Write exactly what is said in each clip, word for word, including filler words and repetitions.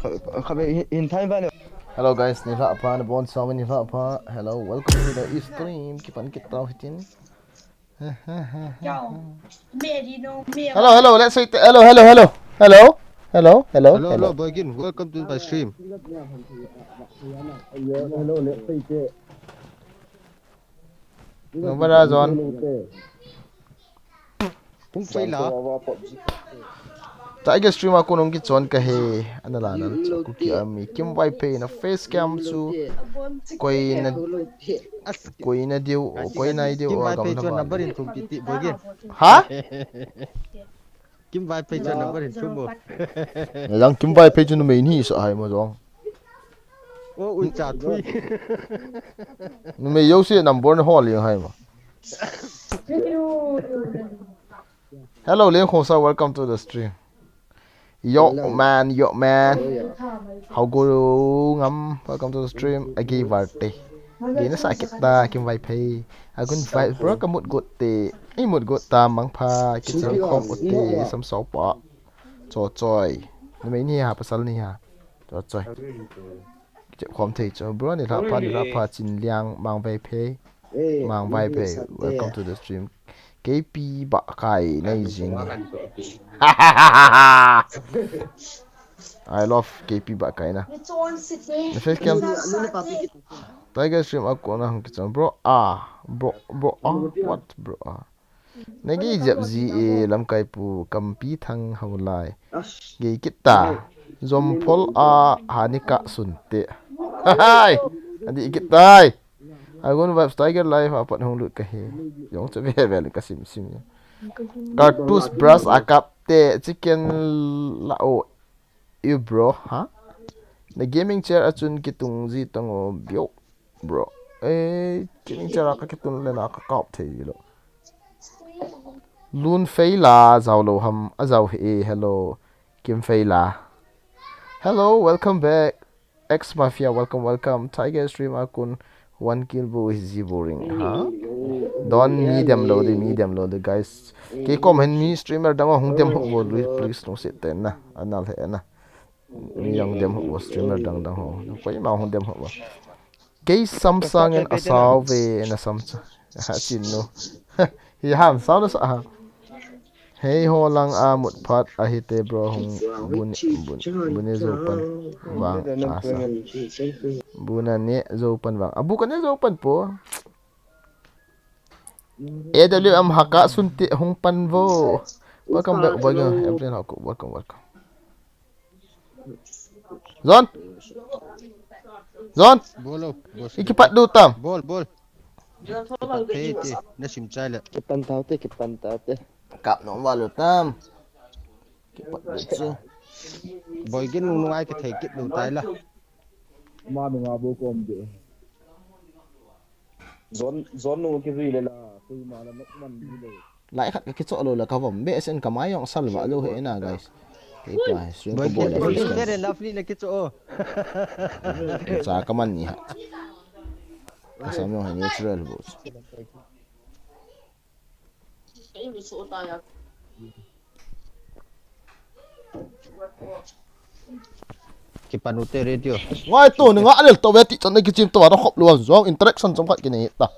Kha, kha, in, in time ba le. Hello guys, ni hla pha, na bon sa ni hla pha. Hello, welcome to the stream. Kipan kit tau hitin. Hello, hello, let's say hello, hello, hello. Hello, hello, hello, hello, hello. Hello, hello, Boygin. Welcome to my stream. Hello, hello, let's say Nobara John. Kung fail la. Tiger stream a kon hung kichon kahi, ana la nan chu Kuki Army. Kim Vaiphei na face cam chu koi na, koi na diu, koi na diu. Kim Vaiphei chu number in thum ti ti Boygin. Ha? Kim Vaiphei chu number in thum bo. Jang Kim Vaiphei chu numei ni sa hai mo jong. O, u cha thui. Numei jouse number na hol jeng hai mo. Hello, Liang Khongsa, welcome to the stream. Yo man, yo man. How go ngam? Welcome to the stream. Agi varte. Gina sa kita Kim Vaiphei. Agun vai bro ka mut got te. Ei mut got ta mang pha. Kichang khom got te. Sam so pa. Cho choi. Numei ni ha, pasal ni ha. Cho choi. Kichep khom thei cho. Bro ni hla pha, ni hla pha, Chin Liang, Mang Vaiphei. Mang Vaiphei, welcome to the stream. K P Bakai nei jing. I love K P Bakai na. Na face cam. Tiger stream a kon a hung kichon. Bro, ah, bro, bro, ah, what, bro, ah. Nagi jep ji e lamkai pu Kampi Thang Haulai. Gei kit ta. Jom phol a hani ka sun te. Hai. Adi kit tai. Agun vibes Tiger live a pat hung lut kahi. Jong chu ve ve ka sim sim. Cartouche brush a kap te chicken la o. You bro, ha? Na gaming chair a chun kitung ji tang o bio, bro. Eh, gaming chair a ka kitun le na ka kap thei lo. Lun Feila, jao lo ham, a jao he, hello. Kim Feila. Hello, welcome back. X Mafia, welcome, welcome. Tiger stream a kon one kill bu is ji boring, ha? Don mi dem lo de, mi dem lo de, guys. Kei kom hen mi streamer dang hung dem ho bo, please, please, no sit ten na. Anal he na. Mi jong dem ho bo, streamer dang dang ho. Koima hung dem ho bo. Kei sam sangin asao ve na sam cha. Ha, chin nu. Hi ham, sao na sa ha. Hei ho lang a mut phat ahi te bro hung bun, bun, bun ne zo pan vang a sa. Bun a ne zo pan vang. Abu ka ne zo pan po. A W M Hakka Sunte hung pan vo. Welcome back, welcome, everyone. Welcome, welcome. John. John. Bolo, boss. Iki pat du tam. Bol, bol. Kipat thei te, na sim chai le. Kipan tau te, kipan tau te. Kap nom val u tam. Kipat le chu. Boi gin nung nung ai kithei kit lou tai la. Ma nung a bo kom de. Zon zon nung ki zui le la. Kui ma la nok man ni le. Lai khat ka kicho lou la ka vom be sen ka mai jong sal va lou he na guys. Kei pa stream ko bol le. Very lovely le kicho. Cha ka man ni ha. Ka sam jong he natural bo. Kipan u te radio. Ngai to ni nga lel to ve ti chan ki chim to va khop lu jong interaction chom khat ki nei ta.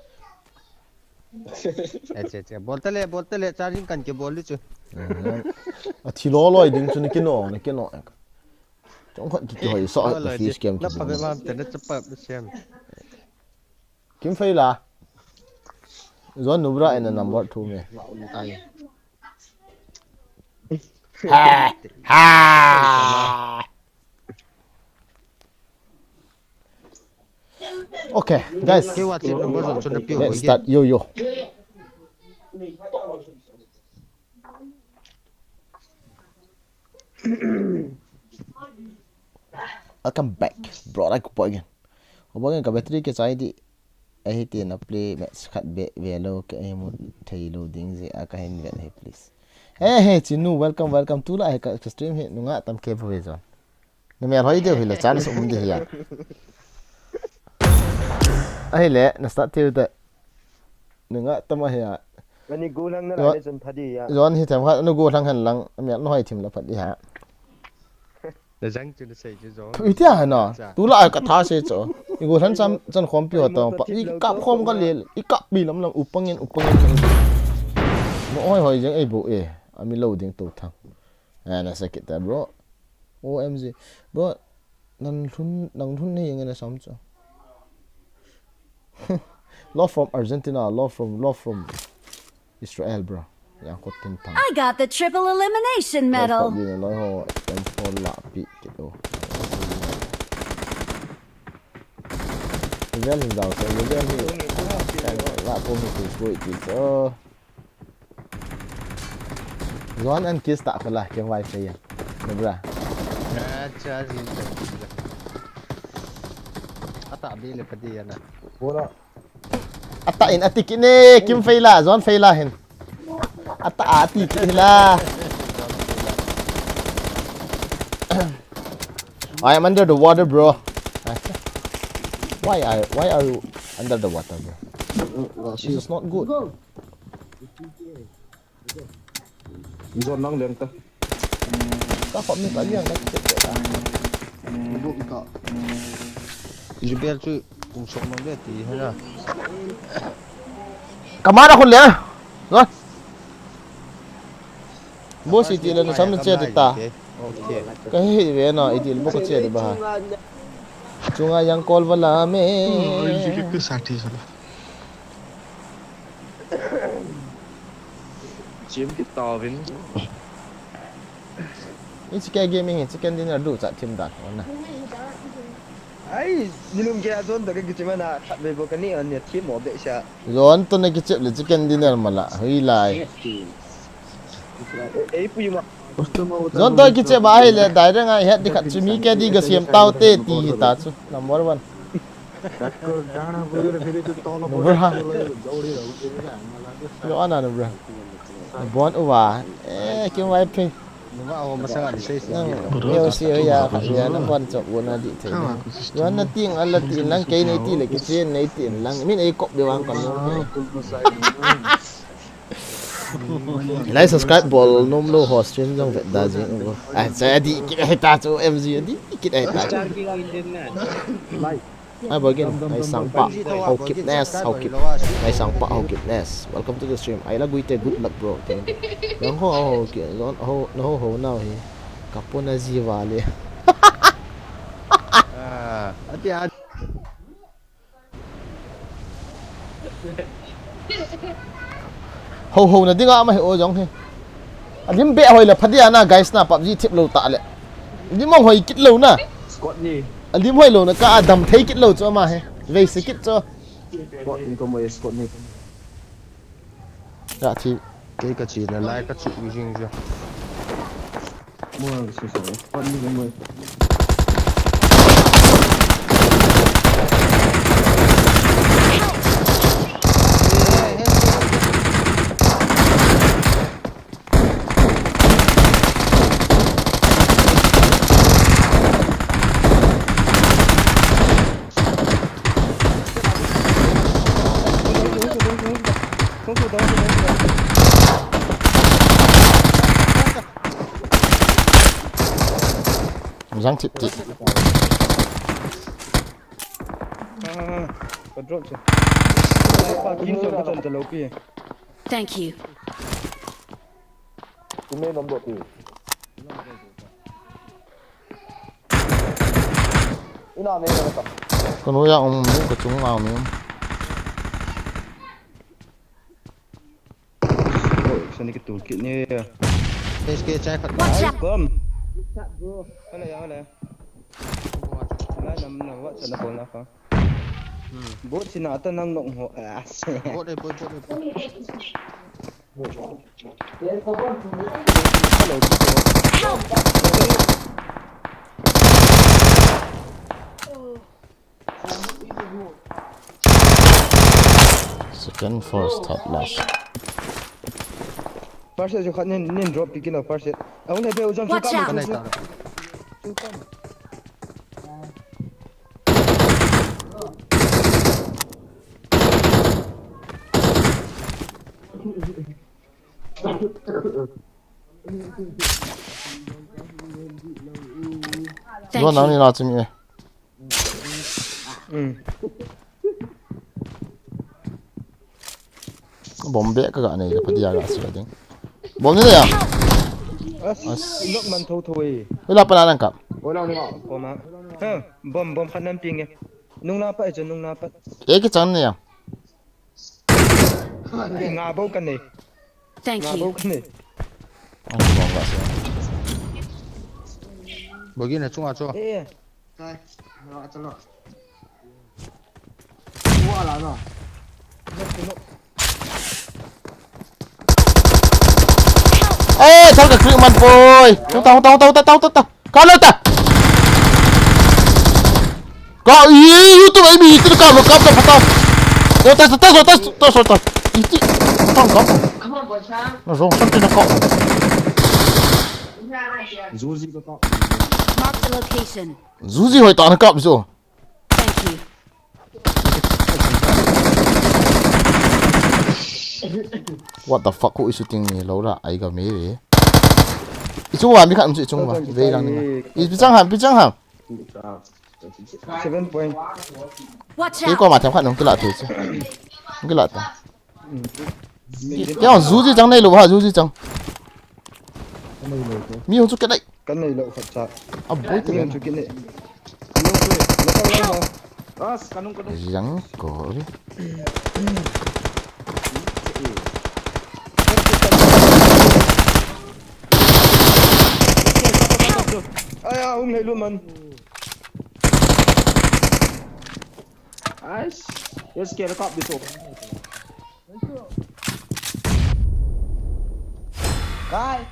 Acha acha. Bol ta le bol ta le charging kan ke bol li chu. A thi lo loi ding chu ni ki no ni ki no. Chom khat ki ki hoi so ta fish game. Na pa ve mam te na chapa sem. Kim Feila. Zon Nubra in a number two me. Ha! Ha! Okay, guys. Let's start. Yo, yo. Welcome back, bro. Like po again. Obo again ka battery ke chai di. Ahi te na play match khat be ve lo ke ahi mu thei lo ding je a ka hin vet hi please. Hey hey Chinu, welcome welcome. Tula hi ka stream hi nunga tam ke ve zon. Na mel hoi deu hi le chance um di hi ya. Ahi le na start teu da. Nunga tam ahi ya. Ani go lang na la le chun phadi ya. Zon hi tham khat na go lang han lang mel no hoi thim la phadi ha. Na jang chu na sei chu jo. Pi tia na. Tu la ka tha se cho. I go than cham chan khom pi ho ta pa. I kap khom ka le. I kap pi lam lam upangin upangin. Mo hoi hoi jeng ei bo e. Ami lo ding to thang. Ah, na sa kita bro. O M G. Bro, nang lhun nang lhun ni jeng na sam cho. Love from Argentina, love from love from Israel, bro. Yang ko tin tang. I got the triple elimination medal. Ni loi ho, M four la pi kit o. Level hin jao se, level hin. La ko mi ko ko ti so. Zon an kiss ta ko la, ke wai se ya. Bra. Acha ji. Ata bi le padi ya na. Bola. Ata in ati kine Kim Feila, Zon Feila hin. Ata ati kila. I am under the water, bro. Why are why are you under the water, bro? This is not good. Zon nang leng ta. Ka khop ni ka liang ka kit ta. Buk ka. Jubel chu kum sok mang de ti hena. Kamara khun le. Zon. Bo si ti le na sam na che ta. Okay. Ka hi ve na i ti bo ka che ba. Chunga yang kol wala me. Oi, ki ki sa ti sa. Chim kit tauvin. Hiche gaming hi chicken dinner duh cha thim dan hon na. Ai, nilum kei a Zon toh ka kichep mana khatvei bou ka neh on nia thim mo behseh a. Zon toh na kichep le chicken dinner mala, hoilai. Ei pui ma. Zon toh kichep a ahile direct a het di khat chu mi ke di ga siam tau te ti hi ta chu number one. Nubra. Yo ana nubra. Bon uva. Eh, kim vai phi. Nubra o masang ani sei sei. Yo si ya ya na bon chok wona di thei. Yo na ting ala ti lang kei nei ti le ki chen nei ti lang. Min ei kop de wang kon. Like subscribe bol nom lou ho stream jong vet da jing. Ai sa di ki heta chu M G di ki heta. Like. Ai, boi gin, ngai sangpa, Haokip Nest, Haokip, ngai sangpa, Haokip Nest. Welcome to the stream. Ai la Guite, good luck, bro. Thank you. Nang ho, ho, ki, zon, ho, na ho, ho, now hi. Kapo na ji vale. Ah, ati, ati. Ho, ho, na dinga ma hi o jong hi. Alim be hoi le phadia na guys na PUBG thip lou ta le. Lim ong hoi kit lou na. Squad ni. Alim hoi lou na ka adam thei kit lou chu ama he. Vei se kit chu. Squad ni ko mo, squad ni. Ya thi. Kei ka chi na lai ka chu jing jing. Mo se se. Squad ni ko mo. Jang tip tip. Ah, ka drop chu. Ai, pa, kin so ka chan ta lo pi. Thank you. Tumei nom do ti. Ina me ka ta. Ka noiya um, ka chung a um. Oh, sani ka toolkit ni. S K chai khat. Watch out! Bom. Hala ya, hala ya. Lai nam na wa sa na ko na ka. Hmm. Bot sina ta nang nong ho. Ah, se. Bot le, bot, bot le, bot. Hello, people. Help! Second, first, third, last. First aid chu khat nin, nin drop pi kit o, first aid. Ahung le be u jong chu. Watch out! Ka nai ta. Chu kam. Thank you. Nang ni la chimi e. Hmm. Bom be ka ga nei le phadia ga sila ding. Bom ni le ya. As, as. Nok man tho tho e. Ula pa na nang kap. Ko ma. Ha, bom, bom khat nam ping e. Nung na pa e chu, nung na pa. E ki chan ne ya. Nga bo ka nei. Thank you. Nga bo ka nei. Ang bom ga sila. Bogi na chunga chu. Eh, eh. Kai, lo, chalo. Ua la no. Eh, thal ka click man poi. Tau, tau, tau. Ka lo ta. Ka, i, YouTube ai mi, ti ka lo ka ta pata. Lo ta, ta, ta, ta, ta, ta, ta. Iti, ta ka. Come on, boy, child. Na zong san ti na ka. Zuzi ka ka. Mark the location. Zuzi hoi ta na kap zo. Thank you. What the fuck, who is shooting me? Lo la, ai ga me re. I chung wa mi khat um chu i chung wa. Ve lang ni. I pi chang ham, pi chang ham. Seven point. Watch out. Ko ma tham khat nung kila te chu. Kila ta. Kya zuji chang nei lo ha, zuji chang. Mi hung chu ke nei. Kan nei lo khat cha. A boi te. Mi hung chu ke nei. As, kanung, kanung. Yang ko ri. Aya, hung nei lo man. Nice. Yes, kera kap dito. Kai.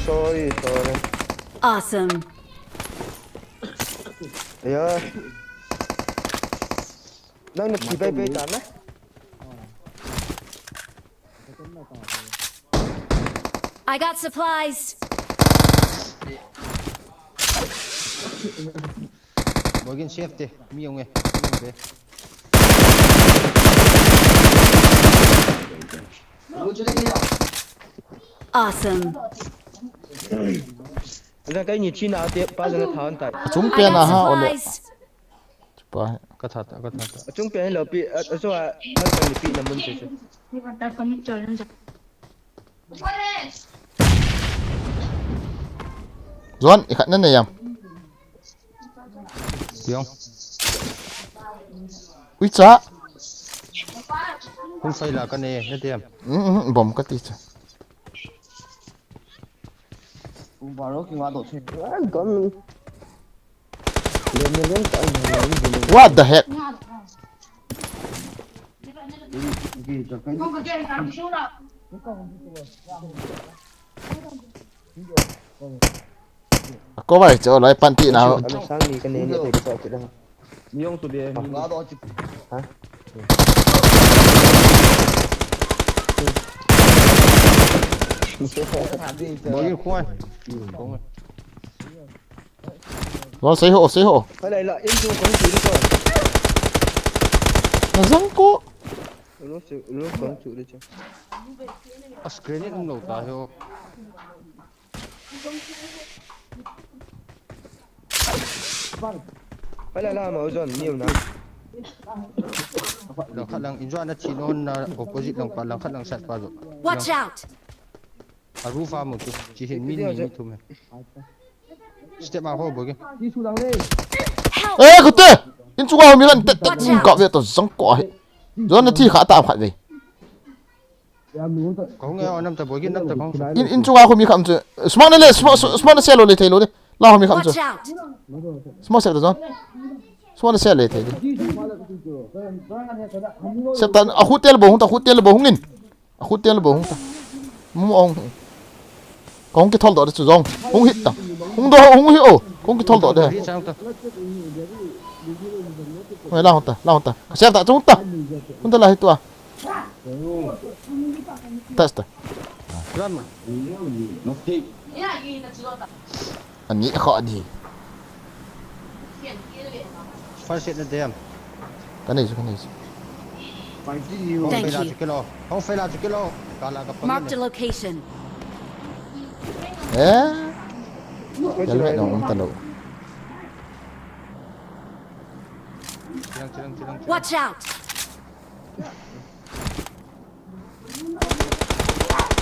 Sorry, sorry. Awesome. Yeah. Nang na kibai bai ta na. I got supplies. Bogin safety. Mi yong eh. Mi yong eh. Awesome. Ina kai ni china ate pa jana thawn tai. Achung pen a ha ole. Chupa. Ka tha ta, ka tha ta. Achung pen lo pi, a, a, so a, a, a, ni pi na mun che che. Juan, i khat na ne yam. Tiang. Ui cha. Hung sai la ka ne, ne tiam. Mm, mm, bom ka ti cha. Hung baro ki wa do che. Ah, gam. Le What the heck? Ako vai cho lai panti na. Ano sang ni ka ne ni thei ka cho kit lang. Ni yong tu dia. Ha? Boy khoi. Lo sei ho, sei ho. Hai lai la, in tu kong tu ko. Na jang ko. Lo sei, lo kong tu de cho. As grenade um lo ta ho. Hala la ma ujon ni na. Lang khat lang injuan na chi non na opposite lang pa lang khat lang sat pa jo. Watch out! A roof a mo tu chi hin min ni ni thum he. Step a ho bo ke. Eh, kute! In chunga ho mi kan tet tet ka ve to jang ko he. Jon na thi kha ta khat ve. Kong e onam ta bogi nam ta kong. In, in chunga ho mi kham chu. Smoke na le, smoke, smoke na se lo le thei lo de. La ho mi kham chu. Watch out! Smoke se ta jon. Smoke na se le thei de. Se ta a hotel bo hung ta, hotel bo hung in. A hotel bo hung ta. Mu ong. Kong ki thol do de chu jong. Hung hit ta. Hung do hung hi o. Kong ki thol do de. Ri chang ta. Hoi la hung ta, la hung ta. Se ta chung ta. Hung ta la hi tua. Test. Ram. Ani kho di. First aid na dem. Ka nei chu, ka nei chu. Thank you. Hong fela chu kilo. Hong fela chu kilo. Kala ka pa. Marked a location. Eh? Helmet nong um ta lo. Chilang, chilang, chilang, chilang. Watch out.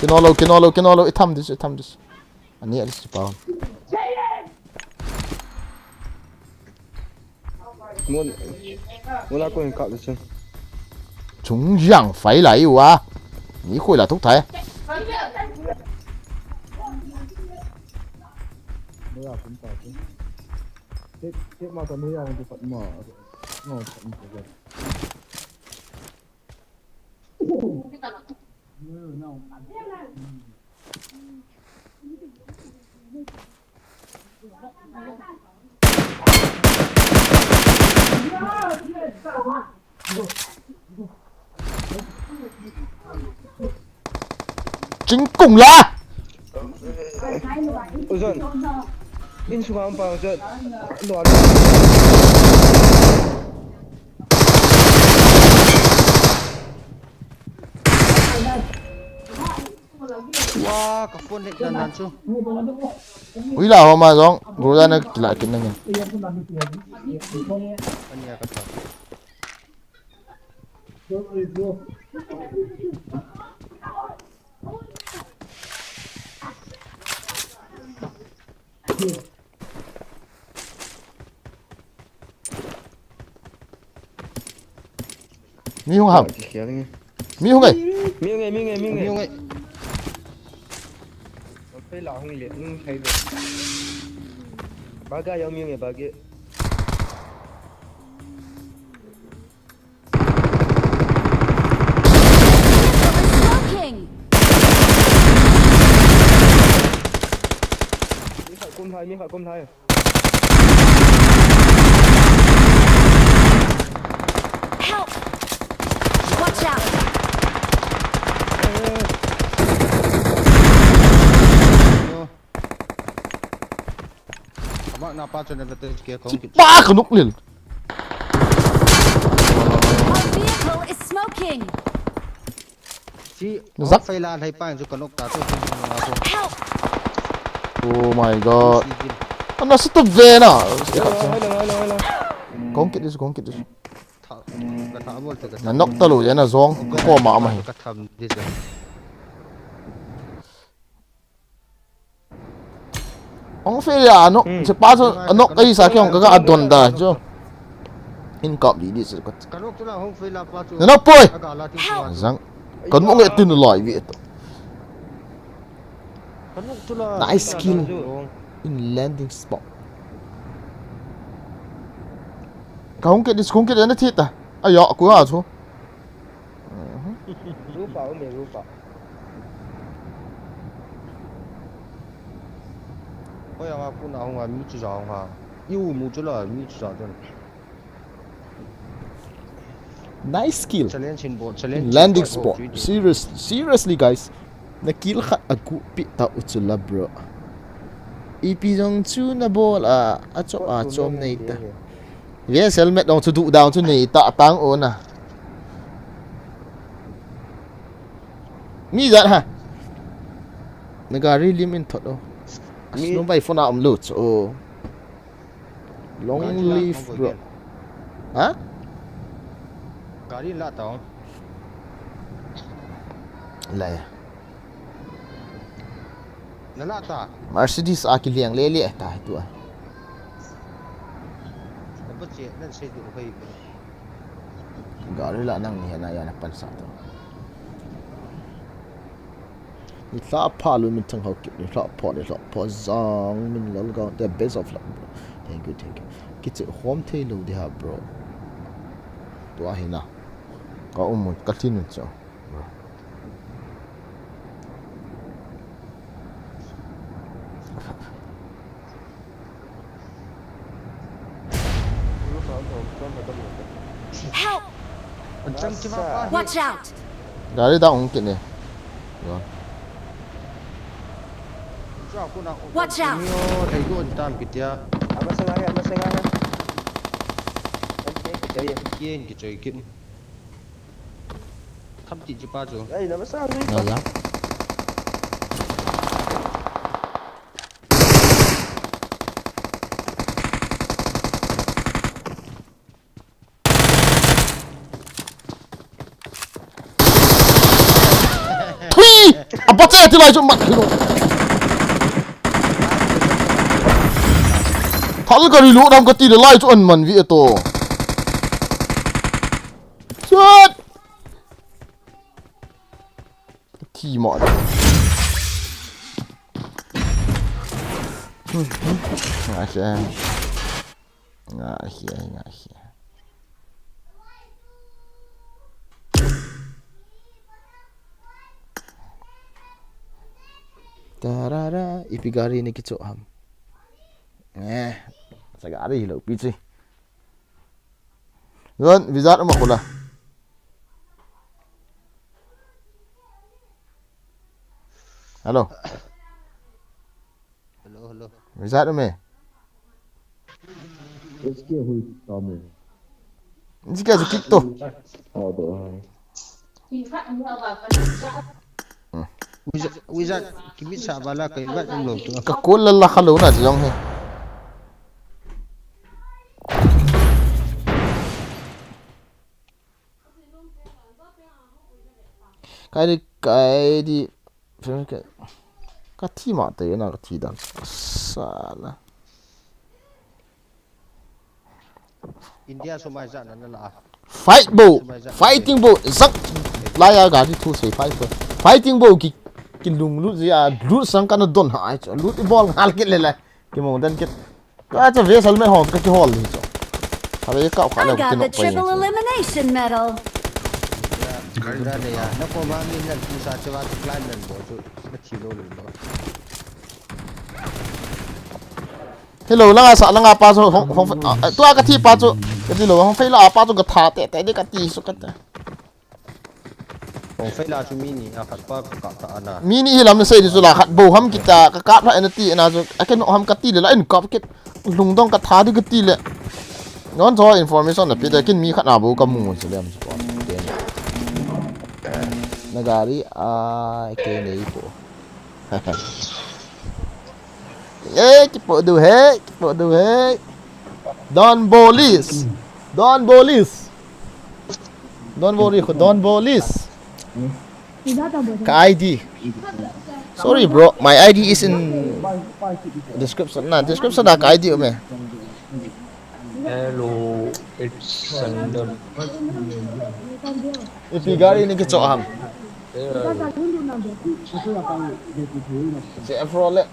Kino lo, kino lo, kino lo. I tham dis, i tham dis. Ani alis pa. Mun, mun a ko hin kap dis. Chung yang fai lai u a. Ni khoi la thuk thai. Tek, tek ma ta nu ya hung tu pat ma. No, pat ma. Chingkung la. Ujon. Insunga um pa ujon. Lo. Wa, ka phone lek dan dan chu. Ui la ho ma jong, guru dan na kila kin na ngin. Ania ka ta. Mi hung ham. Kikhel nge. Mi hung nge. Mi hung nge, mi hung nge, mi hung nge. Mi hung nge. Phei la hung le, hung phei le. Baga yau mi hung nge, baga. Smoking! Mi khat kum thai, mi khat kum thai. Help! Watch out! Ama na pa chun advantage ke kong kit. Pa ka nuk lil. Our vehicle is smoking. Si Zak. Fai la lai pa chu ka nok ta chu. Help! Oh my God. Ana sa ta ve na. Hello, hello, hello, hello. Kong kit dis, kong kit dis. Tha, ka tha bol te ka. Na nok ta lo ya na jong ko ma ma hi. Ka tham dis. Hung fei la, anok, hmm. Chepa chu, anok, ei sa ke hung ka, ka adon da, chu. In kap di, di, chu. Ka nok chu la, hung fei la pa chu. Anok poi! Aga la ti chu. Zang. Kan mo nge tin lai vi to. Ka nok chu la. Nice kill. In landing spot. Kahung kit, kahung kit, ana thi ta. Ayo, aku a chu. Rupa, umi, rupa. Oi, anga kuna hung a, mi chu ja hung a. Iu mu chu la, mi chu ja chu. Nice kill. Challenge in bo, challenge landing spot. Seriously, seriously, guys. Na kill khat aguh pi ta u chu la, bro. Ipi jong chu na bol a, achom a chom nei ta. Yes, helmet dong chu duh dang chu nei ta tang o na. Mi jat ha. Na gari lim in thot o. Snow bai phone a um lu chu o. Long live, bro. Ha? Gari la ta. La ya. Na la ta. Mercedes a kiliang le le ta tu a. Ba che nan se du phai. Gari la nang ni na ya na pan sa to. Ni hla pha lu min thang hau kip ni hla pha ni hla pha jang min lal ga the best of luck, bro. Thank you, thank you. Kiche hom thei lo di ha, bro. Tua hi na. Ka um mun ka thin mun cho. Bro. Help! Watch out! Gari ta ong kit ne. Yo. Watch out! Yo, thei ko tam kit ya. Ama se ngai, ama se ngai. Kien ki choi kit. Tham ti chi pa chu. Ai, na ma sa ngai. Ya, ya. Thui! A pa che ti lai chu mat hi lo. Thal ka ri lo dam ka ti le lai chu an man vi e to. Chat! Thi mo. Nga hia. Nga hia, nga hia. Tarara, ipi gari ni kicho ham. Eh, sa gari lo pi chi. Ron, vizat ma khula. Hello. Hello, hello. Vizat me. Iske hui tamo. Iske ju kit to. Wizard, wizard, kimi sa bala kai bat um lo to. Ka kol la la kha lo na jong he. Kai di, kai di. Ka thi ma te na ka thi dan. Sala. India sumai ja na la. Fight bo, fighting bo, zak. La ya ga di thu sei fight bo. Fighting bo ki, ki lung lut ya, lut sang kana don ha ai cho. Lut i bol ngal kit le le. Ki mong dan kit. Ka cha ve sal me ho ka ki hol ni cho. Ha ve ka kha le ki no pa. Triple elimination medal. Kanda ne ya. Na ko ma mi na tu sa che wa tu plan nan bo chu. Na thi lo lo. Hello, langa sa, langa pa chu, hong, hong, ah, tua ka thi pa chu, ka thi lo, hong fei la pa chu ka tha te, te, de ka ti su ka te. Hong fei la chu mi ni, a khat pa ka kap ta ana. Mi ni hi lam na sei di chu la khat bo ham kita, ka kap la na ti na chu, a ke no ham ka ti le la, in kap kit, lung dong ka tha di ka ti le. Non cho information na pi te, kin mi khat na bo ka mu chu le am chu ko. Na gari, a, ke nei ko. Eh, kipo du he, kipo du he. Don Bolis. Don Bolis. Don't worry, Don Bolis. Ka I D. Sorry, bro. My I D is in description. Na, description na ka I D ume. Hello, it's Sandal. Ipi gari ni kicho ham. Hello. Chevrolet.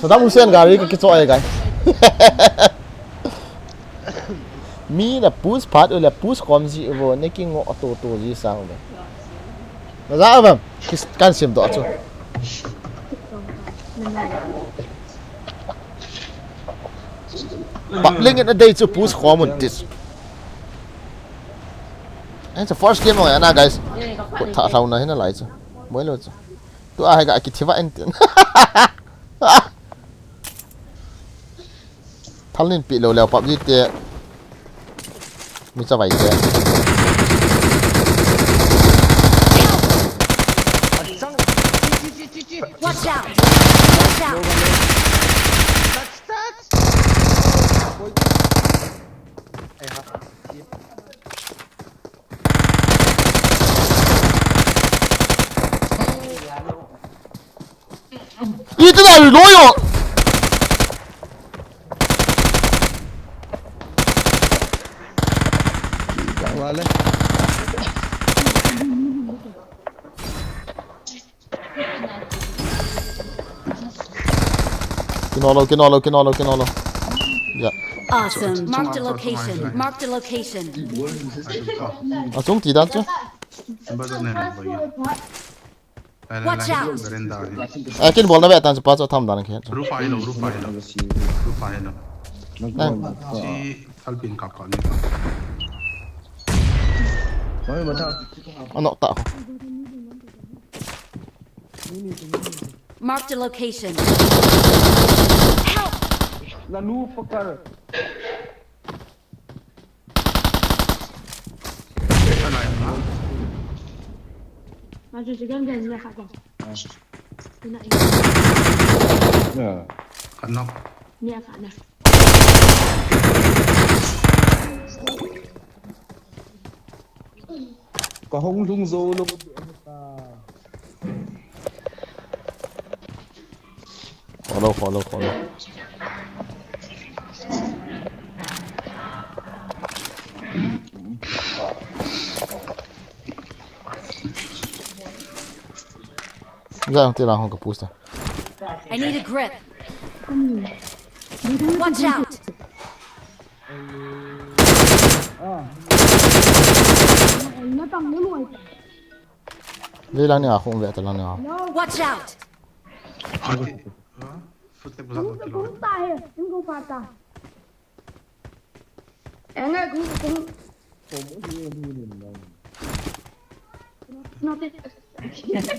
Saddam Hussein gari ka kichoh e, guys. Mi na push phat u le push khom ji u vo, na kingoh to to ji sang ve. Na ja a bam, kis-, kan sim doh chu. Public in a day chu push khom un tis. It's a first game ong ana, guys. Ko tha thau na hina lai chu. Moi lo chu. Tu a hai ga ki thiva en tin. Thal nin pi lo leo PUBG te. Mi chavai te. Watch out! Watch out! Ito na, reload yo. Wale. Kinolo, kinolo, kinolo, kinolo. Ya. Awesome. Marked a location. Marked a location. Achung ti dan chu. Watch out! Veranda hi. Akin bol na ve tan chu pa chu tham dan khe. Roof a hi lo, roof a hi lo. Roof a hi lo. Nang. Si thalpin kap kap ni. Ano ta. Marked a location. Help! Lalu pakar. Maju juga dia ni khat. Kena ini. Ya. Kena. Ni khat na. Ka hung lung zo lo. Follow, follow, follow. Jang te lang hong ka push ta. I need a grip. Watch out! Ve lang ni a khong ve ta lang ni a. Watch out! Ati, ha? Footstep ko sa to kilo. Anga gu gu.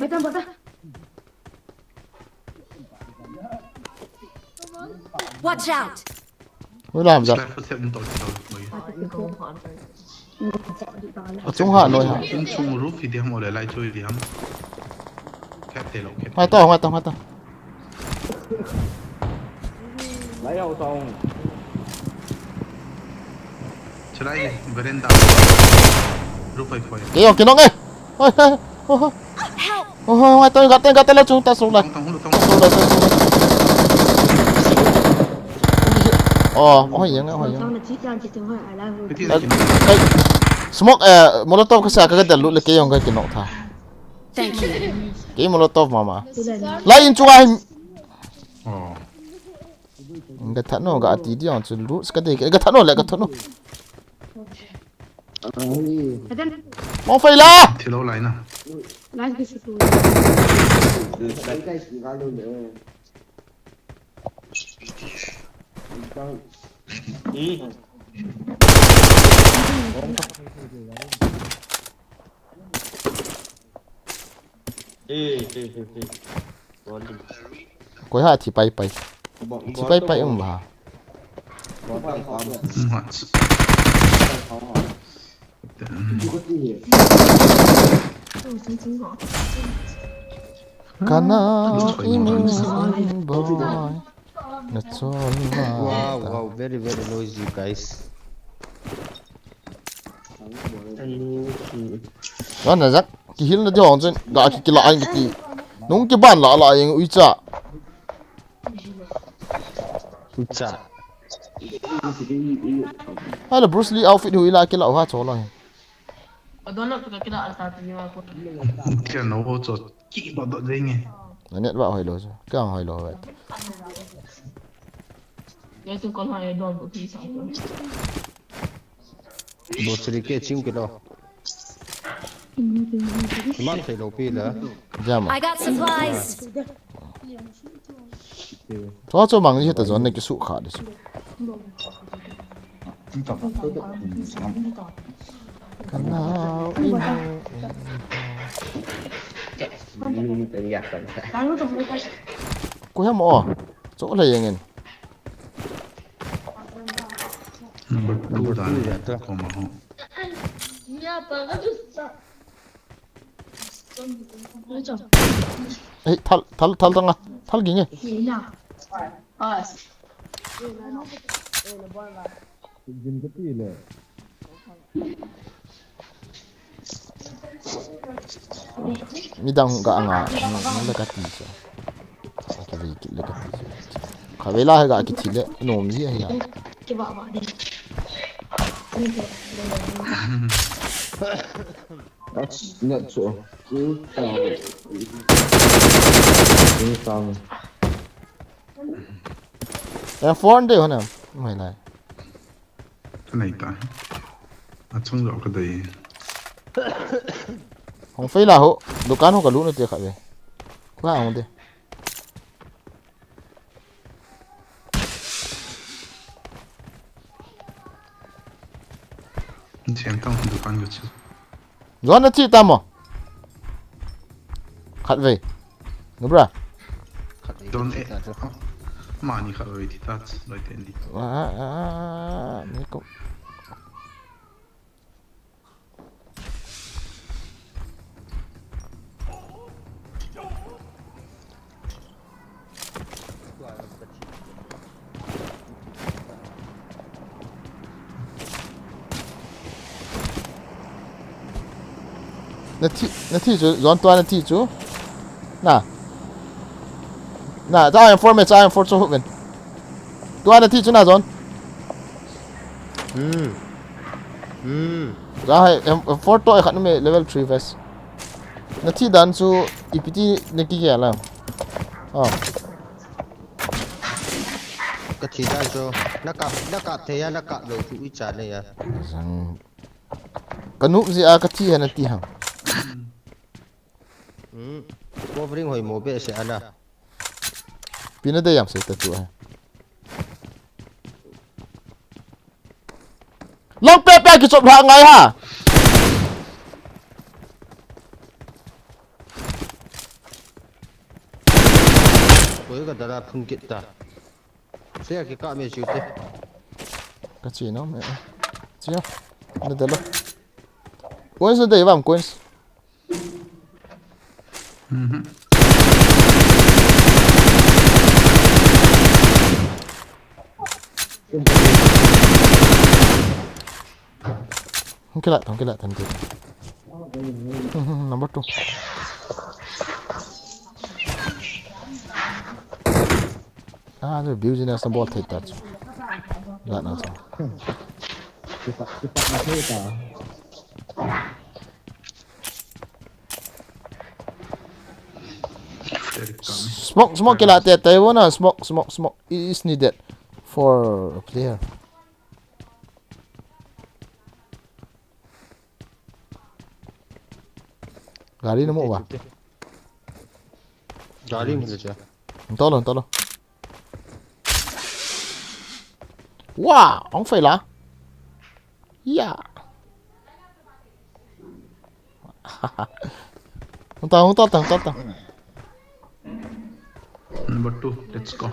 Bata bata. Watch out! Ui lam jat. Slide footstep to kilo. Achung ha noi ha. Insung roof hi diham ole lai chui diham. Khat te lo khat. Ngai to, ngai to, ngai to. Lai au tong. Chulai veranda. Roof ai foi. Kei ong kinong e. Oi, oi, oi. Help! Oi, oi, oi, tang, tang, tang, tang, chung, ta sung lai. Tang, tang, tang. Sung lai, sung lai. Oh, oh, yang, oh, yang. Tang na chi kan chi chung ha, ala hu. Iti na kin. Kai, smoke, eh, molotov ka sa ka ka da lu le kei ong ka kinok tha. Thank you. Kei molotov mama. Lai in chunga hin. Oh. Ga that no, ga ati di ong chu lu, ka de, ga that no le, ga that no. Mo fai la. Thilo lai na. Koi ha thi pai pai. Thi pai pai um ba. What? Kana imu boy. Na chol ma. Wow, wow, very, very noisy, guys. Wan na jak, kihil na di hong chen, ga ki kila ang ki. Nung ki ban la la yang ui cha. Ui cha. Hala Bruce Lee outfit hui la kila ha chol la. Adon lo tu ka kila alta tu ni wa ko. Kila no ho cho ki ba do denge. Na net ba hoilou chu. Kya hoilou ba. Bosri ke chim kilo. Man thei lou pi la. Jam. I got supplies. Tua chu mang ni heta zon na kisu kha de chu. Kanao i mo. Ku hem o. Chu le yengin. Number two dan le ta ko ma ho. Ei, thal, thal, thal tanga. Thal ging e. Midang ga anga, le ka ti sa. Ka ve ki le ka ti sa. Kha ve la ga ki thi le, nom ji a hi a. That's not so. Em phone de hona. Mai lai. Ka nei ta. A chung lo ka dei. Hong fei la ho. Dukan ho ka lu na te kha ve. Kha hong de. Siam tang dukan ka chu. Zon na chi ta mo. Khat ve. Nubra. Khat ve. Zon e. Mani khat ve ti ta loi ten di. Ah, ah, ah, ah, ni ko. Na thi, na thi chu, Zon tua na thi chu. Na. Na, ta M four me, ta M four chu huvin. Tua na thi chu na Zon. Hmm. Hmm. Za hai, M, M four to e khat nu me level three vest. Na thi dan chu ipi ti na kigel la. Oh. Ka thi dan chu na kap, na kap thei a, na kap lou chu i cha nei a. Zang. Ka nup ji a ka thi ha na ti hang. Hmm. Covering hoi mo be se ana. Pi na de yam se ta tu hai. Long pe pe ki chop ha ngai ha. Koi ka dara phun kit ta. Sia ki ka me chiu te. Ka chi no me. Chia. Na de lo. Coins na de vam coins. Mhm. Hung kila, hung kila, tan tu. Mhm, number two. Ah, tu business na bol thei ta chu. La na chu. Kita, kita na thei ta. Smoke, smoke kila te, te wo na, smoke, smoke, smoke is needed for a player. Gari na mo ba? Gari mo le cha. Tolo, tolo. Wow, ang fai la. Ya. Hung ta, hung ta, hung ta, hung ta. Number two, let's go.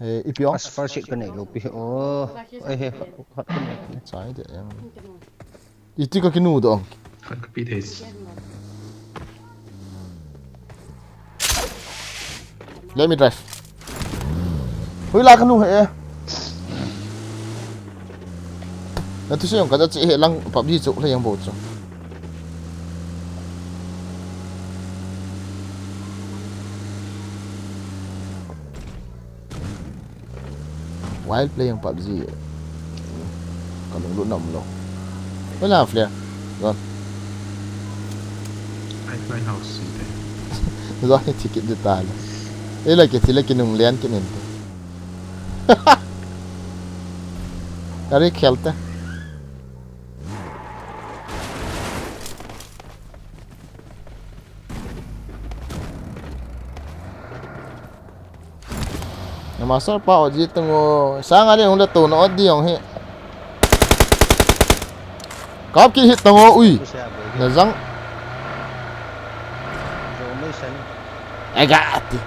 Eh, ipi ong? As far shit ka nei lou pi. Oh, eh, eh, hot, hot ka nei. Chai de yang. Iti ka kinu do ong. Khat ka pi thei. Let me drive. Hui la ka nu he. Na tu se yong ka cha che he lang pap di chu le yang bo chu. While playing PUBG, ka lunglut na um lou. Wala flare. Gon. Ai, fly house, sinte. Zong hi thi kit di ta le. Ei la kithi le kinung lian kit nin te. Kari khel te. Na master pa o ji tung o. Sang a le hung le to na o di ong hi. Kap ki hit tang o ui. Na zang. Ega ati.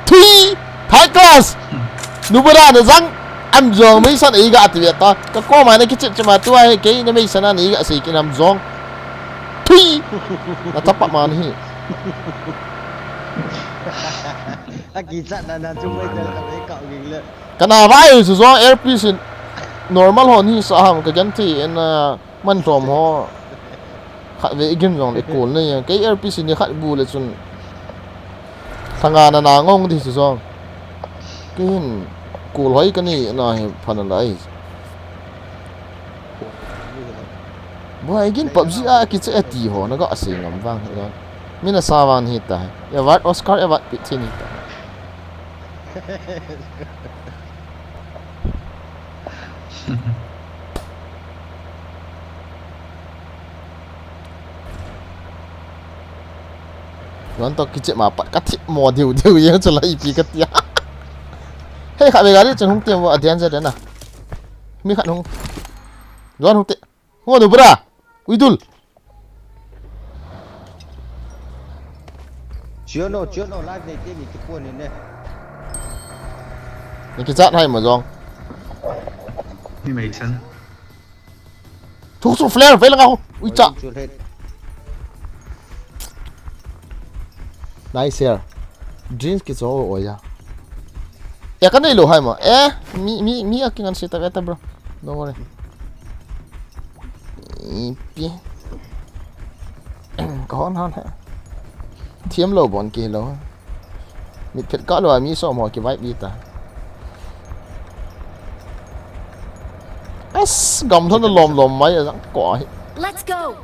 Thui! Third class! Nubura na zang. Am zong mei san ega ati ve ta. Ka ko ma na kichip chip ma tua he kei na mei san na ega sei kin am zong. Thui! Na tapa ma ni hi. Aki chat na na chu mai ta ka mai ka ging le. Kana vai su zong R P sin normal hon hi sa ham ka gen ti en, ah, man tom ho. Khat ve i gim zong le kol nei, kei R P sin ni khat bu le chun. Thanga na na ngong di su zong. Kei hin kol hoi ka ni na hi phan lai. Bo ai gin PUBG a kiche ati ho na ga sei ngam vang hi don. Mina sa vang hi ta. Ya wat Oscar ya wat pit ni ta. Juan to kiche ma pat ka thip mo diu diu yang chala ipi ka tia. Hei kha ve gari chen hung tiam wa adian ja dena. Mi khat hung. Juan hung te. Ngo nu bra. Uidul. Chiano, chiano, live nei te ni kipon ni ne. Ni kichat hai ma zong. Ni mei chan. Thu su flare, vei langa ho. Ui cha. Oi, chu het. Nice here. Dreams kicho o ya. Ya ka nei lo hai ma. Eh, mi, mi, mi a kingan se ta ve ta, bro. Don't worry. Ipi. Ka hon han he. Thiam lo bon ki lo. Mit phet ka lo a mi som ho ki vibe ta. As, gam thon lom lom mai a jang ko hi. Let's go.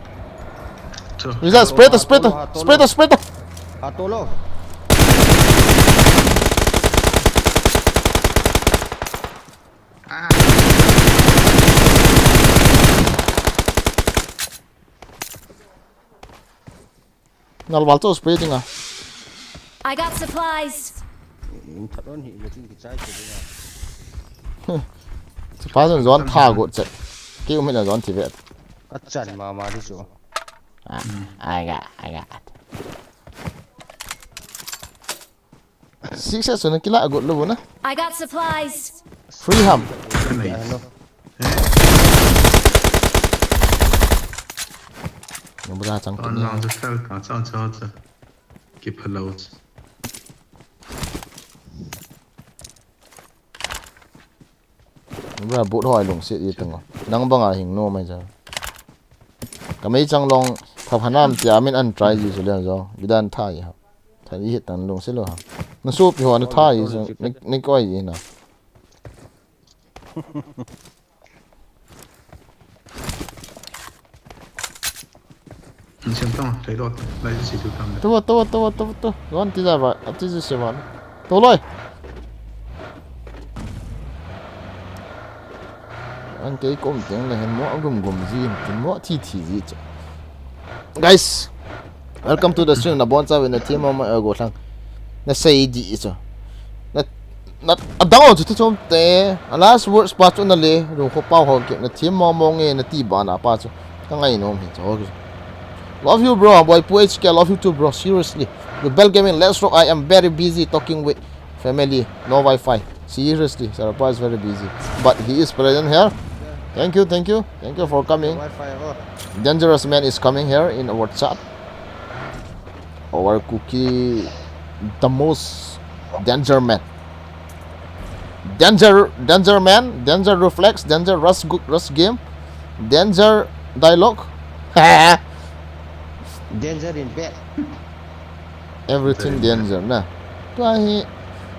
Chu. Visa, spray ta, spray ta, spray ta, spray ta. Hatolo. Ah. Nalval chu spray ding a. I got supplies. Ing that on hi le chin kichai che ding a. Supplies on zon tha got che. Ki um hin a zon ti ve. Ka chan ma ma di chu. Ah, I got, I got. Six S na kila agot lo na. I got supplies. Free ham. Hello. Nubra chang. On lang chu fel ta cha cha cha. Ki phalo. Nubra but hoi lungset i tang. Nang banga hing no mai cha. Ka mei chang long pha pha nam tia min an try ji su lian zo. Bidan tha i ha. Tha i hit tan lungset lo ha. Na su pi ho na tha i su ni, ni koi i na. An siam tang, thei dot, lai si tu tang. Tu, tu, tu, tu, tu. Wan ti da ba, a ti si se ba. Tu loi. An kei kom teng le hen mo gum gum ji, tin mo thi thi ji cha. Guys, welcome to the stream. Na bon cha ve na team ma ma go thang. Na sei di cha. Na, na adang chu thu chom te. A last words pa chu na le, ru kho pau ho ke na team ma mo nge na ti ba na pa chu. Ka ngai nom hi cha ho. Love you, bro. Boy Pu H K, love you too, bro. Seriously. Rebel Gaming, let's rock. I am very busy talking with family. No Wi-Fi. Seriously, Sarapa is very busy. But he is present here. Thank you, thank you. Thank you for coming. Wi-Fi ho. Dangerous man is coming here in our chat. Our cookie, the most danger man. Danger, danger man, danger reflex, danger rush, gu-, rush game, danger dialogue. Danger in bed. Everything danger na. Tua hi,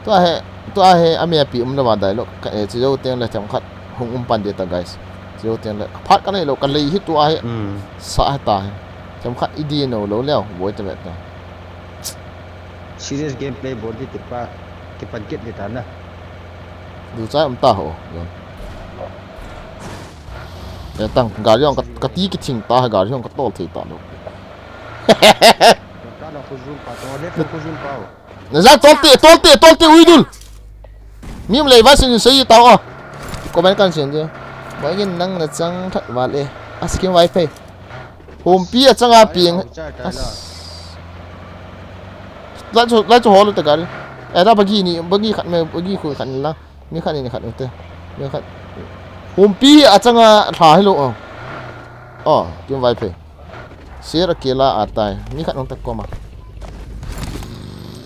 tua hi, tua hi, ami api um lama dialogue. Ka, eh, chi zo teng le themkhat hung um pan di ta, guys. Chi zo teng le. Phat ka nei lo, ka lei hi tua hi. Hmm. Sa hi ta hi. Themkhat i di no lo leo, boi ta ve ta. Serious gameplay bol di tipa, kipan kit di ta na. Du chai um ta ho, John. Ya tang, gari jong ka, ka ti kithing ta, gari jong ka tol thei ta lo. Ka na khu jun pa, to le khu jun pa. Na za tol te, tol te, tol te, ui dul. Mi um lei va sin sei ta o. Comment kan sin je. Ba gin nang na chang that va le. Askim vai phei. Humpi a changa ping. As. Lai chu, lai chu hol te gari. Eh, da bagi ni, bagi khat me, bagi khu khat ni la. Mi khat ni khat te. Mi khat. Humpi a changa tha hi lo. Oh. Oh, kim vai phei. Sir akela atai. Mi khat nong tak koma.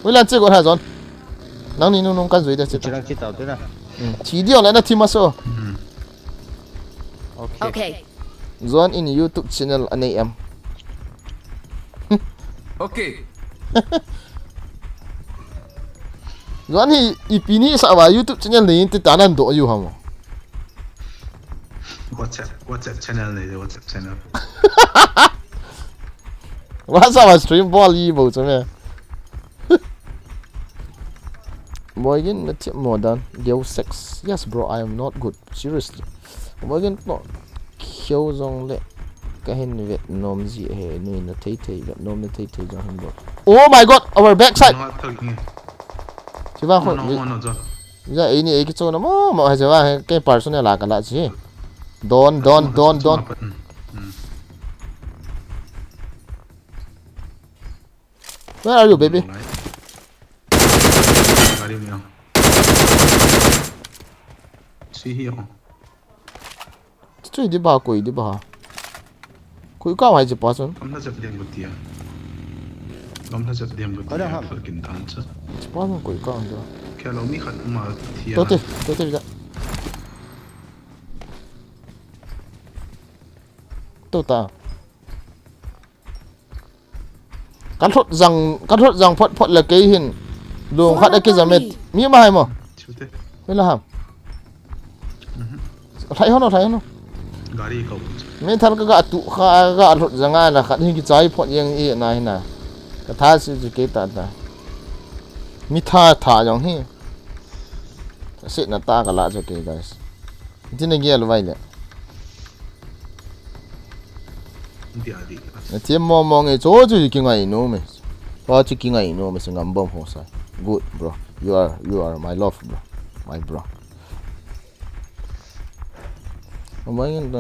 Ui lan che go ha John. Nang ni nung nung kan zui da che ta. Chirang chi tau te na. Hmm. Chi di ong le na thi ma so. Hmm. Okay. Okay. John in YouTube channel anei em. Okay. John hi ipi ni sa va YouTube channel nei in te ta nan do yu ham. WhatsApp, WhatsApp channel nei, WhatsApp channel. WhatsApp a stream bol i bo chu me. Boy gin na tip mo dan. Deus Ex. Yes, bro, I am not good. Seriously. Boy gin no. Kheu jong le. Ka hin vet nom ji he, nui na thei thei, vet nom na thei thei jong hin bol. Oh my God, our backside. No, thak ni. Chiva khoi. No, no, no, John. Ja, ei ni ei kichou na mo, mo hai chiva he, ke personal la ka la chi. Don, don, don, don. Hmm. Where are you, baby? Gari me. See here. Chu di ba, koi di ba. Koi ka wai je pa chun. Kam na jat diam ko tia. Kam na jat diam ko tia. Ada ham. Kal kin tan cha. Pa chun koi ka ando. Kya lo mi khat ma tia. To te, to te da. To ta. Ka lhut jang, ka lhut jang phot phot le kei hin. Lung khat a kijam e. Mi ma hai mo. Chute. Hoi la ham. Mhm. Lhai hono, lhai hono. Gari ko. Mi thal ka ga tu kha ga lhut jang a na khat hin kichai phot jeng i na hi na. Ka tha si ji kei ta ta. Mi tha tha jong hi. Ka se na ta ka la jo kei, guys. Ti na gel vai le. Dia di. Na ti mo mo nge cho chu ki ngai no me. Cho chu ki ngai no me, singam bom ho sa. Good, bro. You are, you are my love, bro. My bro. Amai ngin ta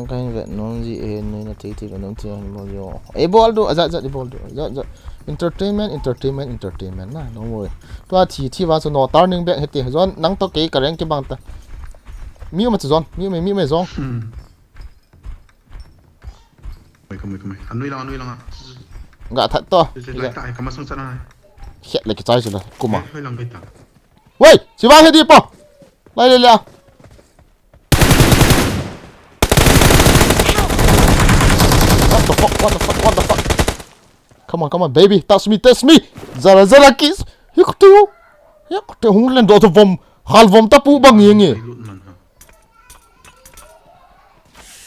ka hin vet nom ji e, nui na thei thei vet nom thei hin bol jo. E bol do, ajat jat e bol do. Ajat jat. Entertainment, entertainment, entertainment na. No more. Tua thi thi va so no turning back hete. John, nang to kei ka rank kibang ta. Mi ma chu John, mi ma, mi ma John. Hmm. Mai ka mai ka mai. Anui lang, anui lang. Ga that to. Lai ta, ka masang sana. Khet le kichai chu la. Kuma. Hoi lang kai ta. Wei, si va he di po. Lai le le a. What the fuck, what the fuck, what the fuck? Come on, come on, baby, touch me, touch me. Zara, zara kiss. Hik tu. Hik tu hung len do to vom. Hal vom ta pu bang yeng e.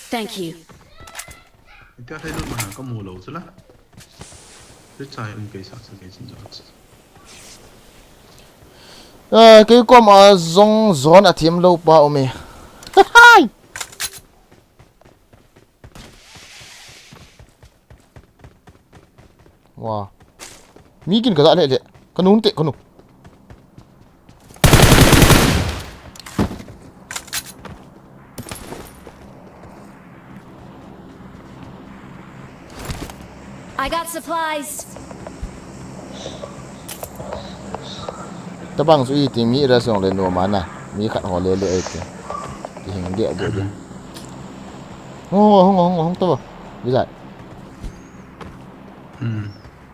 Thank you. Ita thei lut mana ka mu lo chu la. Chu chai um kei sa sa kei chin jo. Eh, kei kom a zong zon a thiam lo pa um e. Hai! Wa. Mi kin ka za le le. Ka nun te, ka nu. I got supplies. Tabang chu i ti mi ra song le no mana. Mi khat ho le le ai ti. Ti hing dia dia dia. Hong, hong, hong, hong, hong, to. Bi zai. Hmm.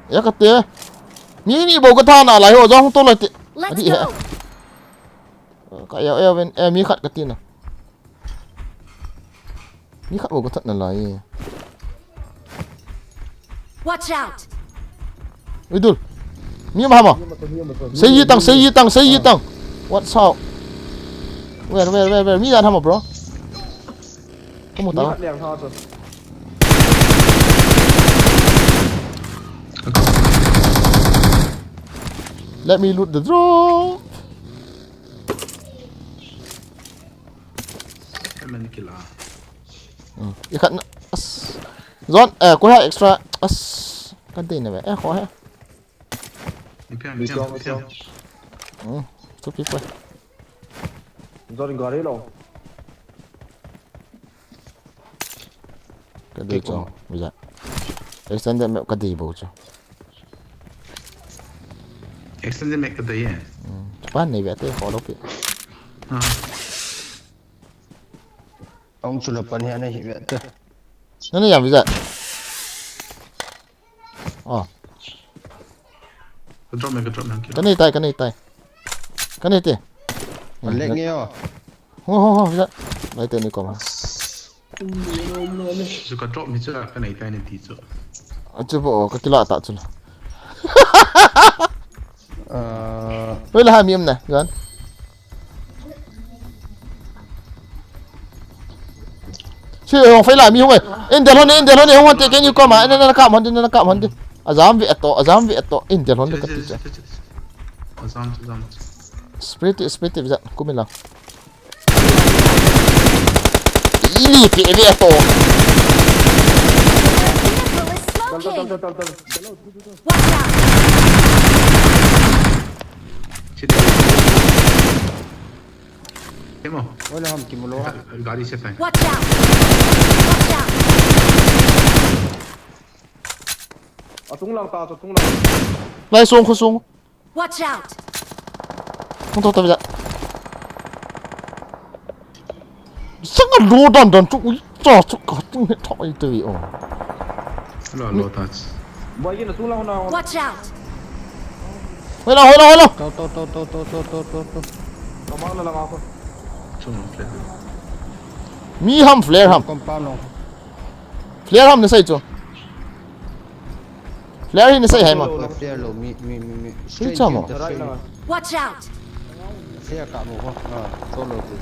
Ya ka te. Mi ni bo ka tha na lai ho jong to lai te. Let's go. Ka ya ya ven, eh, mi khat ka ti na. Mi khat bo ka that na lai. Watch out. Idul. Mi ma ma. Sei yi tang, sei yi tang, sei yi tang. What's up? Where, where, where, where? Mi yan hama, bro. Kamu ta. Liang ha to. Let me loot the drop. Em en kila. Hmm. I khat na. As. Zon, eh, ko ha extra. As. Kan te ne ve. Eh, ko ha. Ni piang, ni piang, ni piang. Hmm. Two people. Zon gari lo. Ka dei chu. Bija. Extended map ka dei bou chu. Extended map ka dei e. Hmm. Chupan nei ve te, follow pi. Ah. Ong chu la pan hi ana hi ve te. Nana ya bija. Oh. Ka drop me, ka drop me. Ka nei tai, ka nei tai. Ka nei te. Lek nge o. Ho, ho, ho, bija. Lai te ni ko ma. Chu ka drop mi chu ka nei tai ni ti chu. A chu bo, ka kila ta chu la. Ah, Hoi la ha mi em na, John. Si hong fai la mi hong ai. In del hon, in del hon, hong hon te ke ni ko ma. In na ka hon, in na ka hon de. Azam ve to, azam ve to. In del hon ka ti cha. Azam, azam. Spirit, spirit bija. Kumi la. Ili pe ve to. Vehicle is smoking! Watch out! Sit. Kemo. Wala ham kimulo ha. Gari se pai. Watch out! Watch out! Atung lang ta, atung lang. Lai song, kho song. Watch out! Hong to to bija. Sanga lo dan dan chu ui cha chu ka ting he thoi te vi o. Lo, lo touch. Boy, yun atung lang na. Watch out! Hoi la, hoi la, hoi la. To to to to to to to to to. Kamang na lang ako. Chung flare. Mi ham flare ham. Compound lo. Flare ham na sai chu. Flare hi na sai hai ma. Flare lo mi mi mi mi. Sui cha mo. Right na. Watch out! Flare ka mo ko. Ah, to lo tu.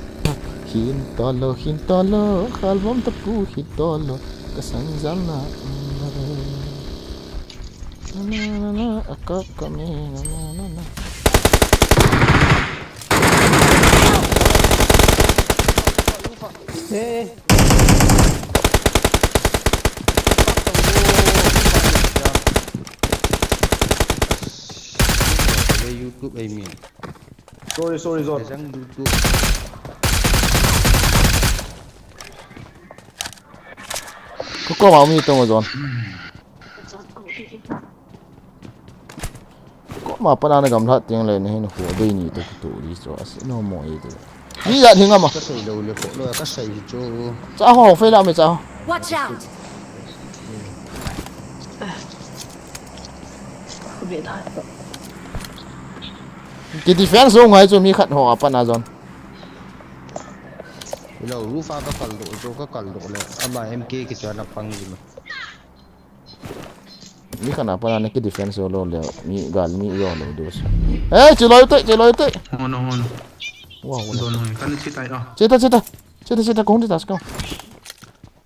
Hin to lo, hin to lo, khalvom ta pu hin to lo. Ka sang jam na. Na na na, a ka ka me na na na na. Eh. YouTube ai mi. Sorry, sorry, Zon. Kajang YouTube. Ko ko ma mi to mo Zon. Ko ma pa na na gam lhat tiang le ne hin hu dei ni to ki tu ri so as no mo e de. Ni ya thing ama. Ka sei lo le ko lo ka sei hi chu. Cha ho fe la me cha ho. Watch out! Ki defense ho ngai chu mi khat ho apa na Zon. Lo roof a ka kal do chu ka kal do le. Ama M K ki chu na pang ji ma. Mi khat na pa na ki defense ho lo le mi gal mi yo lo do so. Eh, chi lo te, chi lo te. Hon, hon. Wow, wow. Zon hon. Kan chi tai ah. Cheta, cheta. Cheta, cheta, kong cheta, kong.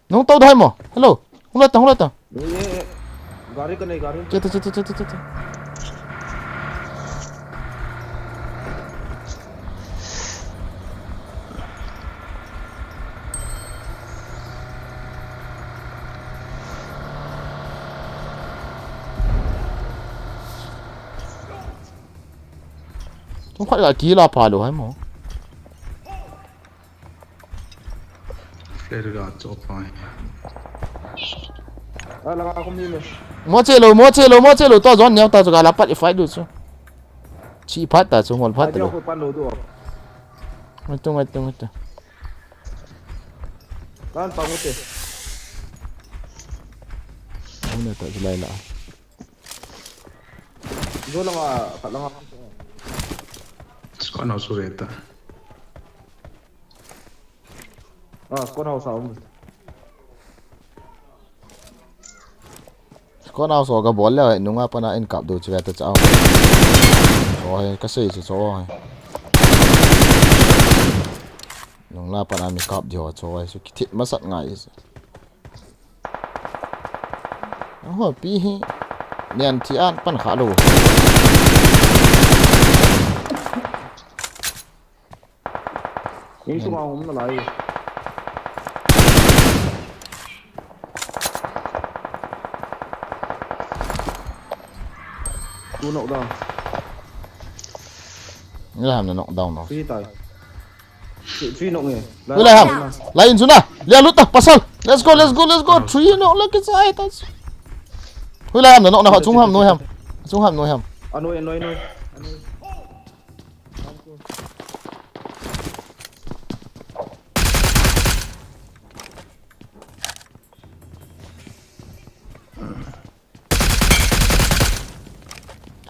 Nung tau dai mo. Hello. Hung la ta, hung la ta. Ye, ye, ye. Gari ka nahi, gari. Cheta, cheta, cheta, cheta. Tum khat ga kila pa lo hai mo. Flare ga cho pai. Ah, langa ko mi me. Mo che lo, mo che lo, mo che lo. To Zon neo ta chu ga la pat i fight du chu. Chi phat ta chu ngol phat ta Adia lo. Ko pan lo do. Mai tu, mai tu, mai tu. Kan pa mo te. Mo ne ta chu lai la. Zo langa, khat langa. Squad house ve ta. Ah, squad house a um. Squad house ho ga bol le nunga pana in kap du chu ve ta cha. Cho hai ka sei chu cho hai. Nunga pana mi kap di ho cho hai su ki thit masat ngai. Ho pi hi. Nian thi an pan kha lo. Insung a um nalai. Two knock down. Nila ham na knock down no. Three tai. Three, three knock nge. Nila ham. Lai in suna. Lia luta pasal. Let's go, let's go, let's go. Three knock la kisai tas. Nila ham na knock na chung ham no ham. Chung ham no ham. Anoi, anoi, anoi.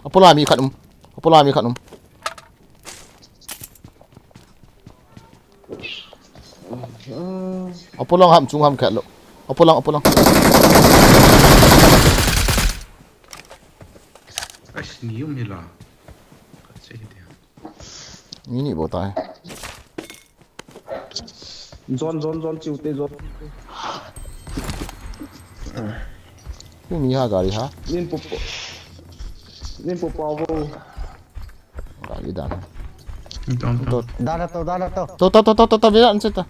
Apola mi khat um. Apola mi khat um. Apola ham chung ham khat lo. Apola, apola. Ais, ni um hila. Khat se hi dia. Ni ni bo tai. Zone, zone, zone, chiu te zone. Khu mi ha gari ha. Nin pu pu. Nin pu pa vo. Gari dan. Dong, dong. To. Dana to, dana to. To, to, to, to, to, to, bila an seta.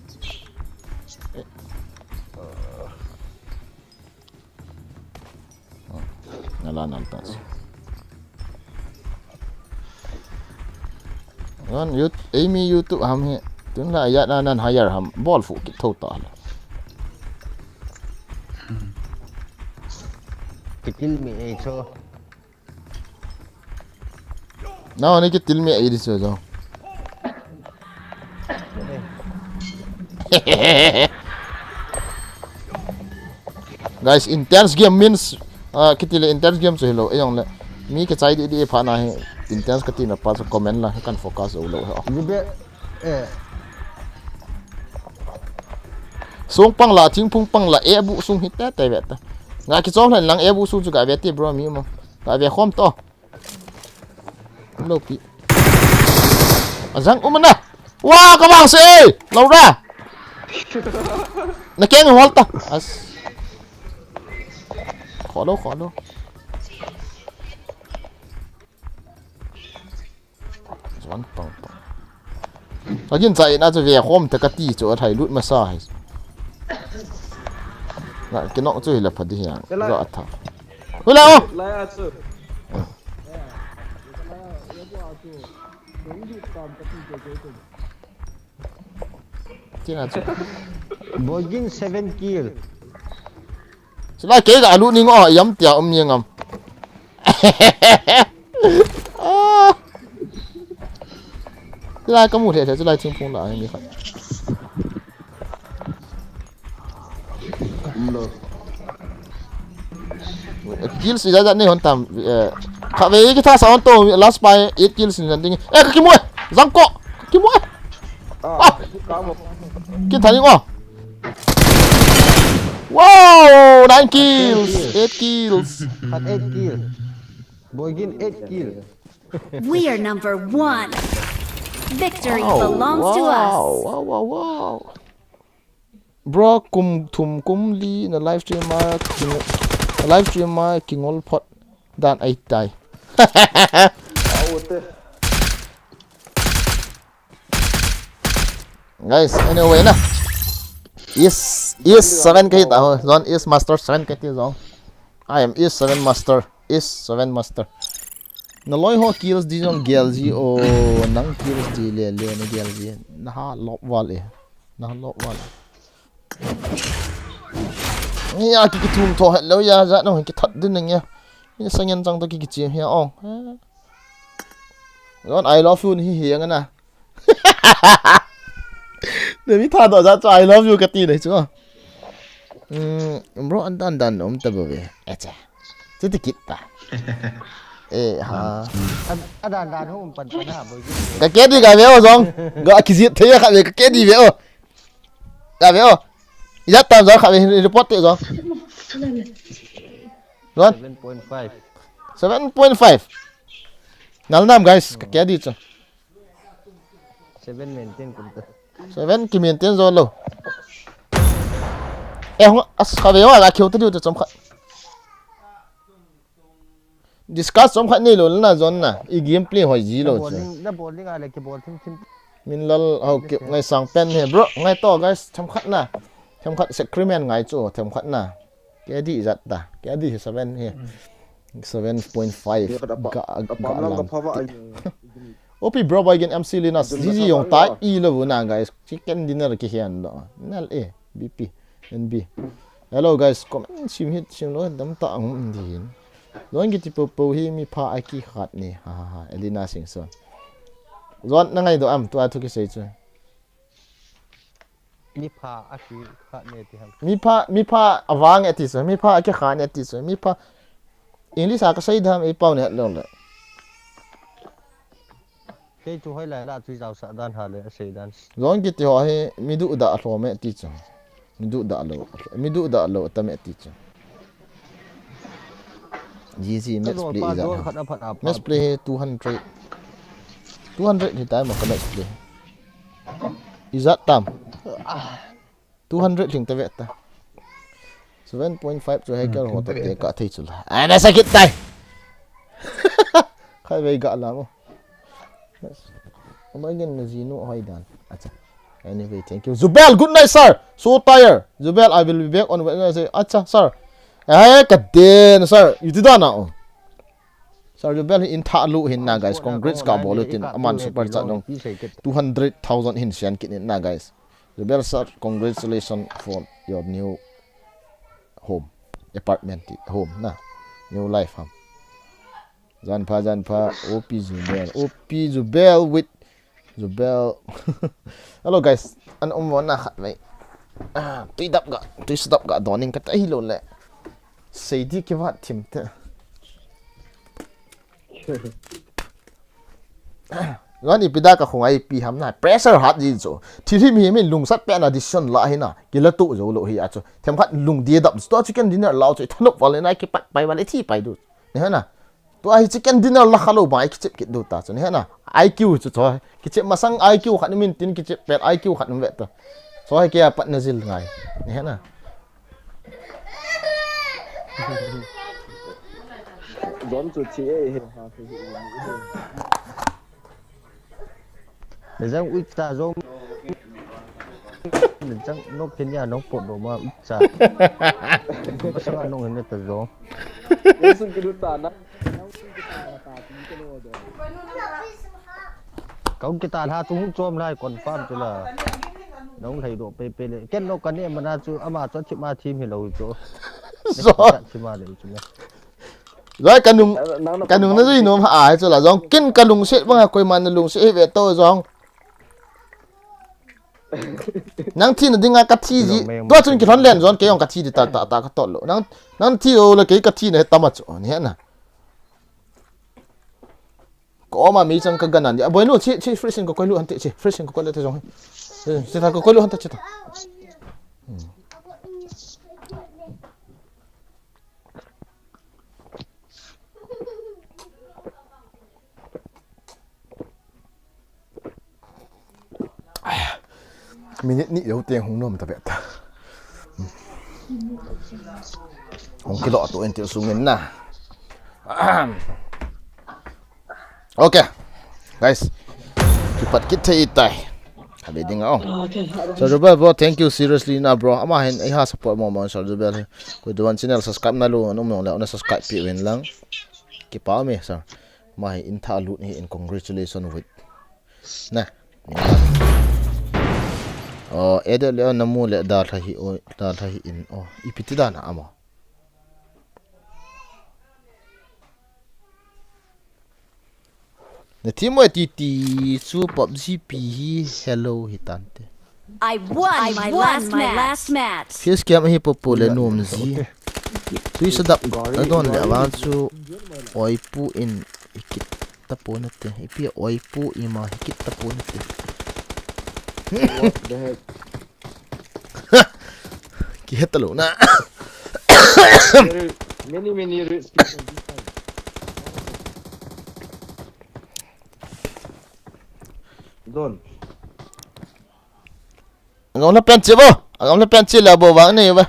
Nala nal tas. Ngan yut, ei mi YouTube ham hi. Tun la ya na nan hire ham. Bol fu ki tho ta la. Kitil mi ei cho. No, ni kitil mi ei di so jo. Guys, intense game means, uh, kitil intense game so hello. Ei jong le. Mi kichai di di pha na hi. Intense kati na pa so comment la kan focus o lo he. Jibe, eh. Sung pang la, thingphung pang la, e bu sung hi te te ve ta. Nga kichom hlen lang e bu sung chu ga ve ti bro mi mo. Ga ve khom to. Lo pi. Azang umana. Wa ka bang se. Laura. Na keng hol ta. As. Kholo, kholo. Zone pang pang. Agin cha ina chu ve khom te kati chu a thai lut masa hi. Na kinok chu hi la phadi hian. Za a tha. Hula o. Lai a chu. Tina chu. Boygin seven kill. Chulai kei ga alu ning o, yam tia um ni ngam. Ah. Chulai ka mu the the, chulai thingphung la ni kha. Kill si ja ja nei hon tam, eh, kha ve ki tha sa hon to, last by eight kills ni ding. Eh, ka kimu e, jang ko, ka kimu e. Ah, ka mo. Ki tha ni ngo. Wow, nine kills, eight kills. Khat eight kill. Boygin eight kill. We are number one. Victory belongs to us. Wow, wow, wow, wow. Bro, kum thum kum li na live stream a king, na live stream a kingol phot dan ai tai. Aute. Guys, anyway na. East, East seven ka hita ho. Zone East Master seven ka ti zone. I am East seven Master. East seven Master. Na loi ho kills di zone G L G o nang kills di le le na G L G. Na ha lop wal e. Na ha lop wal e. Ni a ki ki thum tho het lo ya za no ki that din nge. Ni sangen chang to ki ki chim hia ong. Zone I love you ni hi hi ang na. Nami tha do ja chu I love you ka ti dai chu. Um, bro, an dan dan um ta bo ve. Echa. Chu ti kit ta. Eh, ha. An, an dan dan um pan pan ha bo. Ka ke di ga ve o zong. Ga ki jit thei kha ve ka ke di ve o. Ga ve o. Ya tam zong kha ve report te zong. Zong. Seven point five. Seven point five. Nal nam guys, ka ke di chu. Seven maintain kum ta. Seven ki maintain zo lo. Eh, hong as kha ve ho, a kheu ta diu ta chom khat. Discuss chom khat nei lo na zone na. I gameplay hoi ji lo chu. Na bowling, na bowling a le ki ball thim thim. Minlal, okay, ngaisang pen hi, bro. Ngai to, guys. Themkhat na. Themkhat sacrament ngai chu, themkhat na. Kei di jat ta. Kei di seven hi. Seven point five. Ga, ga lang. O P bro, boy, gin M C Linus. G G yong tai i lo na, guys. Chicken dinner ki hian do. Nal e, B P, N B. Hello, guys. Comment sim hit sim lo, dam ta ang din. Zon kiti po po hi mi pha a ki khat ni. Ha, ha, ha. Elina Singson. Zon na ngai do am, tua thu ki sei chu. Mi pha a ki khat ni ti ham. Mi pha, mi pha a vang e ti chu. Mi pha a ki khat ni ti chu. Mi pha English a ka sei dam e pau ni hat lo le. Kei chu hoi lai la chu jao sa dan ha le, a sei dan. Zon kiti ho hi mi du da a hlom e ti chu. Mi du da lo, mi du da lo ta me ti chu. G G match play i jat ha. Match play hi two hundred. Two hundred hi tai ma ka match play. I jat tam. Two hundred hling ta ve ta. Seven point five chu hacker ho ta te ka thei chu la. Ai, na sakit tai. Khai vei ga la mo. Yes. Ama gen na jinu hoi dan. Acha. Anyway, thank you. Zubel, good night, sir. So tired. Zubel, I will be back on Wednesday. Acha, sir. Eh, ka den, sir. You did that now. Sir Zubel hi in tha lu hin na, guys. Congrats ka bol u tin aman super chat nong two hundred thousand hin sian kit in na, guys. Zubel sir, congratulations for your new home, apartment, home na, new life ham. Jan pha, jan pha, O P Zubel, O P Zubel with Zubel. Hello guys, an um mo na khat mai. Ah, tui dap ga, tui sa dap ga, doning ka tai lo le. Sei di ki vat thim te. Zan ipi da ka khung ai pi ham na. Pressure hat ji chu. Thi thi mi mi lungsat pe na decision la hi na. Ki la tu zo lo hi a chu. Themkhat lung di dap chu. To chicken dinner la chu. Thanop wal na ki pat pai wal thi pai du. Ni ha na. To ai chicken dinner la kha lo ba ai kichep kit du ta chu. Ni ha na. I Q chu chu. Kichep masang I Q khat min tin kichep pet I Q khat ve ta. So hai kia pat na zil ngai. Ni ha na. Zon chu thi e he ha he he. Ni jang ui ta zong. Ni jang nok ken ya nok pot do ma ui ta. Ko sa nok ne ta zong. Yesu ki du ta na. Kau kita la tu chom lai confirm tu la. Nong lai do pe pe le. Ken no ka ne mana chu ama chu chi ma thim hi lo chu. Zoi. Chi ma le chu le. Zoi ka nung, ka nung na zui nom ha ai chu la zong. Ken ka lungset bang a koi man na lungset hi ve to zong. Nang thi na dinga ka thi ji. Tua chun ki thon len zon ke yong ka thi di ta ta ta ka tot lo. Nang, nang thi o le ke ka thi na he tama chu. Ni he na. Ka oma mi chang ka ganan dia. Boinu, chi, chi, freezing ka koi lu han te, chi, freezing ka koi lu te zong. Chi ta ka koi lu han te, chi ta. Minute ni lo te hung nom ta be ta. Hung kilo to en te sung en na. Okay. Guys. Kipat kit thei tai. Ka be ding a ong. Sir Robert bro, thank you seriously na bro. Ama hin ei ha support mo mo Sir Robert. Koi duan channel subscribe na lu, num nong le, na subscribe pi win lang. Kipa me sir. Ama hin in tha lut hi in congratulations with. Na. Oh, edit le na mu le da tha hi o, da tha hi in o. Ipi ti da na amo. Na thi mo ti ti chu PUBG pi hi hello hi tan te. I won my last match. Face cam hi popo le nom ji. Tui sa dap a don le avan chu oi pu in i kit ta po na te. Ipi oi pu i ma hi kit ta po na te. What the heck? Ki het lo na. Many, many rich people this time. Don. Agam la pen che bo. Agam la pen che la bo vang nei ba.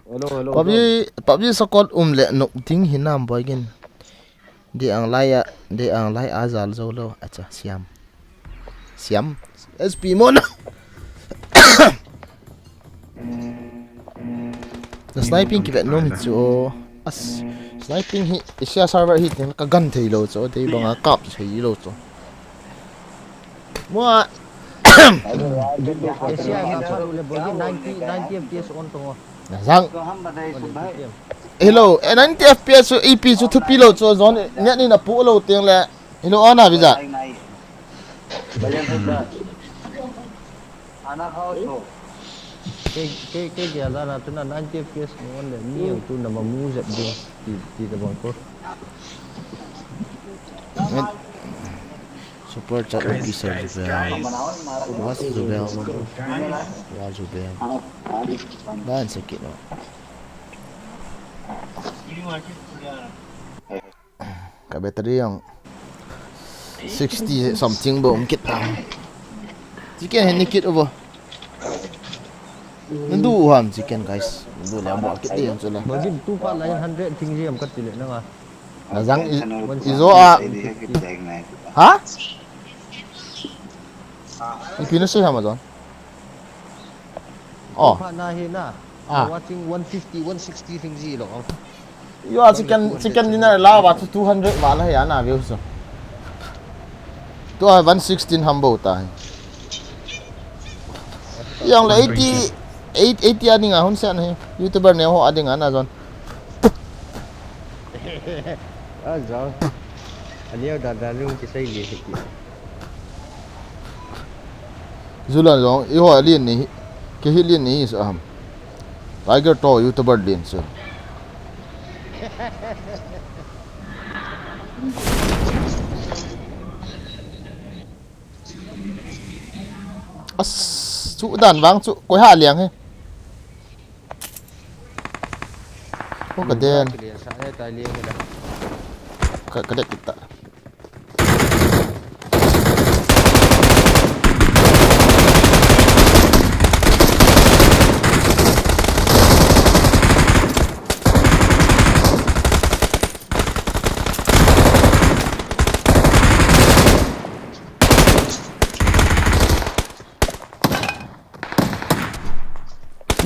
Hello, hello, PUBG, Don. PUBG sokol um le nok ding hinam boy gin. Di ang lai a, di ang lai a zal zo lo. Acha, siam. Siam. S P mo na. Na sniping kivet nom hi chu. As, sniping hi Asia server hi teng ka gan thei lou chu, tei banga kap thei lou chu. Mo a. Asia hi kap le bol ninety, ninety F P S on to. Na jang. Hello, eh, ninety F P S chu ipi chu thupi lou chu, zone net ni na pu lou teng le. Hello, on a visa. Ke, ke, ke, ke, ala na tu na ninety F P S mo le ni tu na ma mu zep ding ti, ti da bang ko. Super chat officer Zubel. What's Zubel? What's Zubel? Ban sakit no. Ka battery jong sixty something bou um kit ta. Chicken hin ni kit uvo. Nandu u ham chicken, guys. Nandu le bol kit ding chu le. Bagi tu pa nine hundred thing ji am kati le nanga. Na jang i, i zo a. Ha? Ipi na sei ham a zon. Oh. Pha na hi na. Ah. Watching one fifty, one sixty thing ji lo. Yo, chicken, chicken dinner la wa chu two hundred wa la ya na view so. Tu a one sixteen ham bou ta. Yang le eighty, eight, eighty a dinga hun sen hi. YouTuber ne ho a dinga na zon. A zon. A liu da da lung ki sai li ki. Zulan jong, i ho lien ni, ki hi lien ni sa ham. Tiger to YouTuber lien sa. As, chu dan vang chu, koi ha liang he. Ko ka den. Ki lien sa he, tai lien he da. Ka, ka det kita.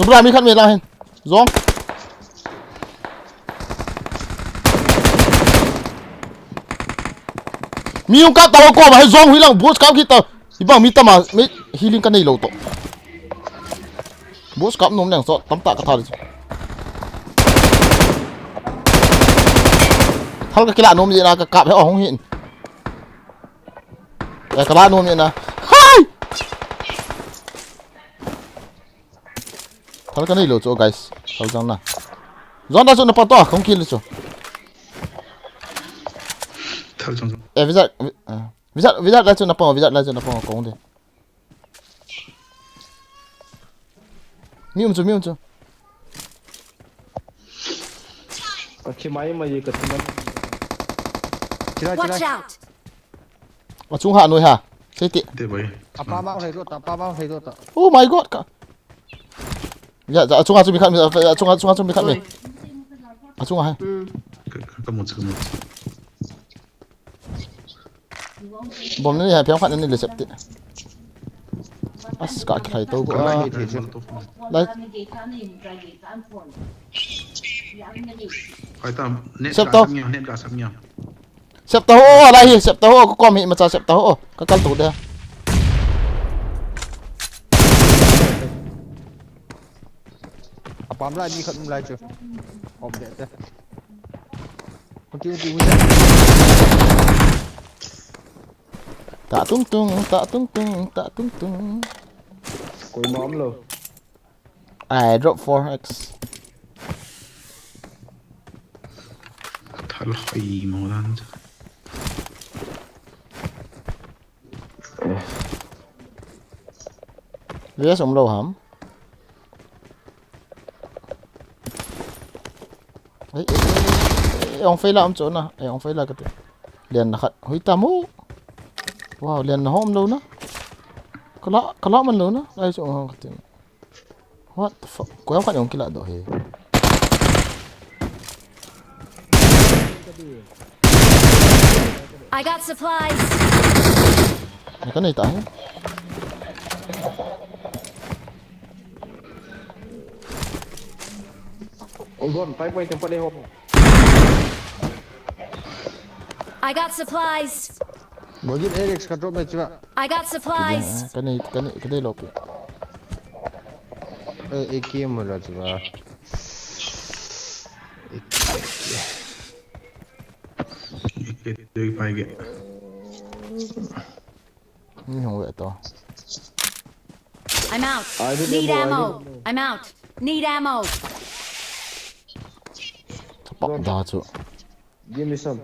Nubra mi khat me lang hin. Zong. Mi hung kap tau ko ma, zong hui lang bus kap kit tau. Ibang mi tama, mi healing ka nei lou to. Bus kap nom nang so, tam ta ka thal. Thal ka kila nom ji na ka kap he o hung hin. Eh, ka la nom ji na. Hai! Thal ka nei lou chu, guys. Thal jang na. Zon da chu na pa to, kong kill chu. Thal jang. Eh, visa, vi-, eh, visa, visa la chu na pa, visa la chu na pa, kong de. Mi um chu, mi um chu. Ka thi mai mai ka thi mai. Chila, chila. Watch out! Achung ha noi ha. Sei ti. Te bai. Apa ma hei ro ta, apa ma hei ro ta. Oh my God, ka. Ya, ya, achung ha chu mi khat mi, achung ha, achung ha chu mi khat mi. Oi. Achung ha. Hmm. Ka, ka, ka mu chu, ka mu chu. Bom ni ha, phiam khat ni le sep ti. As ka khai to ko. Ka la hi thi chu. Lai. Khai ta, net sep ka to. Sep ngiam, net ka sep ngiam. Sep ta ho, lai hi, sep ta ho, ko kom hi, macha sep ta ho, ka kal tu de. Apam lai, mi khat um lai chu. Kom de te. Kati, kati, kati. Ta tung tung, ta tung tung, ta tung tung. Koi ma um lou. Ai, drop four X. Thal hoi mo dan chu. Vest um lou ham. Ei, ei, ei, ei, ong fei la um chu na. Ei, ong fei la kati. Lian na khat. Hui ta mu. Wow, lian na hom lou na. Kala, kala man lou na. Ai chu ong kati. What the fuck? Koi am khat jong kila doh hi. I got supplies. Ka nei ta hi. Gon, five point tempat deh hop. I got supplies. Bagi Alex ka drop mai chuwa. I got supplies. Ka nei, ka nei, ka nei lopi. Eh, A K mo la chuwa. A K, A K. A K, A K. Ni hong ve to. I'm out. I don't Need know, I ammo. don't know. I'm out. Need ammo. Tapak da chu. Give me some.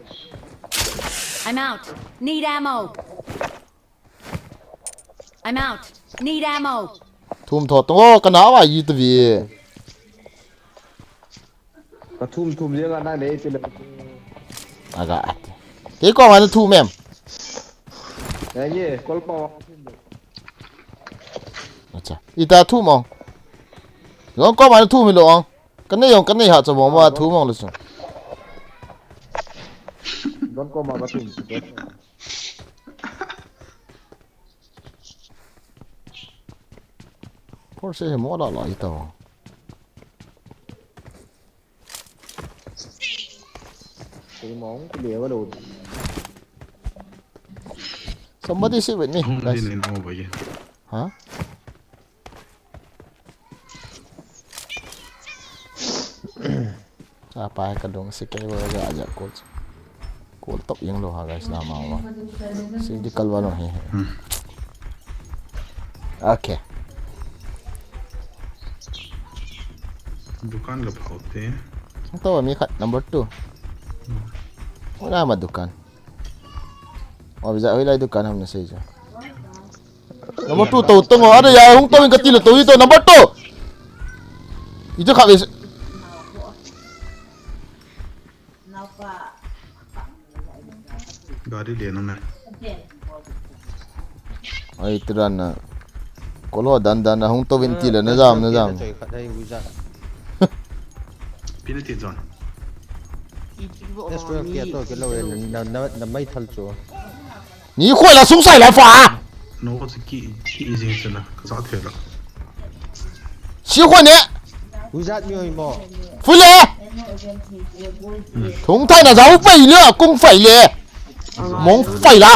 I'm out. Need ammo. I'm out. Need ammo. Thum tho to, oh, kana wa yi to vi. Ka thum thum le nga na nei ti le. Aga at. Kei koma na thum em. Ya ye, kol pa wa. Acha. Ita thum ong. Jon koma na thum lo ong. Ka nei ong, ka nei ha cha bom wa thum ong lo su. Jon koma ka thum. Por se he mo la la ita. Kei mong kei leo lo. Somebody sit with me, guys. Huh? Apa ka dong si kei wa ja ja ko. Kol top yang lo ha, guys, na ma wa. Si di kalwa lo he. Hmm. Okay. Dukan ka pau te. Ang tawa mi khat number two. Hmm. Wala ma dukan. Wa bija hoilai dukan ham na sei ja. Number two to tong o, ada ya hung to ka ti lo to ito number two. Ito kha be. Gari de na na. Ai, tira na. Kolo dan dan na hung to vin ti le na jam, na jam. Pina ti jon. Let's go, kia to, kia lo, na, na, na mai thal chu. Ni khoi la sung sai la fa. No ko ki ki izin sala ka sa thela. Si khoi ne. Wizard mi oi mo. Fui le. Thung thai na jau fai le, kung fai le. Mong fai la.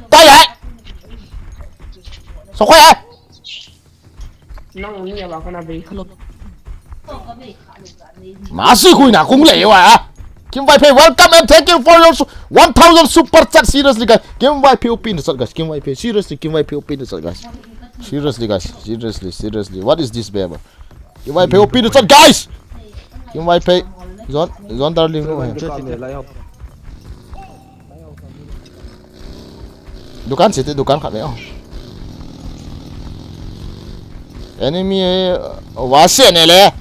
Tai le. So khoi le. Nang ni ya ba ka na be. Hello. Masi khui na kung le wa. Kim Vai Phe, welcome and thank you for your su-, one thousand super chat. Seriously, guys. Kim Vai Phe open the chat, guys. Kim Vai Phe, seriously, Kim Vai Phe open the chat, guys. Seriously, guys. Seriously, seriously. What is this, baby? Kim Vai Phe open the chat, guys. Kim Vai Phe. Zon, zon darling. Dukan siti, dukan khat le. Enemy, eh, wa se ne le.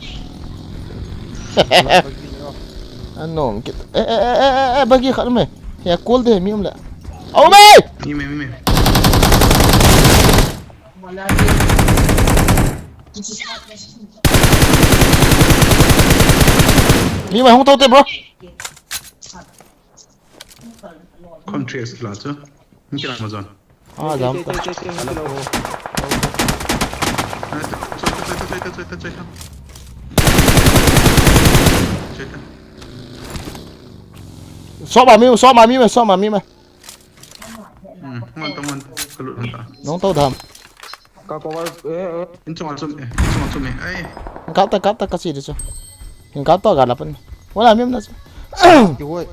Anom kit. Eh, eh, eh, eh, eh, bagi khat me. Ya kol de mi um le. Au me. Mi me, mi me. Mi me hung to te, bro. Kon three X la chu. Ni kila Amazon. Ah, jam ta. Soma mi, soma mi me, soma mi me. Hmm, ngon ta, ngon ta. Kalut ngon ta. Nong to dam. Ka cover, eh, eh. In chunga chum e, in chunga chum e. Ai. Kap ta, kap ta, kasi di chu. In kap to ga la pen. Wala mim na chu. Ki woi.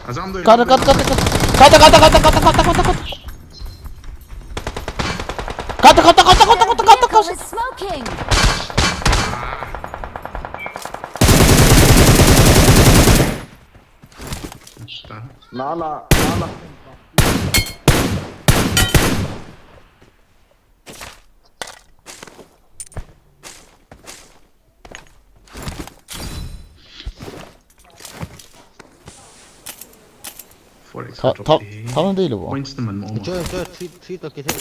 Azam do. Kata, kata, kata, kata. Kata, kata, kata. Kata, kata, kata, kata, kata, kata. Is smoking. Na, na, na, na. Four X tha, drop tha, e. Tha na dei lo bo. Points naman mo. Cho, cho, three, three to kit.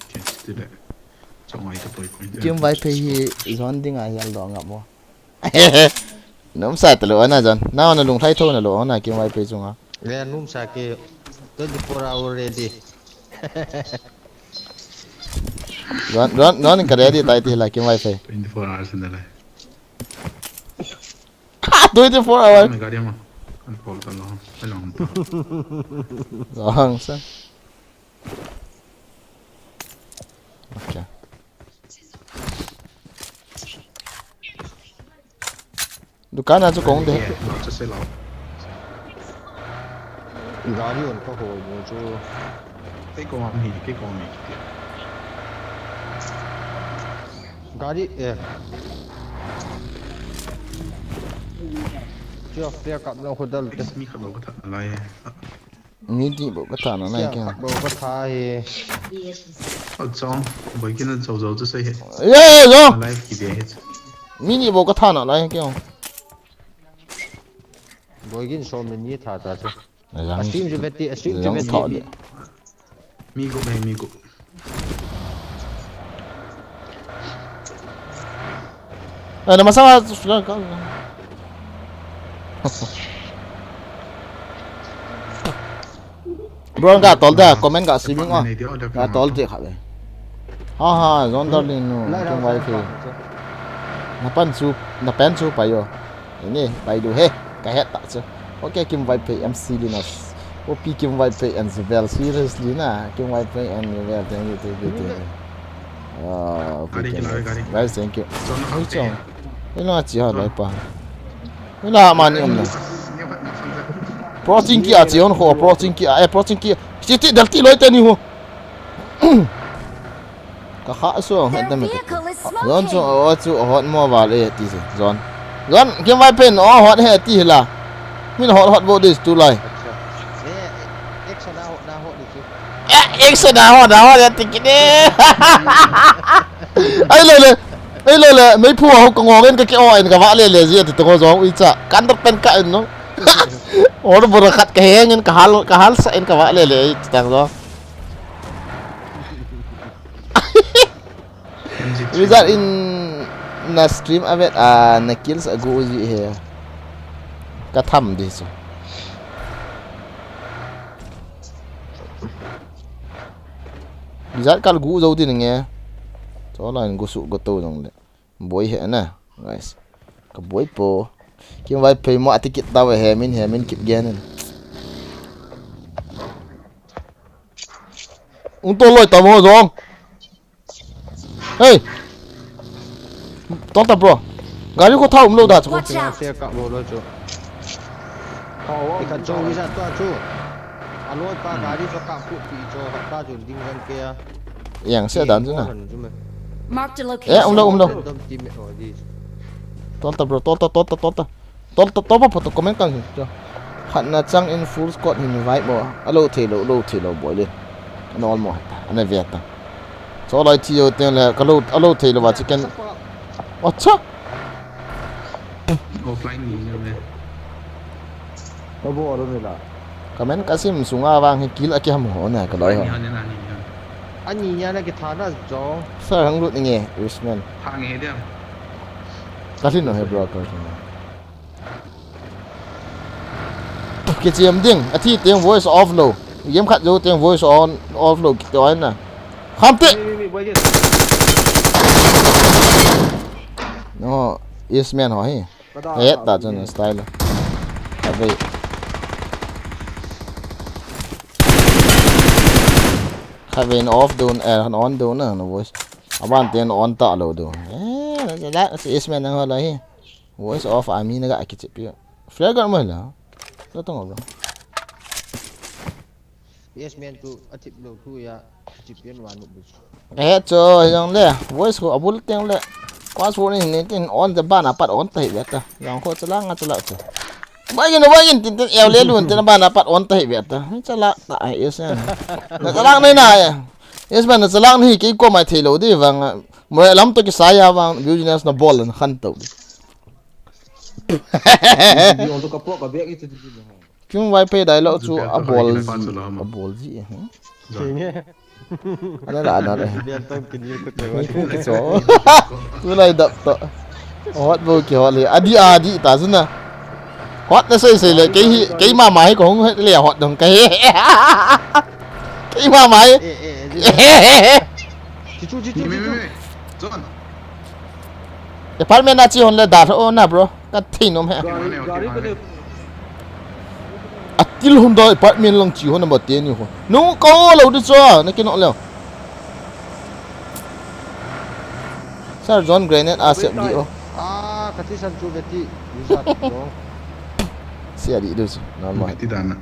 Okay, tide. Cho ngai to point, point. Kim Vaiphei hi zon ding a hial do ngap mo. Nom sa ta lo ana zon. Na na lung thai tho na lo ana Kim Vaiphei chunga. Re num sa ke twenty-four hour ready. Ron, ron, ron ka ready tai ti la kim wifi. Twenty-four hours in the life. Twenty-four hour. Ang gari mo. Ang pol ta lo. Ang ta. Ang sa. Okay. Dukan a chu kong de. Ye, no, just say lo. Gari on ka hol mo chu. Kei kong hi, kei kong hi. Gari, eh. Chu a flare kap lo khodal te. Mi khat lo ka tha lai. Mi di bo ka tha na lai kya? Bo ka tha hi. Achong, boi kin a chau chau chu sei he. Ye, ye, yo. Lai ki de he. Mi di bo ka tha na lai kya? Boi kin so mi ni tha ta chu. Lang. Asim ju beti, asim ju beti. Mi gu, mi gu. Eh, na masa ka. Bro, ka tol da, comment ka siming o. Ka tol je kha be. Ha ha, John Darling nu, kin wifi. Na pan chu, na pen chu pa yo. Ini, pai du he, ka het ta chu. Okay, kim wifi M C Linus. O P kim wifi and Zubel, seriously na, kim wifi and Zubel, thank you, thank you, thank you. Ah, okay, guys, thank you. Ui chong. Ui la chi ha lai pa. Ui la ma ni um na. Approaching ki a chi on ho, approaching ki a, eh, approaching ki. Chi ti dal ti loi te ni ho. Ka kha so, ha dam te. John chu, o chu, o hot mo val e ti se. John. John, kim wifi pen, o hot he ti la. Min hot hot bo this tu lai. Acha. Eh, ek sa na hot, na hot ni chu. Eh, ek sa na hot, na hot ya ti ki de. Ai lo le. Ai lo le, mei phu ho ka ngong en ka ke o en ka va le le ji ti to John ui cha. Kan dok pen ka en no. Or bora khat ka heng en ka hal, ka hal sa en ka va le le ti tang John. Wizard in na stream a vet a na kills a gu uji he. Ka tham di chu. Wizard kal gu zo di nge. Cho la in gu su gu to jong le. Boi he na, guys. Ka boi po. Kim wifi mo ati kit ta ve he min he min kip gen in. Ung to loi ta mo jong. Hey! Tol ta bro. Gari ko tha um lo da chu. Watch out! Share ka bol lo chu. Ikhat chu isa to chu. Aloi pa gari chu ka pu pi chu ka pa chu ding ran ke a. Yang se dan chu na. Mark the location. Eh, um lo, um lo. Dom ti me o di. Tol ta bro, tol ta, tol ta, tol ta. Tol, tol, tol, pa photo comment kang hi, cho. Khat na chang in full squad hin vibe mo. Alo thei lo, lo thei lo, boi le. Ana ol mo heta, ana ve ta. Cho lai thi yo teng le, ka lo, alo thei lo va chicken. Acha. Offline ni ne me. Abo alo ne la. Comment ka sim sunga vang hi kill a ki ham ho na ka loi ho. Ani nia na ki tha na jo. Sir hang lut ni nge, Usman. Tha nge dia. Ka lin no he bro ka lin no. Kichiam ding, athi teng voice off lo. Game khat jou teng voice on, off lo, kiti oi na. Kham te! Mi, mi, mi, boy, yes. No, yes man ho hi. Kada, eh, kada, ta chun mi. Style. Khatvei. Khatvei na off dun, eh, on dun na, na voice. Aban ten on ta lo dun. Eh, na, na, na, yes man na ho la hi. Voice off a mi na ga kichep pi. Flare gun mo la. Lo tong lo. Yes man tu a tip lo tu ya. Chip yan wa nu bu. Eh, cho, jong le. Voice ko abul teng le. Password ni ni tin on the ban apat on ta hi beta. Jong ko chala nga chala cho. Bai gin, bai gin, tin tin el le lun tin ban apat on ta hi beta. Chala ta ai yes man. Na chala nei na ya. Yes man, na chala nei kei ko mai thei lo di vang. Mo lam to ki sa ya vang business na bol na khan to. Video tu ka pok ka bek itu tu. Kin Vaiphei dialogue chu abol ji, abol ji, hmm? Sing e. Ana la, ana la. Dia tang kini ko te. Kicho. Tulai dap to. Hot bo kihot le. Adi, adi ta chu na. Hot na sei sei le, kei hi, kei mama hi ko hung le hot dong kei. Kei mama hi. Eh, eh, eh, eh. Chichu, chichu, chichu. Apartment a chi hon le da tho na, bro. Ka thei nom he. Gari, gari ka de. Atil hon da apartment lang chi hon ba te ni ho. Nu ko lo du cho, na ki no le. Sir John grenade a sep di o. Ah, kati san chu beti. Yusa no. Sia di du. Normal. Beti dana.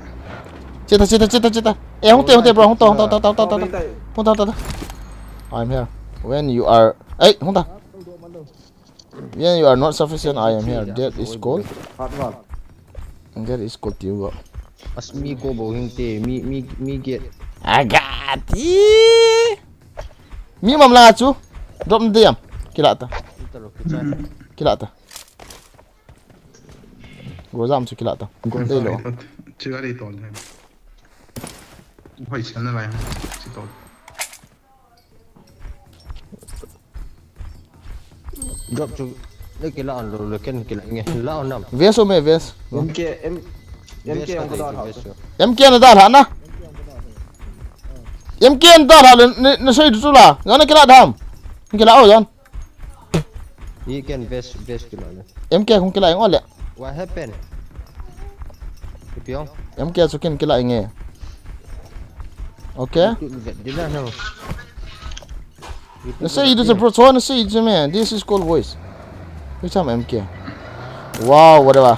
Chita, chita, chita, chita. Eh, hung te, hung te, bro, hung to, hung to, to, to, to, to. Hung to, to, to. I'm here. When you are, eh, hung ta. When you are not sufficient, I am here. That is called. That is called you go. As mi ko bo hing te, mi, mi, mi get. Agati. Mi mam la chu. Drop diam. Kila ta. Kila ta. Go jam chu kila ta. Go dei lo. Chigari tol. Hoi chana lai. Chitol. Drop chu. Le kila an lo, le ken kila nge. La an nam. Vest o me vest. M K, M, M K ang ko da ha. M K na da ha na. M K na da ha le, na sei du chu la. Gana kila dam. Kila o jan. Ye ken vest, vest kila le. M K kung kila ngo le. What happened? Ipiong. M K chu ken kila nge. Okay. Dila no. Na sei du chu bro, so na sei du chu me. This is called voice. Which am M K. Wow, whatever.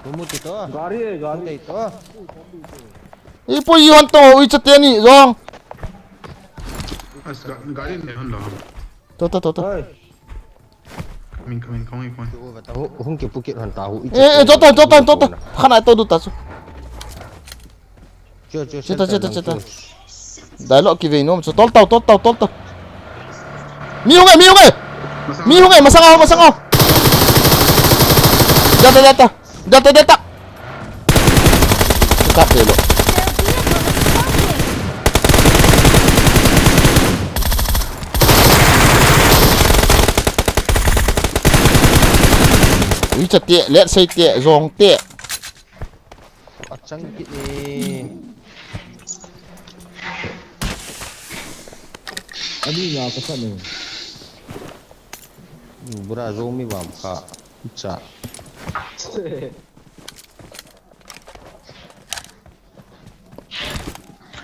Mumu tu to. Gari hai, gari. Tei to. Ipo i hon to, i chate ni jong. As ga-, gari ne hon lo. To, to, to, to. Oi. Coming, coming, coming, coming. Hu, hu, hung ki pukit hon ta hu. Eh, eh, jota, jota, jota. Khana to du ta chu. Chita, chita, chita. Dialogue kivei nom chu. Tol tau, tol tau, tol tau. Mi hung e, mi hung e. Mi hung e, masang au, masang au. Data, data. Data, data. Kap de lo. Ui, cha te, let's say te, jong te. Achang kit e. Ani nga ka sa ne. Bura zo mi bam kha. Cha.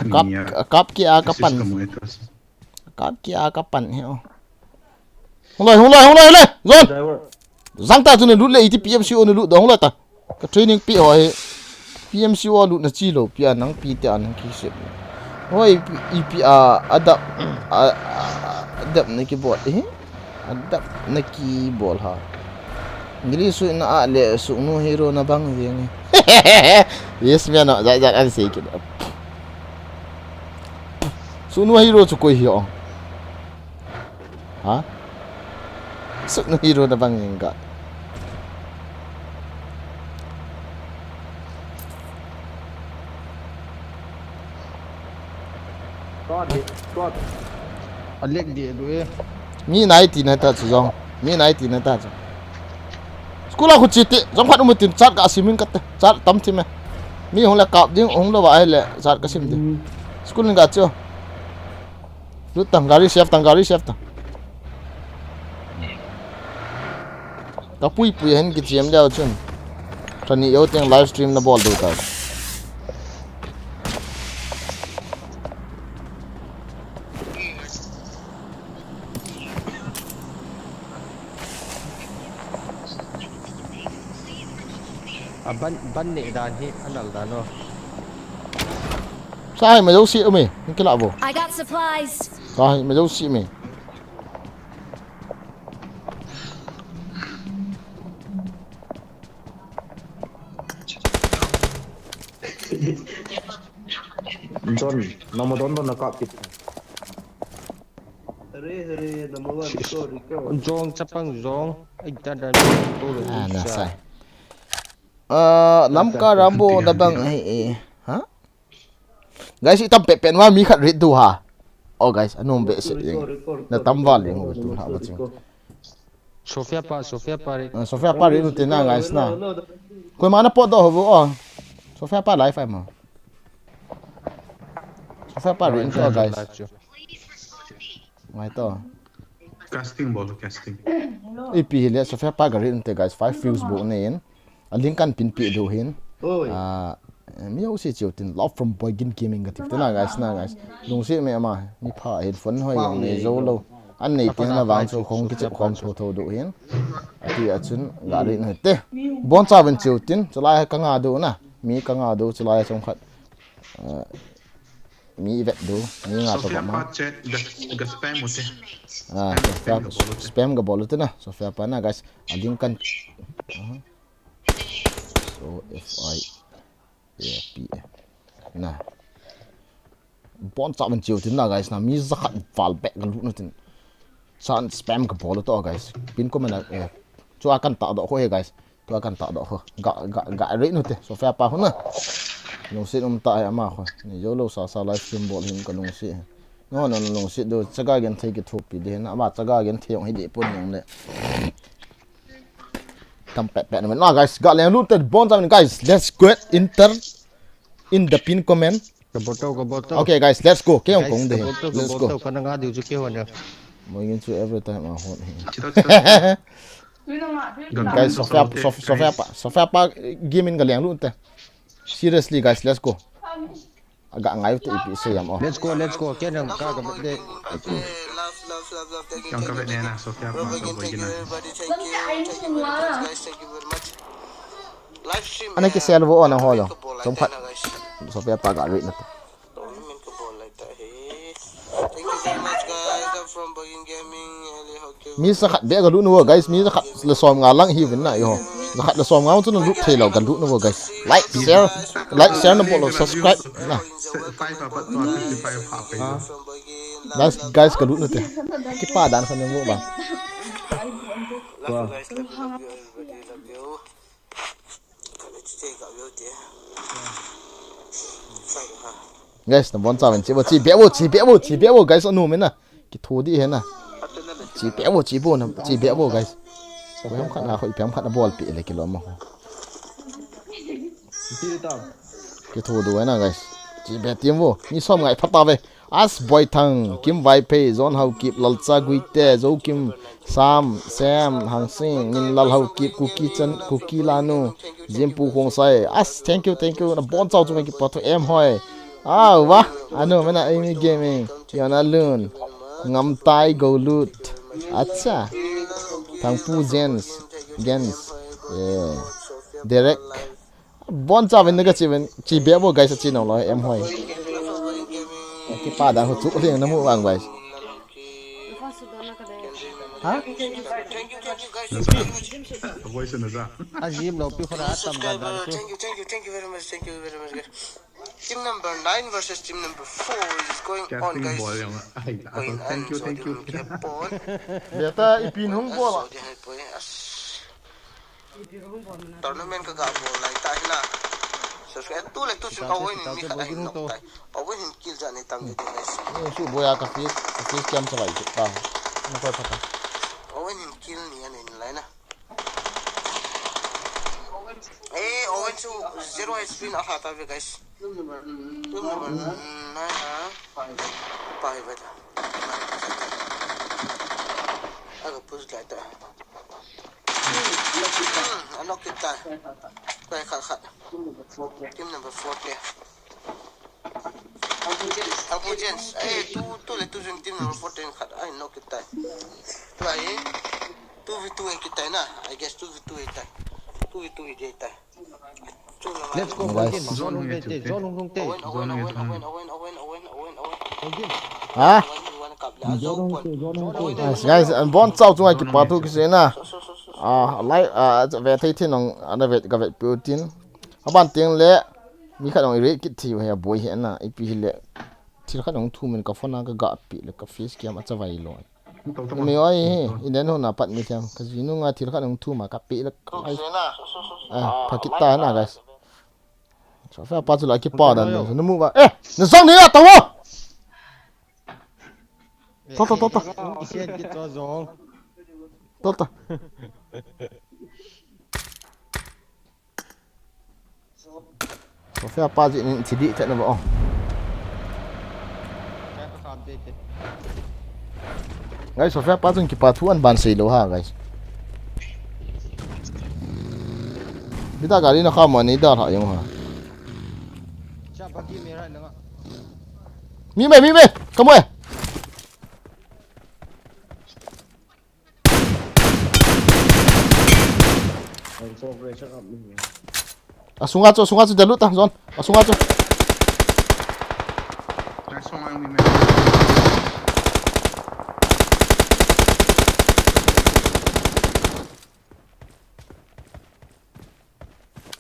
Kap, kap ki a ka pan. Kap ki a ka pan he o. Hung loi, hung loi, hung loi, hung loi. Zon. Driver. Zang ta chu ne lut le iti P M C O ne lut da hung loi ta. Ka training pi ho hi. P M C O lut na chi lo pi a nang pi te a nang ki se. Hoi, ipi a, adap, a, a, adap ne ki bol hi. Adap na ki bol ha. English su na a le su nu hero na bang jeng. Yes, me na, jat, jat, an sei ki. Su nu hero chu koi hi o. Ha? Su nu hero na bang jeng ka. Alek di du e. Mi nai ti na ta chu jong. Mi nai ti na ta chu. School a khu chi ti, jong khat um tin chat ka simin ka te. Chat tam thi me. Mi hung le kap ding, hung lo wa ai le chat ka sim ding. School ni ka chu. Lut tang gari save tang, gari save tang. Ka pui pui hen ki chem leo chun. Thani yo teng live stream na bol do ta. A ban, ban ne dan hi anal dan o. Sa hai ma jo si umi, ni kila bo. I got supplies. Sa hai ma jo si mi. John, namo don don na kap kit. Hare, hare, namo don, Rico, Rico. Jong chapang jong. Ai, da, da, da, da, da, ah, na sa. Sai. Ah, Lamka Rambo da bang, eh, eh. Ha? Guys, itam pe pen wa mi khat rit du ha. Oh, guys, anom be se jeng. Na tam val jeng tu ha ba jeng. Sophia pa, Sophia pa ri. Ah, Sophia pa ri nu te na, guys, na. Koima na pot doh ho vo, oh. Sophia pa live ai ma. Sophia pa ri nu te, guys. Ngai to. Casting bol, casting. Ipi hile, Sophia pa ga ri nu te, guys. Five views bou nei in. A link kan pin pi diu hin. Oi. Ah, mi ho si chiu tin, love from Boygin Gaming kati tin na, guys, na, guys. Lungsi me ama, mi pha headphone hoi jong nei jou lou. An nei tin na vang chu khong kichep khom tho tho diu hin. Ati a chun ga ri nu te. Bon cha ven chiu tin, chulai ka nga diu na. Mi ka nga diu, chulai chom khat. Ah, mi vet diu, mi nga to Sophia ma. Pa chat, ga, ga spam u te. Ah, spam, spam ga bol u te. Spam ga bol u te na, Sophia pa na, guys. A link kan. Aha. So, F I A P A. Na. Bon cha ven chiu tin na, guys, na. Mi jakhat val bek ga lut nu tin. Chan spam ga bol u to, guys. Pin comment a, eh. Chu a kan ta doh kho he, guys. Tua kan ta doh ho. Ga, ga, ga ri nu te. Sophia pa ho na. Lungsi um ta he ama ho. Nei jou lou sa sa live stream bol hin ka lungsi. No, no, no, lungsi diu. Chaga genthei kithopi di hin. Ama chaga genthei jong hi di pon jong le. Tam pet pet na, guys. Ga leng lut te bon cha ven, guys. Let's go. Enter in the pin comment. Ka bol to, ka bol to. Okay, guys, let's go. Kei hung kong de. Ka bol to, ka bol to. Let's go. Ka na nga diu chu kei hon ya. Mo ngin chu every time a hon. Chito, chito. Guys, Sophia, Sophia, Sophia pa, Sophia pa gaming ga leng lut te. Seriously, guys, let's go. Aga ngai u te ipi se jam o. Let's go, let's go. Kei nang ka ka de. Love, love, love, love. Thank you, thank you, thank you. Sophia pa, Boygin, thank you, everybody. Thank you, thank you very much, guys. Thank you very much. Live stream. Ana ki sel vo ona ho jong. Chom khat. Sophia pa ga ri na to. Tournament ka bol lai ta hi. Thank you very much, guys. I'm from Boygin Gaming. Eli Hockey. Mi jakhat bek ga lut nu vo, guys. Mi jakhat le som nga lang hi vin na i ho. Jakhat le som nga chu na lut thei lou ga lut nu vo, guys. Like, share, like, share na bol lou, subscribe na. Guys, guys, ka lut nu te. Kipa dan kha ne mu ba. Love you, guys. Love you, love you, everybody. Love you. Guys, na bon cha ven, chi vo, chi be vo, chi be vo, chi be vo, guys, anu me na. Kitho di he na. Chi be vo, chi vo na, chi be vo, guys. Ko hem khat na, ko ipem khat na bol pi le kilo ma ko. Kitho diu na, guys. Chi be team vo. Mi som ngai phat ta ve. As Boithang, Kim Vaiphei, John Haokip, Lalcha Guite, Jokim, Sam, Sam, Hangsing, Minlal Haokip, Kuki Chan, Kuki Lanu, Jimpu Khongsai. As, thank you, thank you. Na bon chau chu ngai kipa thu em hoi. Ah, wah. Anu me na Amy Gaming, Yona Lun, Ngamtai Golut. Acha. Thangpu Jens, Jens. Yeah. Derek. Bon cha ven na ka chi ven, chi be vo guys, chi nong lo em hoi. Kipa dan ho chu leng na mu vang guys. Ha? Voice na za. A jim lo pi khora tam dan dan chu. Thank you, thank you, thank you very much, thank you very much, guys. Team number nine versus team number four is going on, guys. Thank you, thank you. Beta ipin hung bol. Tournament ka ga bol lai ta hi na. Subscribe tu le tu chun Owen in mi khat ahin knock tai. Owen in kill ja nei tam ve guys. Ni su boya ka face, ka face cam chavai ta. Na koi pata. Owen in kill ni ahin lai na. Eh, Owen chu zero H P na ha ta ve guys. Room number nine ha. Pai ve ta. Aga push lai ta. Hmm, a knock kit tai. Pai khat khat. Team number four te. Uncle James. Eh, tu, tu le tu jun team number four te khat. Ai, knock kit tai. Tu ai. Two v two e kit tai na. I guess two v two e tai. Two v two e tai. Let's go, Boygin. Zone hung te, zone hung te. Owen, Owen, Owen, Owen, Owen, Owen, Owen, Owen, Owen. Boygin. Ha? Owen, Owen, kap le. Zone hung te, zone hung te. Nice, guys, and bon chau chunga kipa thu kisei na. Ah, like, ah, ve thei thei nong, ana ve, ka ve pu tin. Aban teng le, mi khat nong i re kit thei he boi he na, ipi hi le. Thil khat nong thu min ka phone a ka ga pi le ka face cam a chavai lo. Mi oi hi, i den ho na pat mi thiam. Ka jinu nga thil khat nong thu ma ka pi le ka ai. Ah, pha kit ta na, guys. Chaufa pa chu la kipa dan na mu ba. Eh, na jong ni a ta wo. To, to, to, to. Tol ta. Sophia pa jin in thi di chat na ba, oh. Guys, Sophia pa chun kipa thu aban sei lou ha, guys. Bita gari na kha mo ni da ha jong ha. Cha bagi me ra na nga. Mi me, mi me. Come on. Asunga chu, asunga chu, jalut ta, John. Asunga chu. Nice one, mi me.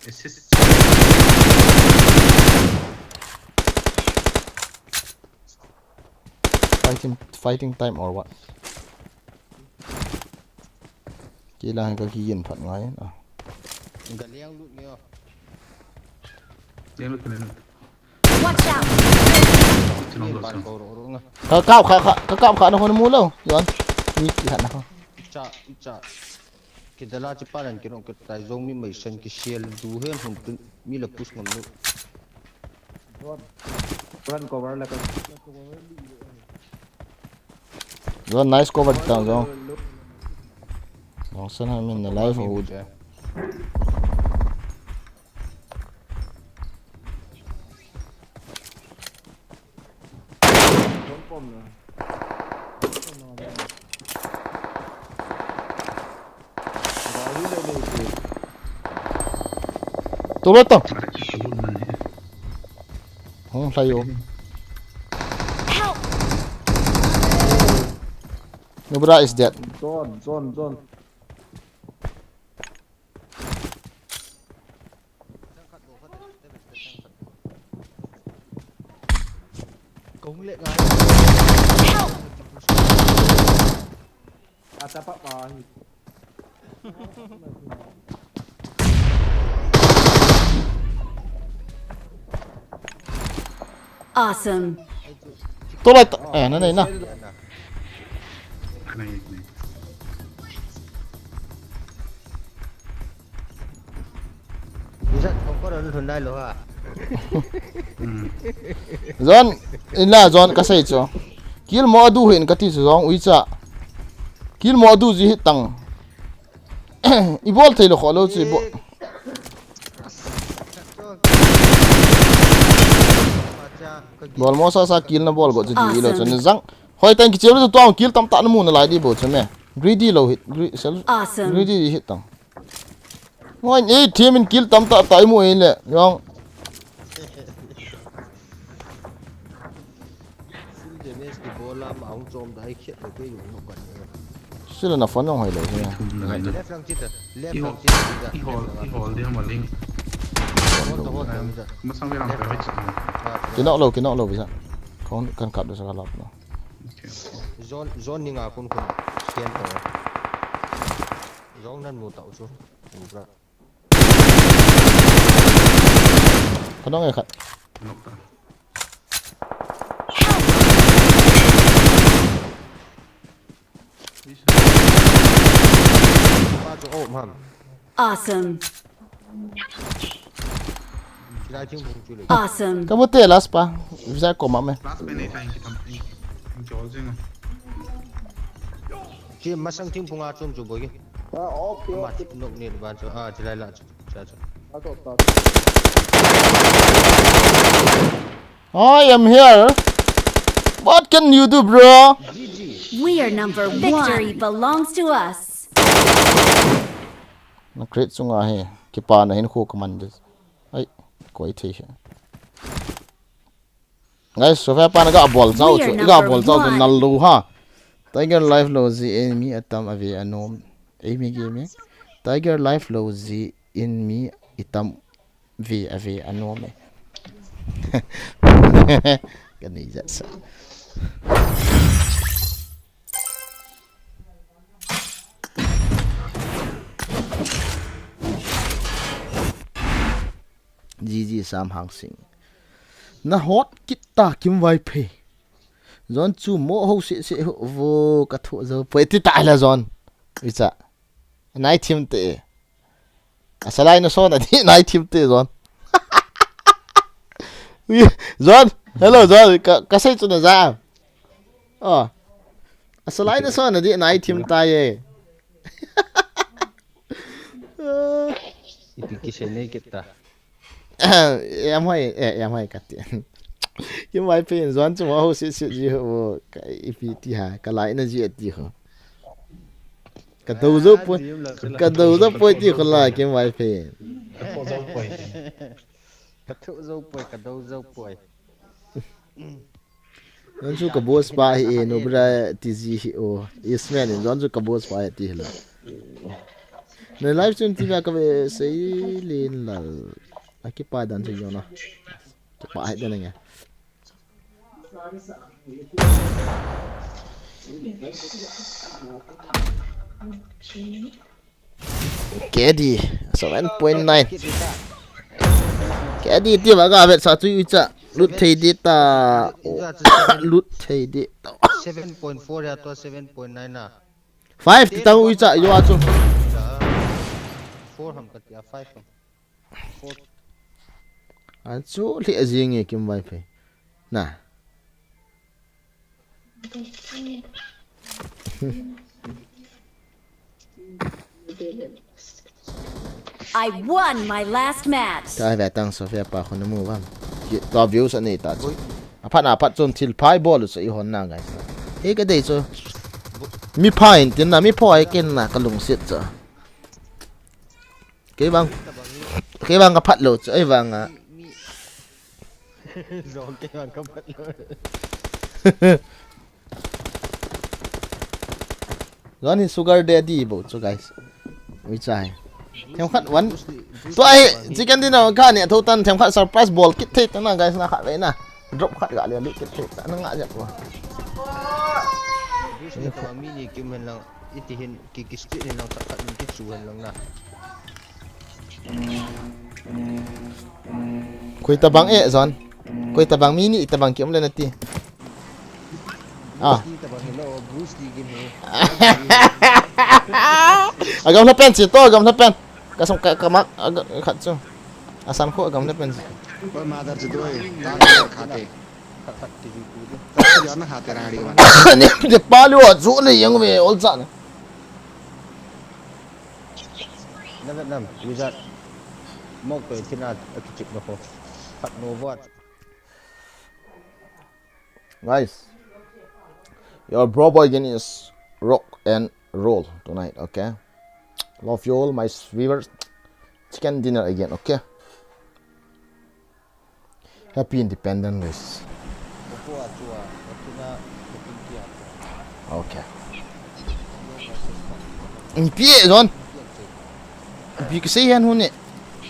Assist. Fighting, fighting time or what? Kila ka kiyin phat ngai na. Galiang lut neo. Liang lut, liang lut. Watch out! Chin ong lo. Ka kap kha, ka kap kha na hon mu lo. Yon. Ni ki hat na kha. Cha, cha. Kidala chi paran kinong kitai jong mi mai san kisial du hen hung tun mi la push ngam nu. Run cover la ka. Run nice cover tang jong. Jong san ha min na live ho. Tolot to. Hung hlayo. Help! Nubra is dead. Zone, zone, zone. Kong le ngai. Help! Ata pa pa hi. Awesome. Tolot to. Eh, na, na, na. Zat, kong ko ron thun dai lo ha. Zon, in la zon ka sei chu. Kill mo adu hin ka ti chu zong ui cha. Kill mo adu ji hi tang. I bol thei lo kho lo chi bol. Bol mo sa sa kill na bol bo chu di lo chu na zang. Hoi tang ki cheu lo chu tuang kill tam ta na mu na lai di bo chu me. Greedy lo hit, gre-, sel-, Awesome. Greedy hit tang. Moi, eh, team in kill tam ta ta i mu in le, yong. Full damage ki bola ma hung chom da i khiat le ke yung no kan. Sila na phone yong hoi lo sila. Left lang chita, left lang chita. I hol, i hol dia maling. Hol to, hol to, hol to. Masang bilang pe hoi chak. Kinok lo, kinok lo bisa. Kon kan kat do sa lap no. Okay. Zone, zone ni nga kun kun. Scan to. Zone nan mu tau chu. Mu bra. Kanong e khat. Nok ta. Pa chu om ham. Awesome. Chilai thingphung chu le. Awesome. Ka mu te last pa. Visa ko ma me. Last pa nei ta in ki tam in. In ki ol jing. Chi masang thingphung a chom chu boi. Ah, okay, okay. Nok ni ban chu. Ah, chilai la chu. Cha, cha. I am here. What can you do, bro? We are number one. Victory belongs to us. Na crate sunga hi. Kipa na hin khu command this. Ai, koi thei hi. Guys, so far pa na ga bol chau chu, ga bol chau chu nal lo ha. Tiger life lo ji in mi atam ave anom. Ei mi ge mi. Tiger life lo ji in mi itam ve ave anom e. Ka nei jat sa. G G Sam Hangsing. Na hot kit ta Kim Vaiphei. Zon chu mo ho se se ho vo ka tho zo poi ti ta la zon. Uicha. Nai thim te. Asalai na son adi nai thim te, John. Ui, John. Hello, John. Ka, ka sei chu na ja. Oh. Asalai na son adi nai thim ta ye. Ipi kisei nei kita. Em hoi, eh, em hoi kati. Kim Vaiphei in John chu mo ho sit sit ji ho, ka ipi ti ha, ka lai na ji ati ho. Ka do jo poi, ka do jo poi ti ho la Kim Vaiphei. Ka tho jo poi, ka do jo poi. John chu ka boss pa hi e, Nubra T Z hi o. Yes man, John chu ka boss pa hi ti hi la. Na live stream ti ba ka ve sei lin lal. Aki pa dan chu John a. Ki pa hi dan nge. K D seven point nine. K D ti ba ga vet sa chu uicha. Lut thei di ta. Lut thei di ta. Seven point four ya to seven point nine na. Five ti tang uicha yo a chu. Four ham ka ti a five ham. Four. An chu li a jing e Kim Vaiphei. Na. I won my last match. Ka ve tang Sophia pa khun mu bam. Ye, to views ani ta chu. A phat na phat chun thil phai bol chu i hon na guys. He ka dei chu. Mi phai in tin na mi phai ken na ka lungsit chu. Kei bang. Kei bang ka phat lo chu ei bang a. Zong kei bang ka phat lo. John hi sugar daddy bo chu guys. Ui chai. Them khat one. Tua hi chicken dinner ka ni tho tan them khat surprise bol kit thei ta na guys na khat ve na. Drop khat ga le lut kit thei ta na nga ja ko. Bus ni ka mi ni kim hen lang iti hin ki ki street hin lang khat khat min ki chu hen lang na. Koi ta bang e John. Koi ta bang mi ni ta bang ki um le na ti. Ah. Ki ta bang hello Bruce Lee gin he. Agam na pen si to agam na pen. Ka sam ka ka mak aga khat chu. Asan ko agam na pen si. Oi mother chu doi. Ta khate. Khat khat ki ji ku de. Yo na khate rang ri ma. Ne de pa lu chu le yang ve ol cha na. Na Vietnam wizard. Mok to thina a ki chip no ko. Khat no what. Guys, your bro boy again is rock and roll tonight, okay? Love you all, my viewers. Chicken dinner again, okay? Happy Independence Day. Ko ko a chu a, ko thina ko tin ki a. Okay. Pi e John. Pi ke sei han hun ne.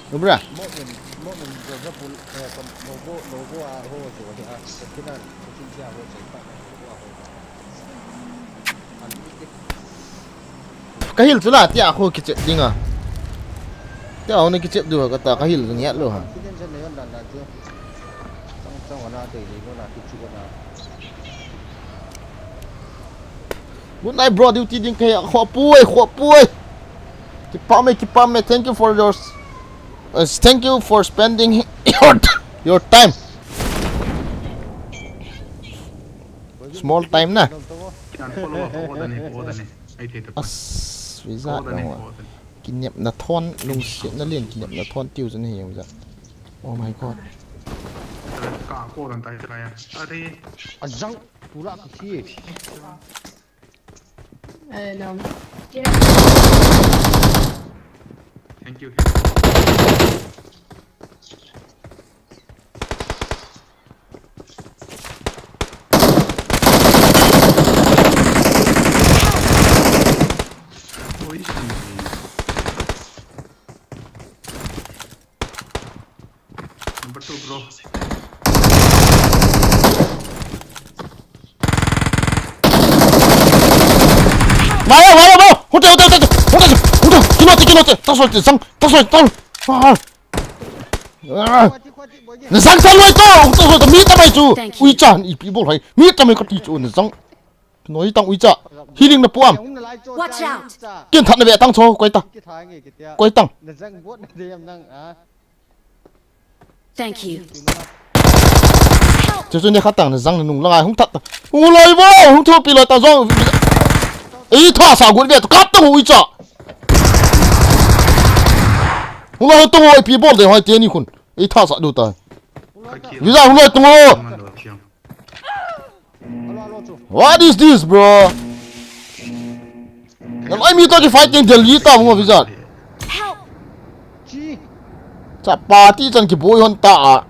Bra. Mo men mo men jo ja pul eh ko no go no go a ho jo he a. Ko thina ko tin ki a ho jo pa. Ka hil chu la tia kho kichep ding a. Tia hona kichep du ka ta ka hil ngiat lo ha. Good night bro, duty ding ka kho pui kho pui. Keep up me, keep up me. Thank you for your uh, thank you for spending your your time. Small time na. Yan follow up order ni order ni. Ai thei ta. As visa dong. Kinepna thon lungsetna len kinepna thon tiu chu na hi uja. Oh my god. Ka ko dan tai ka ya. Are. Ajang pura ka thi. Hello. Thank you. Number two, bro. Maya, maya, maya. Hote, hote, hote, hote, hote. Kinote, kinote. Tasolte, sang, tasolte, tasolte. Ah. Ah. Na sang sa loi to, to, to, mi ta mai chu. Ui chan, ipi bol hai. Mi ta mai ka ti chu, na sang. Noi tang ui cha. Healing na puam. Watch out. Kin that na ve tang cho, koi ta. Koi tang. Thank you. Chu chu ne kha tang na jang na nung la ngai hung that ta. Hung loi bo, hung thu pi loi ta jong. Ei tha sa gun ve tu kap ta ui cha. Hung loi tu oi pi bol de hoi te ni khun. Ei tha sa du ta. Visa hung loi tu. What is this, bro? Nalai mi to ki fighting Delhi ta mo visa. Help! Cha party chan ki boi hon ta a.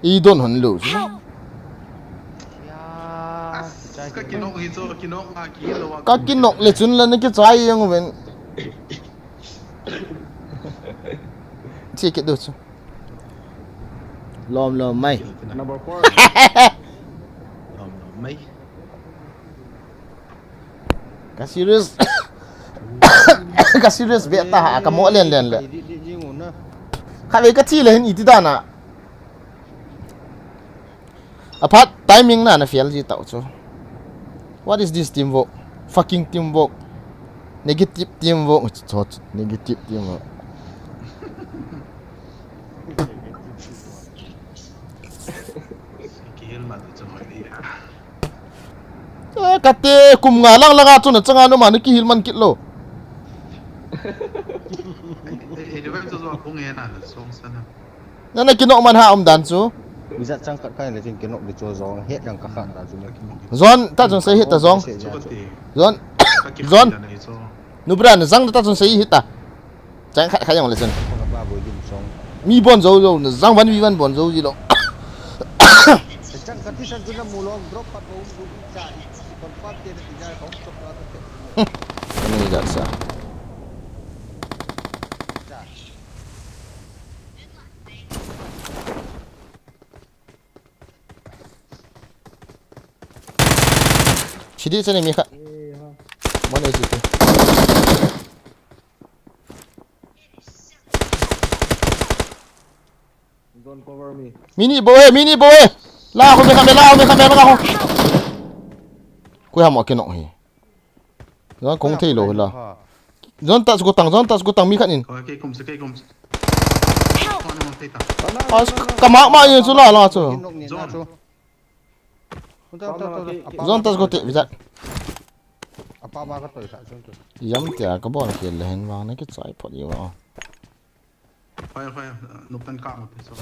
I don hon lo. Help! Ka kinok hi chu, kinok nga ki lo a. Ka kinok le chun la na ki chai yang ven. Chi ki do chu. Lom lom mai. Number four. Lom lom mai. Ka serious. Ka serious ve ta ha, ka mo len len le. Kha ve ka thi le hin iti dana. Aphat timing na na fail ji tau chu. What is this teamwork? Fucking teamwork. Negative teamwork. Chot, negative teamwork. Kihil ma tu chun hoi di ha. Eh, kate kum nga lang langa chu na changa no ma na kihil man kit lo. Eh, eh, revive chu zo a kung e na, na song sana. Na na kinok man ha um dan chu. Mi jat chang khat khai le chin kinok di chu zong, het dang ka khan ta chu. Zon, ta chung sei hit ta zong. Zon, Zon. Nubra na zang ta chung sei hit ta. Chang khat khai jong le chun. Mi bon zo zo, na zang van vi van bon zo ji lo. Chang khat ti san chu na mu long, drop pat bo um du cha. Confirm te na ti ja, kong chok la ta. Ni jat sa. Chidi chani mi kha. One A C P. Don't cover me. Mini bo eh, mini bo eh. La ho me kha me, la ho me kha me, la ho. Koi ham o kinok hi. Zon kong thei lo la. Zon touch go tang, zon touch go tang mi khat in. Kei kum se, kei kum se. Help! Kwan mo thei ta. As ka ma ma ye chu la la chu. Zon. Zon touch go te vijat. Apa ma ka toi sa zon tu. Yam tia ka bon ke le hen wang na ki chai phot ye wa. Fire, fire, uh, noktan ka mo te so.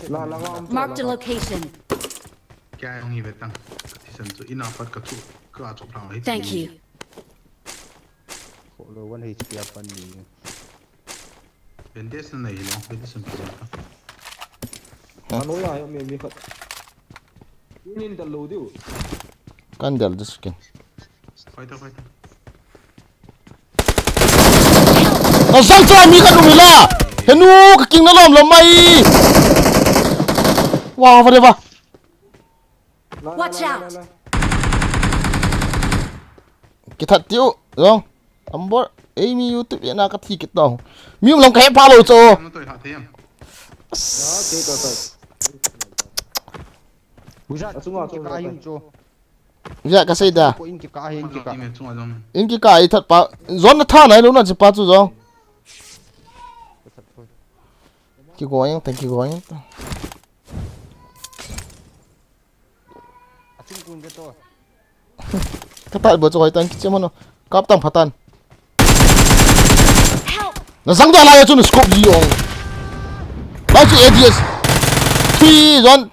La, la, la, Marked a la, la. Location. Kya hung hi vetang. Ti san chu ina pat ka chu, ka chu phang hi. Thank you. Ko lo one H P apan ni. Bandage na nei lo, bandage na nei lo. Ano ya, yo, mi, mi khat. Inin da lo diu. Kan del this skin. Fighter, fighter. Ka sang cha mi ka dum la. Henu ka king na lom lom mai. Wa, wa, wa. Watch out. Kithat tiu, zong. Ambor, ei mi YouTube ya na ka thi kit tau. Mi um lam ka he pa lo cho. Ano toi ha them. Wizard, achunga, achunga, ka him cho. Ja, ka sei da. Ko in kikah hi, in kikah. Team chunga jong. In kikah i that pa. Zon na tha nai lo na chi pa chu zong. Ki going, thank you going. Achung kun ke to. Ka tai bo chu hoi tan kiche mano. Kap tang phatan. Help! Na zang da lai chu na scope ji ong. Lai chu A D S. Thi zon.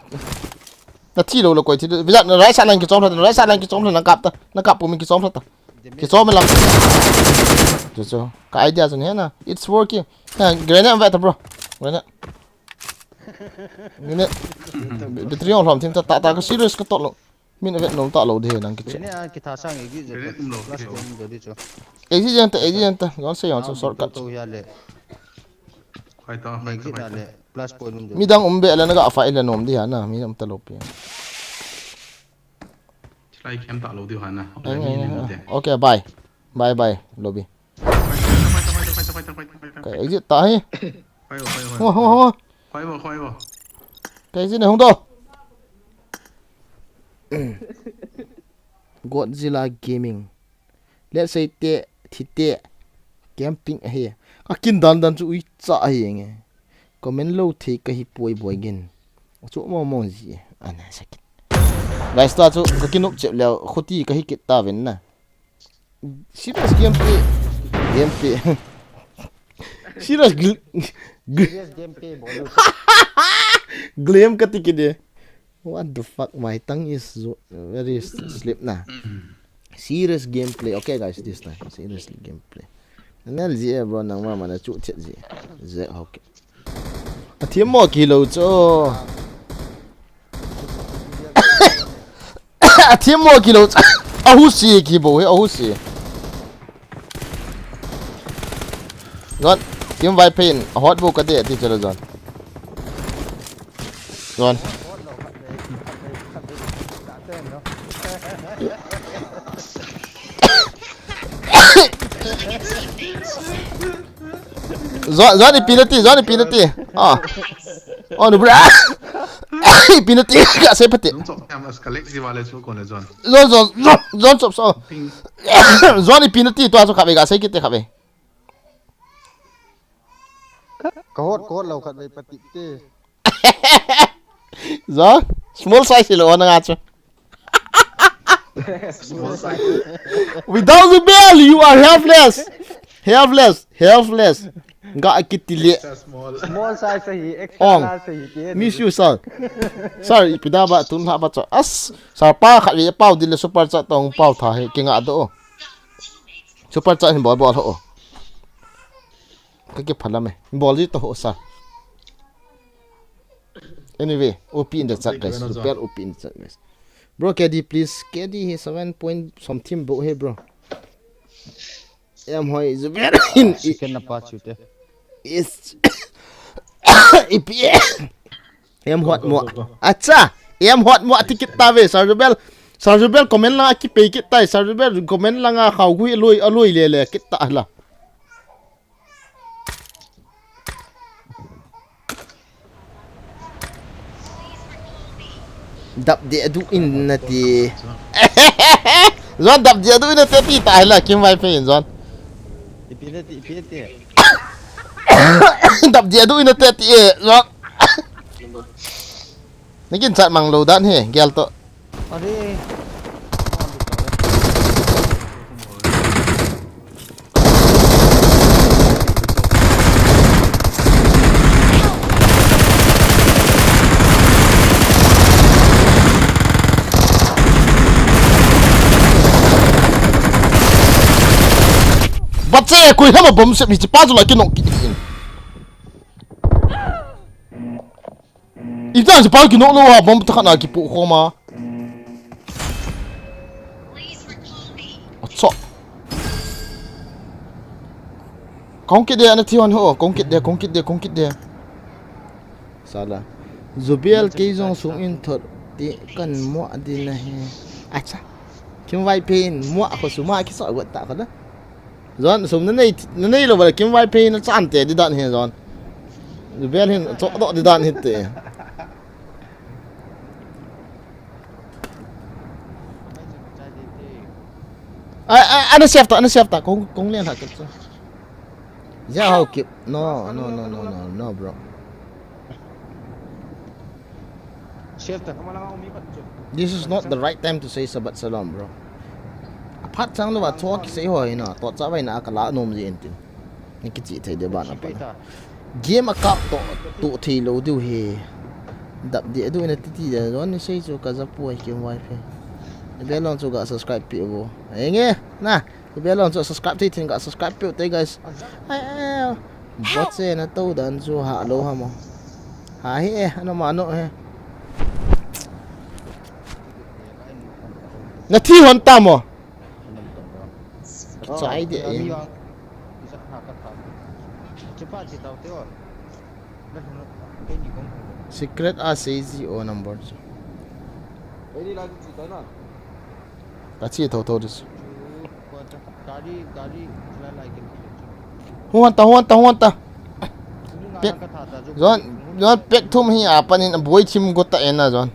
Na thi lo lo koi thi. Vijat na right side lang kichom thla, na right side lang kichom thla, na kap ta. Na kap pu min kichom thla ta. Kichom lang. Chu chu. Ka idea chu ni na. It's working. Ha, grenade ve ta bro. Grenade. Grenade. Battery ong hlom thim ta ta ta ka serious ka tot lo. Min a vet nom ta lo de nang kiche. Grenade a kitha sang exit je. Grenade um lo. Plus point um jo di chu. Exit jeng ta, exit jeng ta. Zon se yon chu shortcut. To ya le. Khai ta, khai ta, khai ta. Exit a le. Plus point um jo. Mi dang um be la na ga fa ile nom di ha na. Mi um ta lo pi. Chilai kem ta lo di ha na. Eng, eng, eng. Okay, bye. Bye bye, lobby. Khai ta, khai ta, khai ta, khai ta, khai ta, khai ta, khai ta. Ka exit ta hi. Khai bo, khai bo, khai bo. Hua, hua, hua. Khai bo, khai bo. Ka exit ne hung to. Godzilla Gaming. Let's say te, thi te. Camping ahi. Ka kin dan dan chu ui cha ahi nge. Comment lo thei ka hi poi boi gin. Chu mo mo ji. Ana sakit. Guys, ta chu ka kinop chep leo. Khuti ka hi kit ta ven na. Serious gameplay. Gameplay. Serious gl- gl- Serious gameplay bol. Glam ka tiki de. What the fuck? My tongue is so- very s- slip na. Serious gameplay. Okay, guys, this time. Serious gameplay. Nal ji e bro, nang mama na chu chet ji. Je okay. A thiam mo kilo cho. A thiam mo kilo cho. A hu si ki bo he, a hu si. Zon, team vai pain, a hot bo ka de ti chalo zon. Zon. Zon, zon ipi nati, zon ipi nati. Ah. Oh, no, bra. Ipi nati, ka sei pati. Zon chop em as collect ji wale chu kone zon. Zon, zon, zon, zon chop so. Ping. Zon ipi nati, tua chu khabe, ka sei kit te khabe. Ka hot, ka hot lo khat vei pati te. Zon, small size lo na nga chu. Small size. Without the bell, you are helpless. Helpless, helpless. Ga kiti le. Small. Small size hi, extra Ong. Large hi ke. Miss you, sir. Sir, ipi da ba tun ha ba cho. As, sir pa khat ve pau dile super chat tong pau tha he kinga do. Super chat hin bol bol ho. Ka ke phala me. Bol ji to ho, sir. Anyway, O P in the chat, guys. Super O P in the chat, guys. Bro, K D, please. K D hi seven point something bo he, bro. Em hoi, Zubair in Second na pa chu te. is ipi. Em hot mo. Acha, em hot mo ati kit ta ve, Sir Zubel. Sir Zubel comment lang a kipei kit tai, Sir Zubel comment lang a khau gui lui, a lui le le kit ta la. Dap de adu in nati. Zon, dap de adu in nati ti ta la, Kim Vai Pei in zon. Ipi nati, ipi nati. Dap de adu in nati ti e, zon. Nakin chat mang lo dan he, gel to. Are. Bache, koi hama bomb se mi chi pa zu la ki nok ki in. Itan chi pa ki nok lo ha bomb ta khana ki pu khoma. Acha. Kong kit de ana thi hon ho, kong kit de, kong kit de, kong kit de. Sala. Zubial kei jong sung in thot ti kan mo din ahi. Acha. Kim Vai Pei in mo ko suma ki so wat ta ko da. Zon sum na nei na nei lo ba Kim Vai Pei na chan te di dan he zon. Zubial hin cho do di dan hi te. Ai, ai, ana save ta, ana save ta, kong, kong len ha kit chu. Ja hau kip. No, no, no, no, no, no, bro. Save ta kama langa umi pat chu. This is not the right time to say Shabbat Shalom, bro. Aphat chang lo ba cho ki sei hoi na, to cha vai na ka la nom ji entin. Ni ki chi thei de ba na pa. Game a kap to, to thei lo diu he. Dap de du na ti ti de, zon ni sei chu ka za pu ai Kim Vai Pei. Be long chu ga subscribe pi bo. Ai nge, na. Be long chu subscribe thei thin ga subscribe pi te guys. Ai, ai, ai. Bot se na to dan chu ha lo ha mo. Ha he, eh, ano ma no he. Na thi hon ta mo. Chai de e. Secret a sei ji o number chu. Ta chi tho tho dis. Huan ta, huan ta, huan ta. Pek, zon, zon pek thum hi a panin a buai thim go ta ena zon.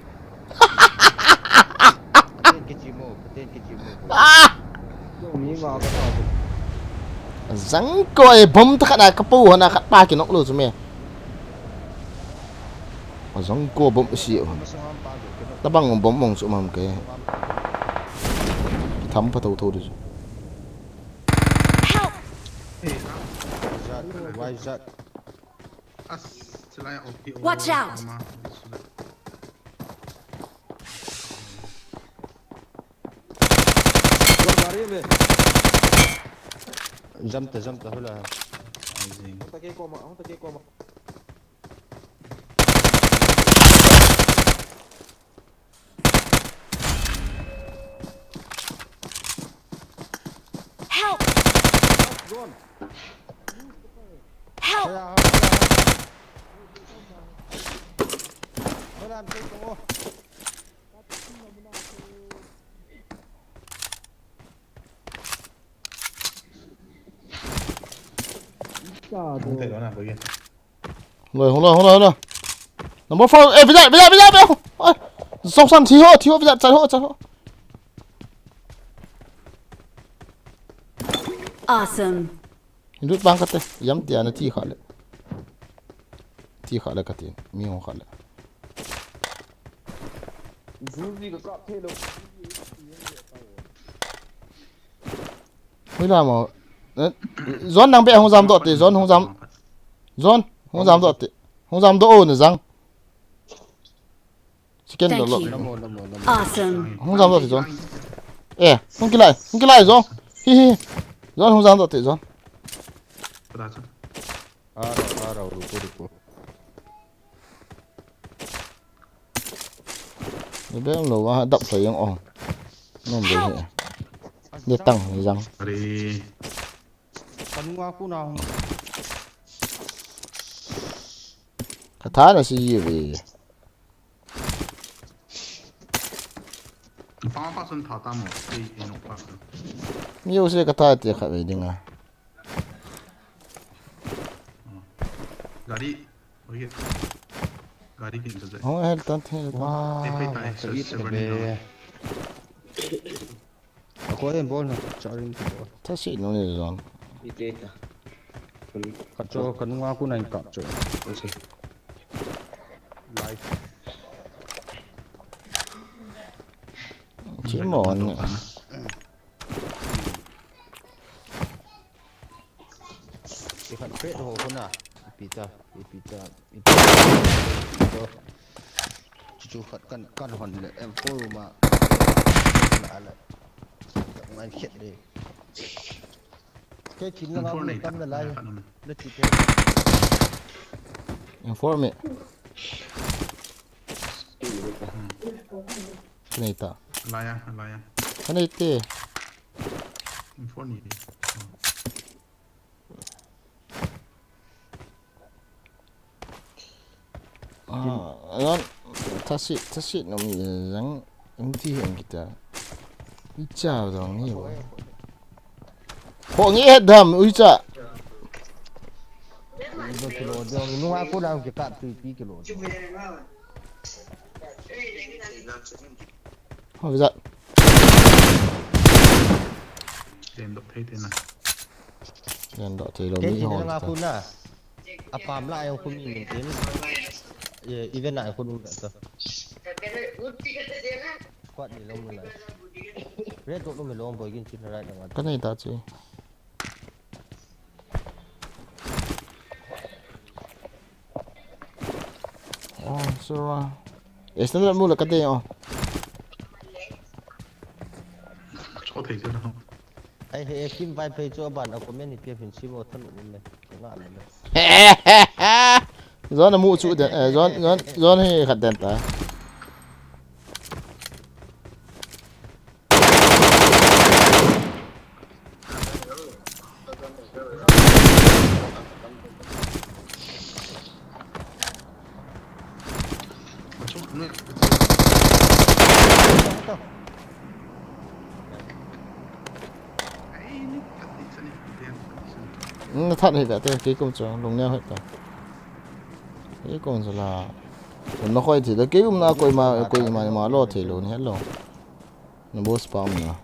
Jang ko e, bomb ta khat na ka pu hona khat pa ki nok lo chu me. Jang ko bomb si hon. Tabang bomb mong chu mam ke. Ki tham pa tho tho di chu. Why is that? As, silai O P O. Watch out! Ama, silai. Gua gari me. Jam ta, jam ta, hula. Amazing. Hung ta ke koma, hung ta ke koma. Help! Drone. Help! Hoya, hoya, hoya. Hola, am take ko. Hung te lo na, boy. Hung loi, hung loi, hung loi, hung loi. Number four, eh, vijat, vijat, vijat, vijat. Ai, song san thi ho, thi ho, vijat, chal ho, chal ho. Awesome. Hindut bang kate, yam tia na thi kha le. Thi kha le kate, mi hung kha le. Zuzi ka kap thei lo. Hui la mo. Eh, John nang be hung jam doh te, John hung jam. John, hung jam doh te. Hung jam doh o na jang. Second Thank doh lo. you. Namo, namo, namo. Awesome. Hung jam doh te, John. Eh, hung kilai, hung kilai, John. Hi, hi. John hung jam doh te, John. Pada chu. Ara, ara, ruko, ruko. Ni be lo wa dap sa yang ong. Nom be ni. Ni tang ni jang. Are. Kanunga kuna hung. Ka tha na si ye ve. Pa pa sun tha ta mo. Ei, ei no pa sun. Mi u se ka tha te kha ve ding a. Gari. Oi. Gari din sa. Hung hel tan the. Te pe tai sa se ba ni no. Ako en bol na, charing ki bol. Tha si no ni John. Ite ta. Kacho, kanunga kuna in kap cho. Life. Chi mo ni. Ikhat pet ho kuna. Ipi ta, ipi ta, ipi ta. Chuchu khat kan, kan hon le, M four ma. La la. Ngai khet de. Ke kin na ma tam na lai. Na chi te. Inform me. Kanei ta. Laya, laya. Kanei te. Inform ni. Ah, ayon, tha si, tha si nom ni jang, ing ti hen kita. Icha jong ni bo. Ho nge het dam, uicha. Ibo kilo dong, nunga ko dang kita tu pi kilo. Ho visa. Dem dok thei te na. Yan do thei lo Ke mi kin ho. na ko na. Apam la ayong kumi min tin. Ye, even na ko dum ta. Squad ni long na. Red dot no me long boy gin chin right na. Kanei ta chi. Oh, so, uh, eh, standard mu la kate, oh. Cho thei chu na. Ai he kim vai phei chu ban a comment ni pe phin si bo than um me. Nga me. John mu chu den, eh, John, John, John he khat den ta. Na that hi ve te, kei kum chu lungneo hi ta. Kei kum chu la. Kum na khoi thei da, kei kum na koima, koima ma lo thei lo ni hello. Na boss pa um na.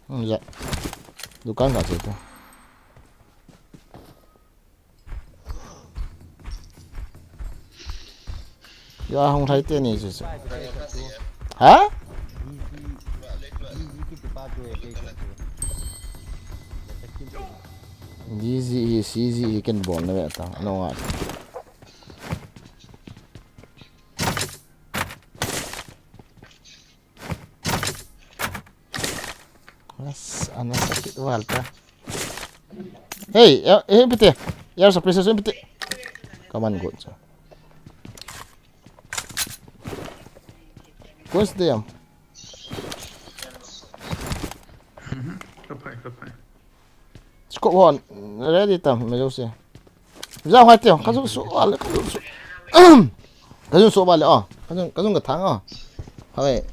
Hmm, ya. Dukan ka che ta. Ya hung thai te ni chu chu. Ha? D Z hi, C Z hi ken bol na ve ta. No nga. Nas, ana sakit wal ta. Hey, eh, eh, piti. Yar sa prisa sun piti. Come on, good. Kung sa diyam. Kapai, kapai. Scope hon, ready tam, me jo se. Ja hoi tio, ka jun so ale, ka jun so. Ka jun so bale, oh. Ka jun, ka jun ka thang, oh. Habe.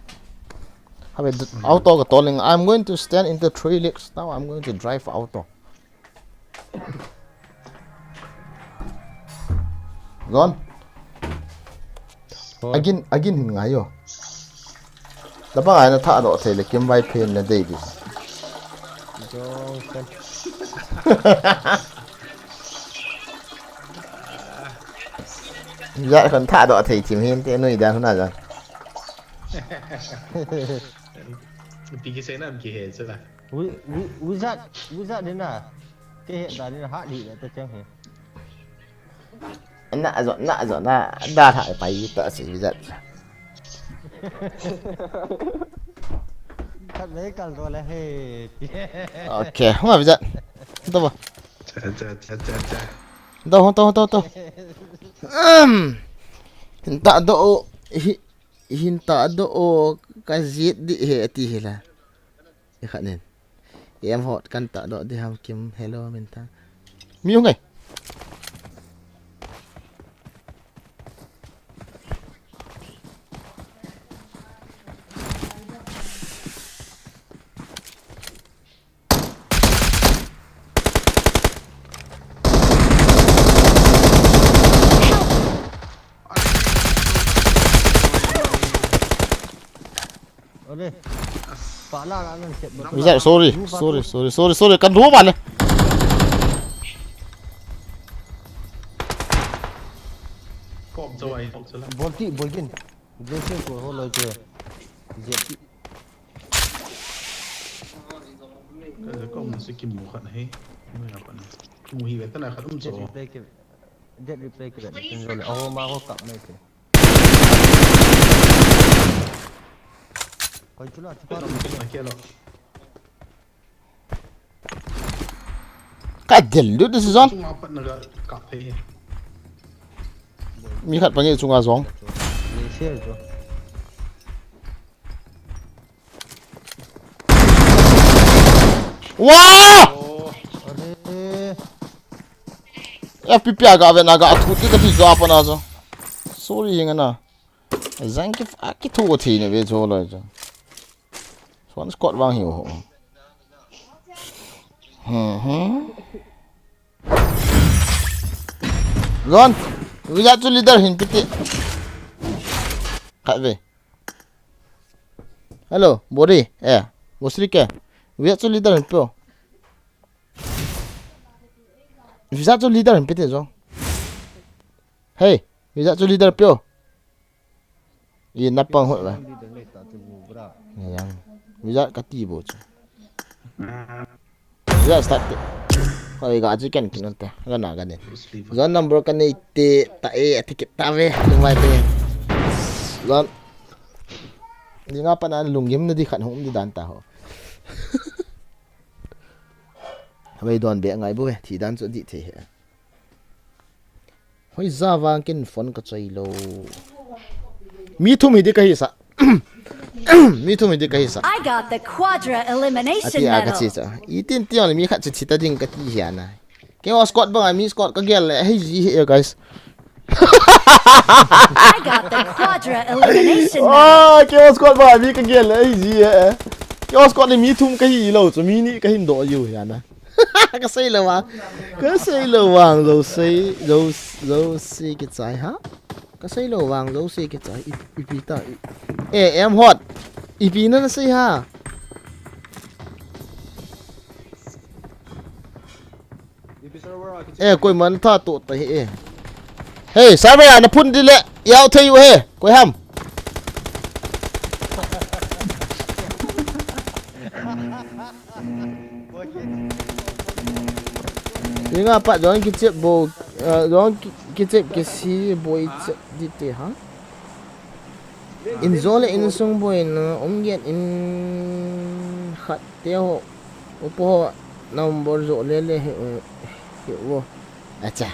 Habe, auto ka toling. I'm going to stand in the three legs. Now I'm going to drive auto. Ron. Again, again hin ngai yo. Laba ngai na tha do thei le kim vai phen na dei di. Jong kan. Ya kan tha do thei thim hin te nui dan huna jan. Pi ki sei na am ki he chu la. Wizard, wizard din na. Ke he da din ha di ta chang he. Na zo, na zo, na da tha pai ta si wizard. Khat ve kal do le he. Okay, hung a wizard. To ba. Cha cha cha cha cha. To to to to. Um. Hin ta do o hi, hin ta do o ka jit di he ti hi la. I khat nin. Em hot kan ta do di ham kim hello min ta. Mi hung ngai. Ore. Pala la nan chet bot. Wizard, sorry, sorry, sorry, sorry, sorry, kan ro ba le. Kom cho ai, kom cho la. Bolti, bolgin. Glacier ko ho loi che. Jeti. Ka kom na se kim mo khat he. Mo ya pa na. Mo hi ve ta na khat um Jet cho. Replay ke. Jet Replay ke. Kin jole. Oh, ma ho kap mai ke. Koi chula, chupa. Kom na ke lo. Ka del du this zone. Chunga pat na ka kap he. Mi khat pa nge chunga zong. Glacier cho. Wow! Oh, Are. F P P aga ve na ga thu ti ka ti ga pa na zo. Sorry hinga na. Zang ki a ki thu thi ne ve zo lo zo. Swan squad wang hi ho. Hmm hmm. Ron, wizard chu leader hin piti. Khat ve. Hello, Bori. Eh, Bosri ke. Wizard chu leader hin pio. Wizard chu leader hin piti zo. Hey, wizard chu leader pio. I na pang hoi ba. Yang. Wizard ka ti bo chu. Wizard start te. Koi ga chu ken kin te. Ga na ga ne. Zone number ka nei te ta e ati kit ta ve. Tung lai te. Zone. Ni nga pa na lunggim na di khat hung di dan ta ho. Hawei don be ngai bu ve. Thi dan chu di the he. Hoi za vang kin phone ka choi lo. Mi thum hi di ka hi sa. Mi thum hi di ka hi sa. I got the quadra elimination Ati a ka medal. Chi cha. I tin ti mi khat chi thi ta ding ka ti hi ana. Ke o squad bang a mi squad ka gel le hei ji hi guys. I got the quadra elimination medal. Oh, ke o squad bang a mi ka gel le hei ji hi. Ke o squad le mi thum ka hi lo chu mi ni ka hin do yu hi ana. Ka sei lo wa. Ka sei lo wa. Zo sei, zo, zo sei ki chai ha. Kasei lou vang jouse kicha i, ipi ta i. Eh, em hot. Ipi na nasei ha. Eh, koiman tha to ta hi eh. Hey, server a na phun di le. Yau thei u he. Koi ham. Inga pa jong kichep bo, ah, jong ki-, kichep kisi bo ichep di te ha. In jo le insung boina um get in khat te ho. Upa ho number jo le le hi, hi wo. Acha.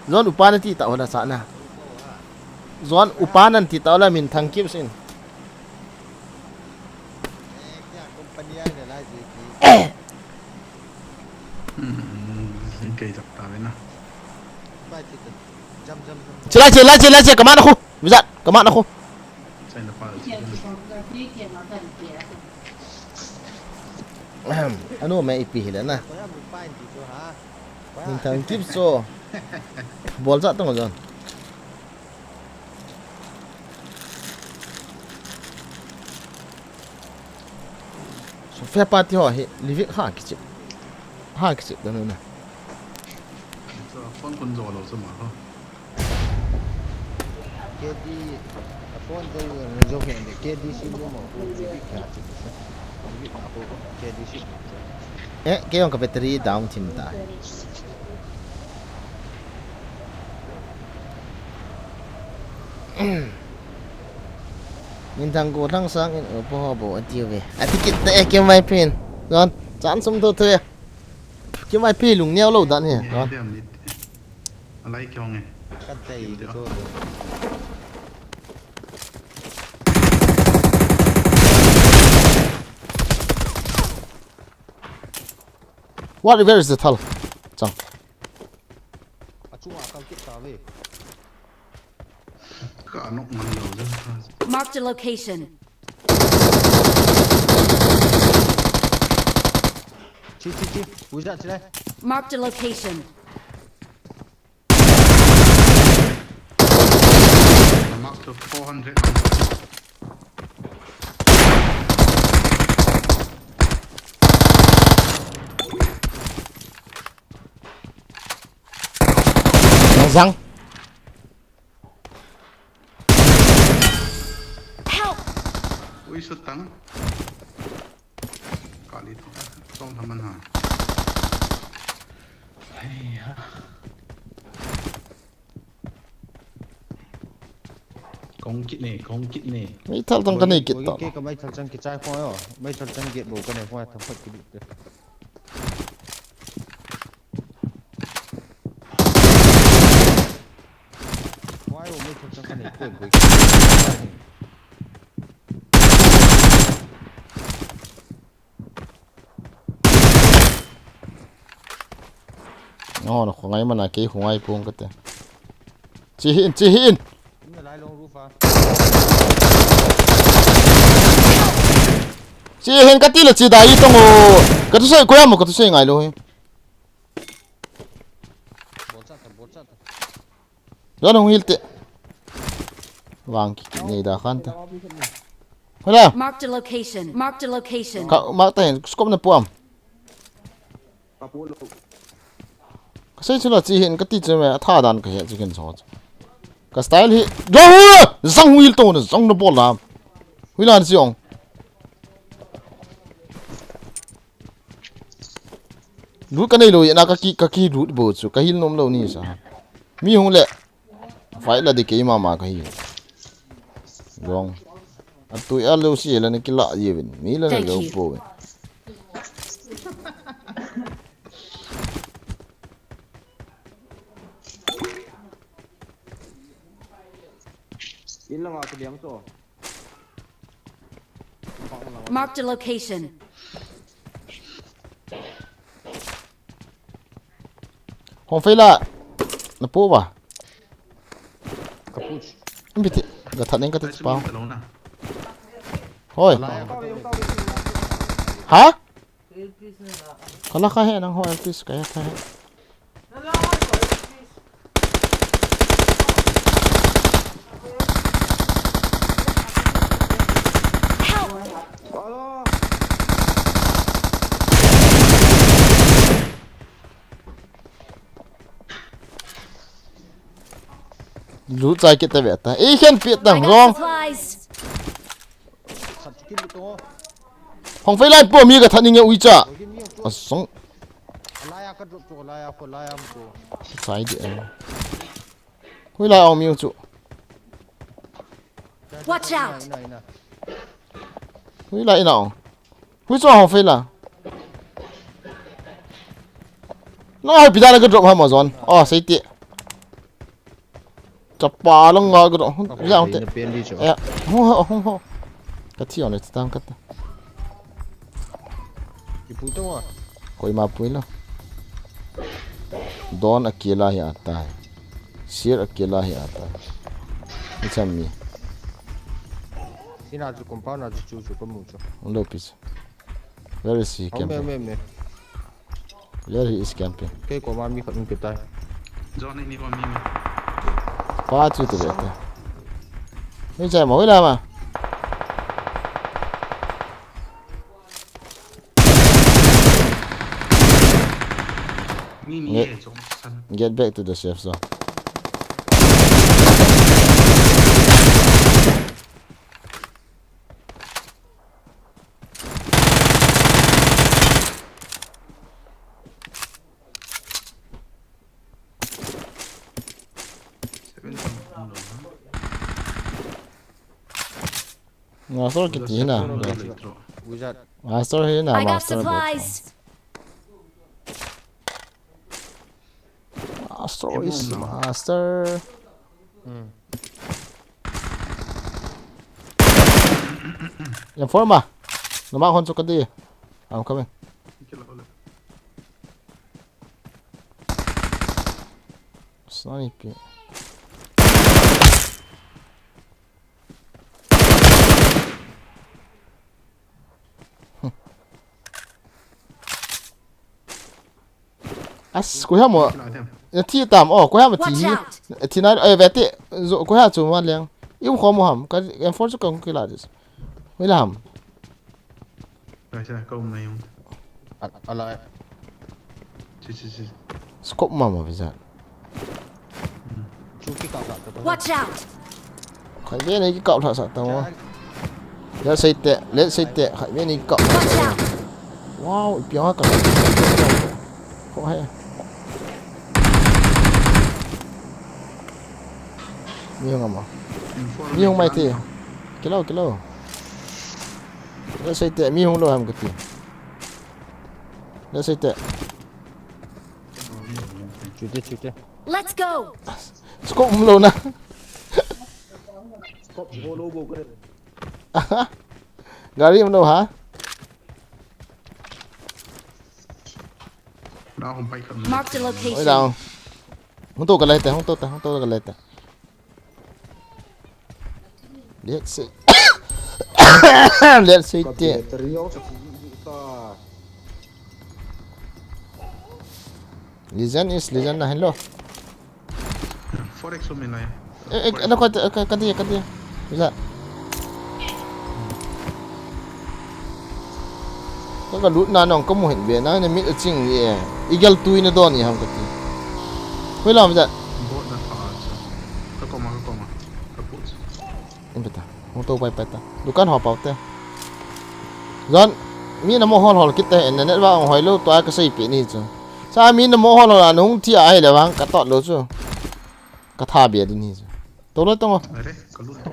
Jon upa nati ta wala sa na. Jon upa nan ti ta wala minthang kip sin. Hmm, kei tak ta ve na. Chila, chila, chila, chila, kama na khu. Vizat, kama na khu. Chai na pa. Ahem, anu me ipi hile na. Minthang kip so. Bol sa tong jon. Sophia party ho hi, Livik ha kichip. Ha kichip dan na. So, phone kun jo lo so ma ho. K D, a phone jo, jo ke de, K D C bo mo, Livik ha chip. Livik ha ko, K D C. Eh, kei jong ka battery down thim ta. Minthang ko thang sang in upa ho bo ati ve. Ati kit te eh, kei mai pin. Jon, chan sum tho tho eh. Kei mai pi lung neo lo dan he. Jon. Alai kyo nge. Kat jai. What, where is the thal? Chang. Achunga kal kit ta ve. Ka nok man lo je. Marked a location. Chi, chi, chi. Uja, chi lai. Marked a location. Mark to four hundred. Zang. Help! Ui, sutang. Kali to. Tong naman ha. Hey, ha. Kong kit ne, kong kit ne. Meithal tang ka nei kit ta. Ke ka meithal chang kichai kho yo. Meithal chang get bo ka nei kho, thang khat kit. Why o meithal chang ka nei koi koi. No, no, khongai mana kei khongai pung kate. Chi hin, chi hin. Chi hin kati le chi dai tong o. Katu sei, koya mo, katu sei ngai lo hi. Jon hung hil te. Vang ki, ki nei da khan ta. Hola. Marked a location. Marked a location. Ka, mark ta hin, scope na puam. Ka sei chu la chi hin kati chu me, atha dan ka he chu ken so. Ka style hi. Jon hu! Zang hung hil to na, zang na bol la. Hui lan siong. Lut ka nei lo, na ka ki, ka ki lut bo chu, ka hil nom lo ni sa. Mi hung le, fight la di kei mama ka hi. Wrong. A tui a lo si la ni kila ye vin, mi la na lo po vin. In langa ka liang to. Marked a location. Hong fei la. Na pu ba? Ka pu. Imbiti. Ga that neng ka ti pa. Hoi. Ha? Kala ka he nang ho L P S ka he ta he. Nala ko L P S. Lu chai kit ta ve ta. Ei khen pi I tang got wrong. Supplies. Khat chu kin to. Hong fei lai po mi ka that ni nge ui cha. Oi, kin mi ang po. A song. Alaya ka drop to, alaya ko, alaya mo to. Chai di. Hui lai ong mi chu. Watch out. Ina, ina, ina. Hui lai ina ong. Hui chu hong fei la. Na hoi pi da na ka drop ha mo zon. Oh, sei ti. Chapa lang nga ka drop. Hung, okay, ya hung te. Na pen di chu. Ya, hung ho, hung ho. Ka thi on le tang ka ta. Ki pu to wa. Koima pui lo. Don akela hi ata hai. Sir akela hi ata hai. Ni cham mi. Sina chu compound na chu chu chu ka mu chu. Lo pi chu. Where is he camping? Me, me, me. Where he is camping? Kei koma mi khat um kitai. John ni koma mi, mi. Pa chu tu bete. Ni chai mo ila ma. Mi, mi, nge, eh, John san. Get back to the safe zone. Master kiti hi na. Wizard. Master hi na, I got master bot. Supplies. Master is master. Hmm. Informa. Numa hon chu ka di. I'm coming. Sniper. As, koi ham mo. Na thi tam, oh, koi ham thi. Watch out. Thi na, eh, vete. Zo, koi ha chu ma leng. I um khom mo ham. Ka M four chu ka hung kila dis. Hui la ham. Ka sa ka um na yung. Al-, ala. Chi, chi, chi. Scope ma ma visa. Chu ki kap la ta. Watch out. Khai ve nei ki kap la sa ta mo. Let's say te, let's say te, khai ve nei ki kap la sa. Watch out. Wow, ipi ha ka. Ko hai. Mi hung ama. Mi hung mai te. Kilo, kilo. Let's say te, mi hung lo ham kati. Let's say te. Chute, chute. Let's go. Scope um lo na. Scope um lo bo kare. Gari um lo ha? Mark the location. Oi, down. Hung to ka lai te, hung to ta, hung to ka lai te. Let's say. Let's say te. Legend is legend na hello. Four X um lai. Eh, eh, ka, ka, ka, ka dia, ka dia. Bisa. Ka, ka lut na nong ka mu hin ve na, na mit a ching ye. I gel tui na don i ham ka ti. Hui lam bisa. Bot na pa sa. Ka koma, ka koma. Ka put. In peta. Hung to pai pai ta. Dukan ho pau te. Zon, mi na mo hol hol kit te, internet va ong hoi lo, tua ka sei pe ni chu. Sa mi na mo hol hol an hung thi a hi le vang ka tot lo chu. Ka tha bia din hi chu. To lo tong. Are, ka lut to.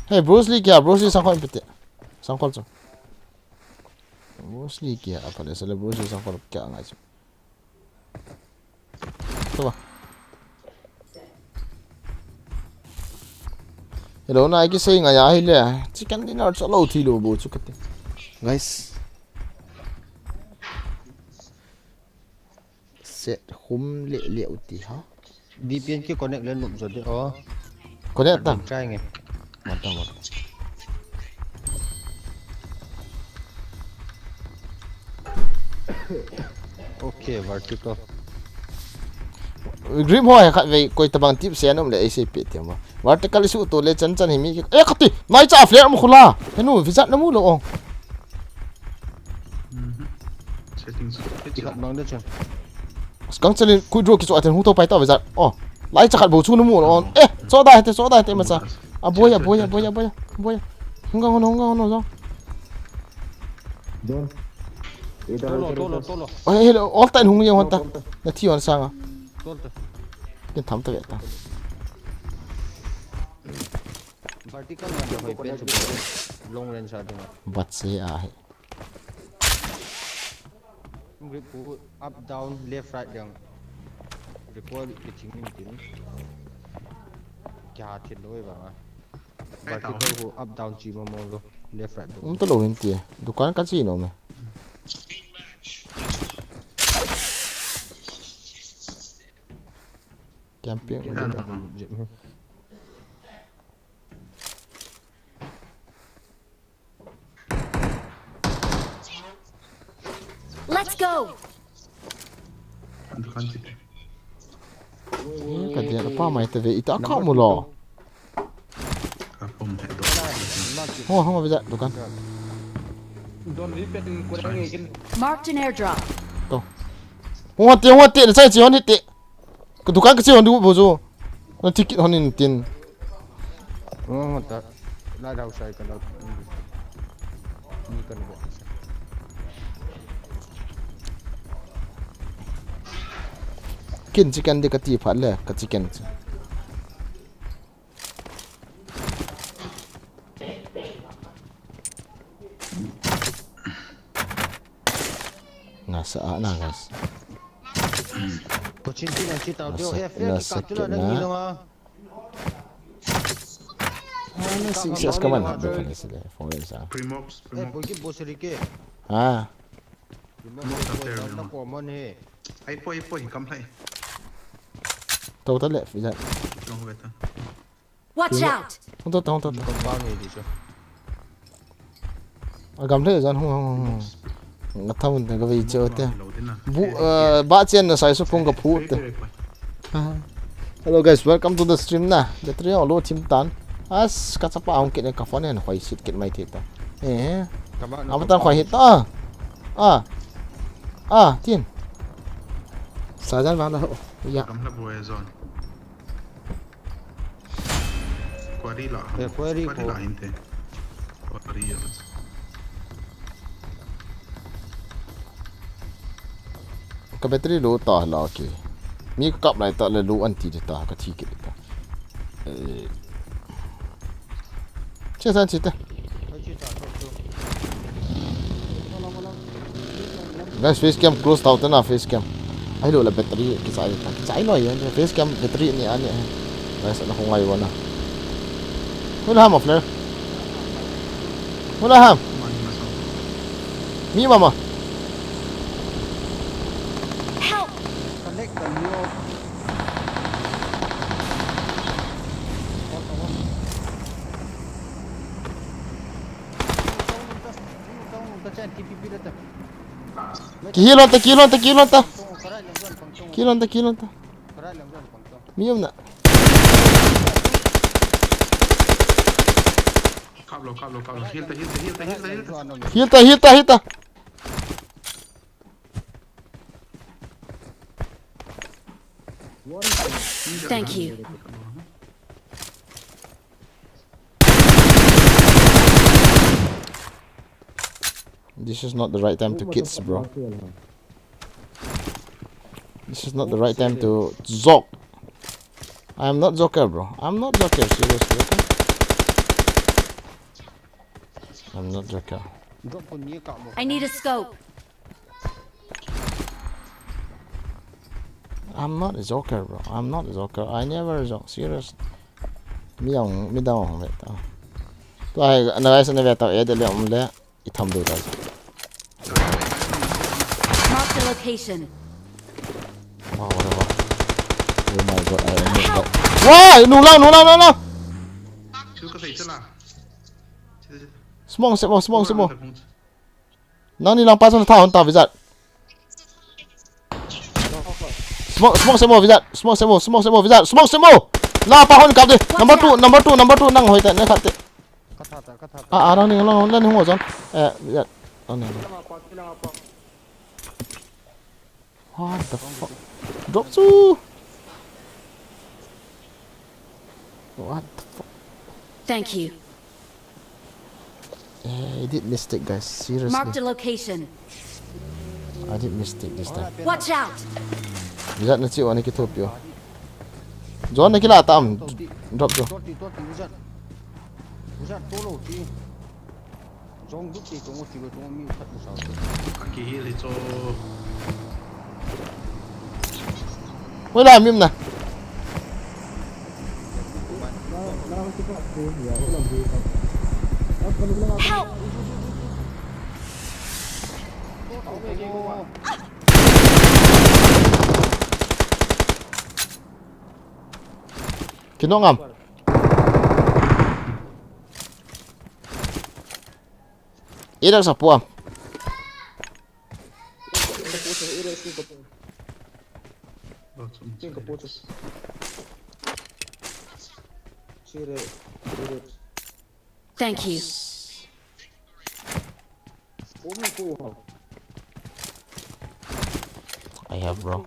Hey, Bruce Lee kia, Bruce Lee sangkhol pite. Sangkhol chu. Bruce Lee kia, apa le sele Bruce Lee sangkhol kia ngai chu. To ba. Hello, na ki sei ngai a hi le. Chicken dinner chu lo thi lo bo chu kate. Guys. Set hum le le u ti ha. V P N ki connect le nup jo de o. Connect ta. Try nge. Mata, mata. Okay, vertical. Grim ho he khat vei koi tabang tip se nom le ei sei pe ti ma. Vertical su to le chan chan hi mi ki. Eh, khati. Nai cha flare mo khula. Henu, visa na mu lo o. Mhm. Settings. Ti khat bang de chun. Kang chalin kui draw kicho aten hu to pai ta ve jat. Oh. Lai chakhat bo chu nu mu on. Eh, cho da hete, cho da hete masa. A boy, a boy, a boy, a boy, a boy. Hung ga hono, hung ga hono jong. John. Tolo, tolo, tolo. Oh, hello, all time hung ye hon ta. Na thi hon sanga. Tolo. Kin tham ta ve ta. Vertical na hoi pen chu long range a dinga. Bat se a he. Grip pu up, down, left, right ding. Recoil kiching in tin. Kya thil loi ba nga. Vertical pu up, down chi mo mo lo. Left, right ding. Um to lo hin ti. Dukan ka chi no me. Camping. Let's go. Dukan ti. Eh, ka dia pa mai te ve ita ka mu lo. Ka pom he do. Ho, ho, bija dukan. Marked an airdrop. To. Ho ti, ho ti, na sai chi ho ni ti. Ka dukan ka chi hon du bo chu. Na ticket hon in tin. Oh, ta. La dau sai ka la. Ni ka ni. Kin chicken di ka ti phat le, ka chicken chi. Nga sa a na nga sa. Ko chin chin ang chita. Nga sa, nga sa kit na. Ah, na si, si as kaman. Dokan ni sila. Phone sa. Primox, eh, Primox. Bogi bosri ke. Ah. Primox sa ter na mo. Ko man he. Ai poi, poi, kam lai. Tau ta le, fi ja. Long ve ta. Watch out! Hung to, hung to. Compound ni di chu. A gam le jan hung, hung, hung, hung. Nga thamun te ka vei che o te. Bu, eh, ba chen na sai su pung ka phu te. Hello guys, welcome to the stream na. Battery on lo thim tan. As ka chapa hung kit ne ka phone en hoi sit kit mai thei ta. Eh. Ka ba na. Ama tan hoi hit ta. Ah. Ah, tin. Sa jan ba na ho. Ya. Kam la bo e zone. Quarry la. Eh, quarry. Quarry ko la hinte. Quarry ya. Ka battery low ta la ki. Mi ka kap lai ta le low anti ta ka thi ki ta. Eh. Che san chi ta. Guys, face cam close tau te na face cam. Ai lo la battery kichai ta. Kichai noi yan face cam battery ni ani. Guys, na hung ai wana. Hula ham of flare. Hula ham. Mi mama. Help! Connect the new. Ki heal on ta, ki heal on ta, ki heal on ta. Ki heal on ta, ki heal on ta. Mi um na. Kap lo, kap lo, kap lo. Heal ta, heal ta, heal ta, heal ta, heal ta. Heal ta, heal ta, heal ta. Thank you. This is not the right time to kids, bro. This is not the right time to joke. I am not joker, bro. I'm not joker, seriously, okay? I'm not joker. I need a scope. I'm not a joker, bro. I'm not a joker. I never joke. Serious. Mi ang, mi dang ang ve ta. Tu ai, na guys, na ve ta, e de le um le, i tham do ta. Mark the location. Wow, what a wow. Oh my God, I almost died. Wow, nung lang, nung lang, nung lang. Chu ka sei chala. Smoke, smoke, smoke, smoke. Nangni lang pa chun tha hon ta, Vijat. Smoke, smoke se mo, Vijat. Smoke se mo, smoke se mo, Vijat. Smoke se mo. La pa hon kap de. Number two, number two, number two, nang hoi ta, na khat te. Ka tha ta, ka tha ta. Ah, ah, nangni lang, nangni hung o jon. Eh, Vijat. Nangni lang. What the fuck? Drop chu. What the fuck? Thank you. Eh, I did mistake, guys. Seriously. Marked a location. I did mistake this time. Watch out! Wizard na chi one ki thop yo. John na kila tam. Drop jo. Toti, toti, wizard. Wizard, tolo, ti. Jong duk ti, jong ti, jong mi khat mo sa. Aki heal hi cho. Wala mim na. Help! Kinong am. Ida sa puam. Thank you. I have, bro.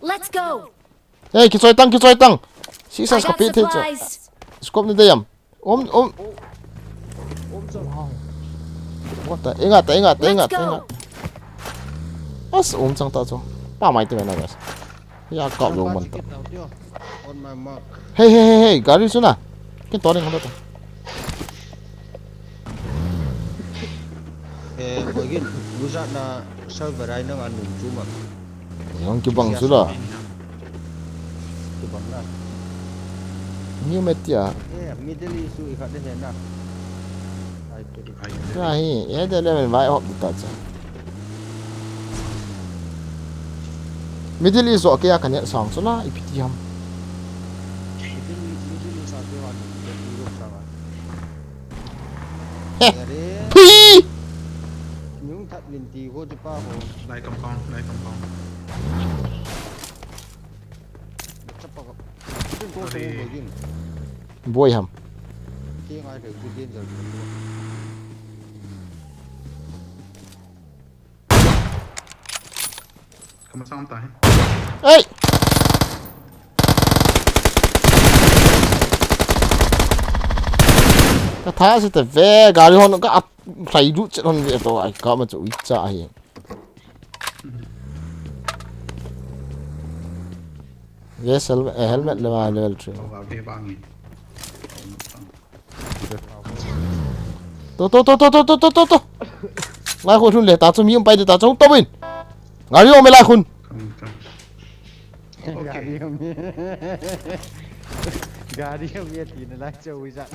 Let's go. Hey, kichoi tang, kichoi tang. Si sa. I got supplies. Scope ni dayam. Om, om. Wow. What the? Ingat, ingat, ingat, ingat. As, om chang ta cho. Pa mai te na, guys. Ya kap lo man ta. On my mark. Hey, hey, hey, hey, gari chu na. Kin to ring hon ta. Eh, boy gin, busa na server ai nang anun chu ma. Yang kibang chu la. Kibang na. New map tia. Eh, Middle East chu i khat de he na. Ai, ai. Ka hi, eh, de le men vai hop ta cha. Middle East zo kei a ka net sang chu la, ipi ti ham. He! Phi! Lai compound, lai compound. Boi ham. Kamasang tayo. Hey! Ka tha si ta ve, gari hon ka at, hlai du chet hon ve to, ai ka ma chu i cha hi. Yes, helmet, eh, helmet le ma level three. To, to, to. Lai khun le ta chu mi um pai ta chu to bin. Gari um lai khun. Gari um. Gari um ye tin lai chu wi ja.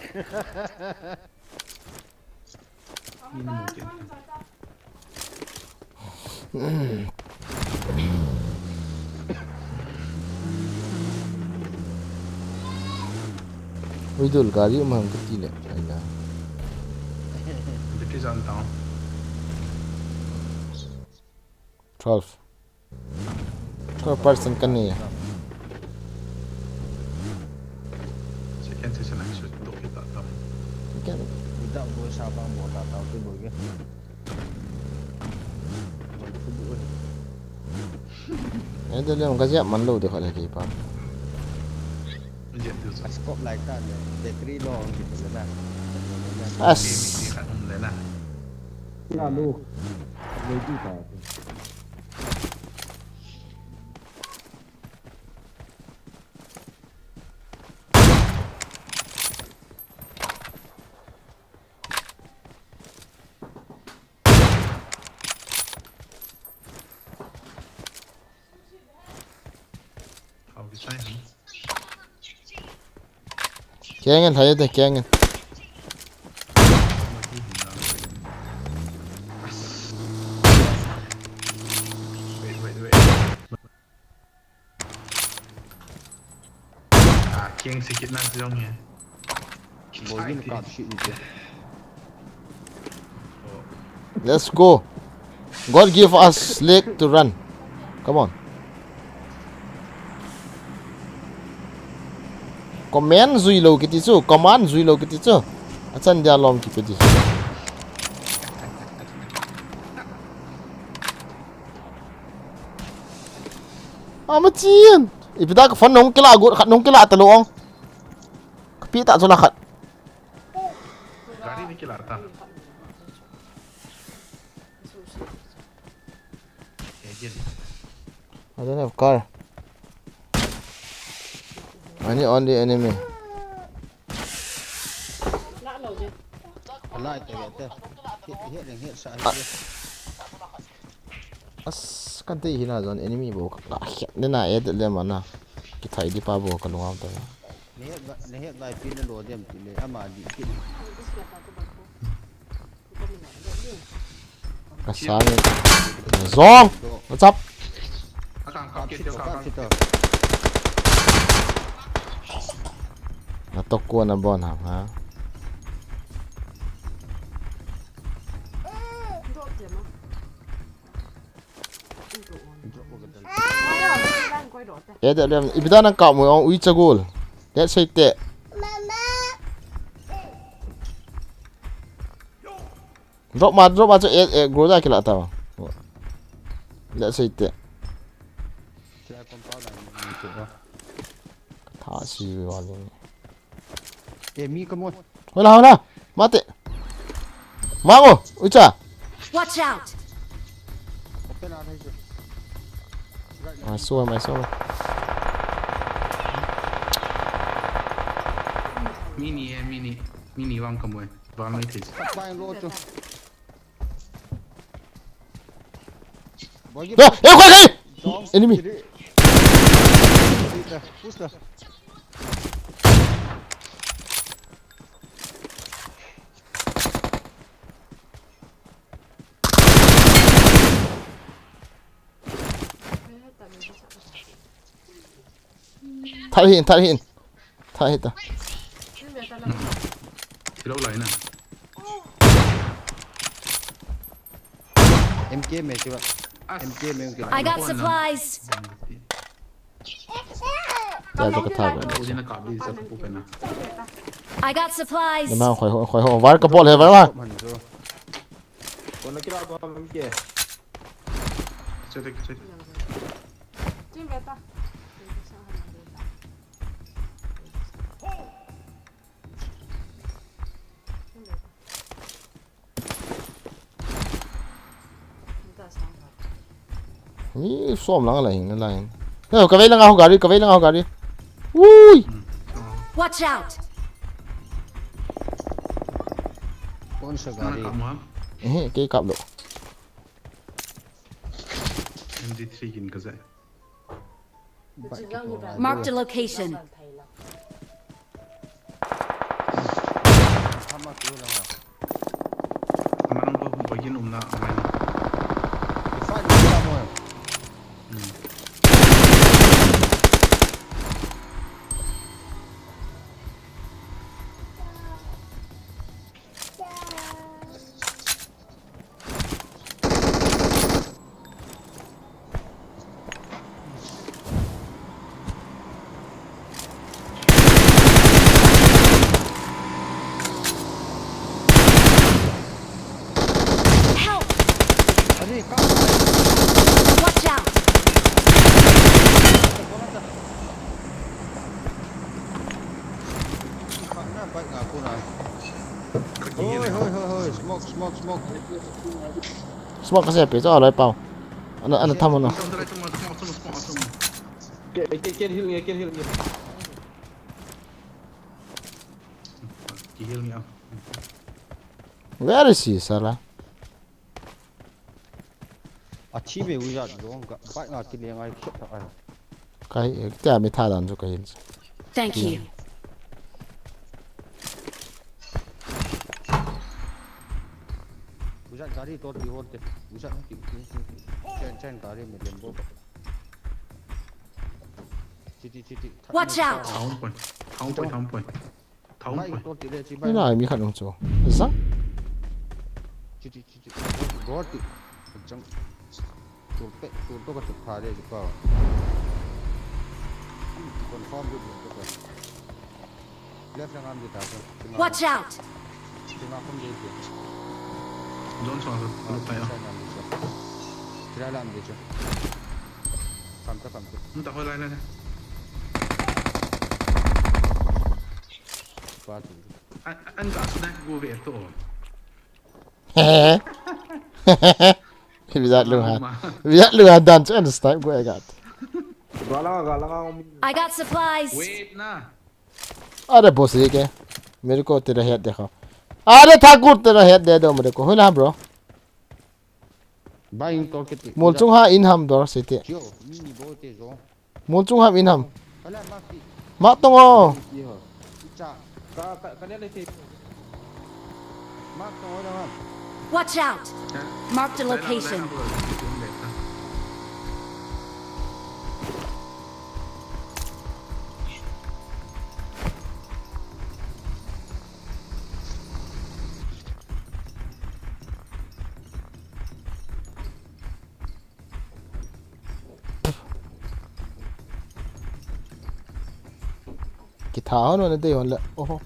Ui, dul gari um ham kati le, ai la. Diti jan tao. Twelve. Koi person kan ni. Second season ang shoot to kita to. Kan. Without go sa bang mo ta tao tu bo ge. Ai de le ka jia man lo de kha le ki pa. Jia tu sa. Scope lai ta le. Battery lo ang kita le na. As. Khat um le na. Ya lo. Lo tu ta. Keng in, hai de, keng in. Wait, wait, wait. Ah, keng sikit na jong hi. Boy, you can't shoot me. Let's go. God give us leg to run. Come on. Command jui lou kiti chu, command jui lou kiti chu. Achan dia lom kiti chu. Ama chin. Ipi da ka phone nong kila got khat nong kila ta lo ong. Ka pi ta chu la khat. Gari ni kila ta. Agent. I don't have car. I need only enemy. Alai te te. Hit, hit, hit, sa, hit. As, kan te hina zon enemy bo ka hit ne na et le mana. Ki thai di pa bo ka lungam ta. Ne hit, ne hit lai pi ne lo dem ti le ama di ki. Ka sang. Zong. What's up? Akang kap kit, akang kap kit. Na tok ko na bon ham ha. Eh, da lem. Ipi da nang kap mo ong ui chagol. Let's say te. Drop ma, drop ma chu, eh, eh, grow da kila ta. Let's say te. Tha si wa le. Eh, mi ka mo. Hola, hola. Mate. Mango, ucha. Watch out. Open a thai chu. I saw him, I saw him. Mini, eh, mini. Mini vang ka mo. Vang mai thei. Bang lo chu. Boy, ah, eh, koi, koi! Enemy. Push ta, push ta. Thal hin, thal hin. Thal hin ta. Thilo lai na. M K me chiwa. As. M K me ke. I got supplies. Ya, to ka thal. Udi na ka bi sa ka pu pe na. I got supplies. Na khoi ho, khoi ho. Var ka bol he, var ma. Kona kila ba M K. Check, check, check. Ni som lang la hin la hin. He, ka vei lang a ho gari, ka vei lang a ho gari. Ui! Watch out! Kon sa gari? Eh, kei kap lo. M G three kin ka zai. Marked a location. Help! Watch out! Hoi, hoi, hoi, hoi. Smoke, smoke, smoke. Smoke ka se pe cho aloi pau. Ana, ana tham ana. Ke, ke, ke heal nge, ke heal nge. Ke heal nge. Where is he, sala? Achi ve uja dong ka, bai nga kile ngai khet ta ai. Kai, eh, tia mi tha dan chu ka hin. Thank you. Uja gari to di hote. Uja ki, ki, ki, ki. Chen, chen gari me lembo. Chiti, chiti. Watch out! Thaum poi. Thaum poi, thaum poi. Thaum poi. Ni na mi khat um chu. Za? Chiti, chiti. Gor ti. Chang. Tur pe, tur to ka chuk pha de pa. Confirm good to ka. Left lang am de ta. Watch out! Tinga khum de. Zone song, look fire. Tira lam de chu. Kam ta, kam ta. Nta hoi lai lai lai. Qua tu. An, an ga snipe gu ve to. Hehe. Bijat lu ha. Bijat lu ha dan chu an snipe gu e gat. Gala, gala, gala. I got supplies. Wait na. Are boss ye ke. मेरे को तेरा head दिखाओ. Are Thakur तेरा head दे दो मेरे को. Hoi la bro. Buying to kiti. Mol chung ha in ham dor siti. Kyo, mini bo te zo. Mol chung ham in ham. Kala bak ti. Ma tong o. Ki ho. Cha. Ka, ka, ka le le te. Ma tong o da. Watch out! Marked a location. Kitha hon hon dei hon le. Oho.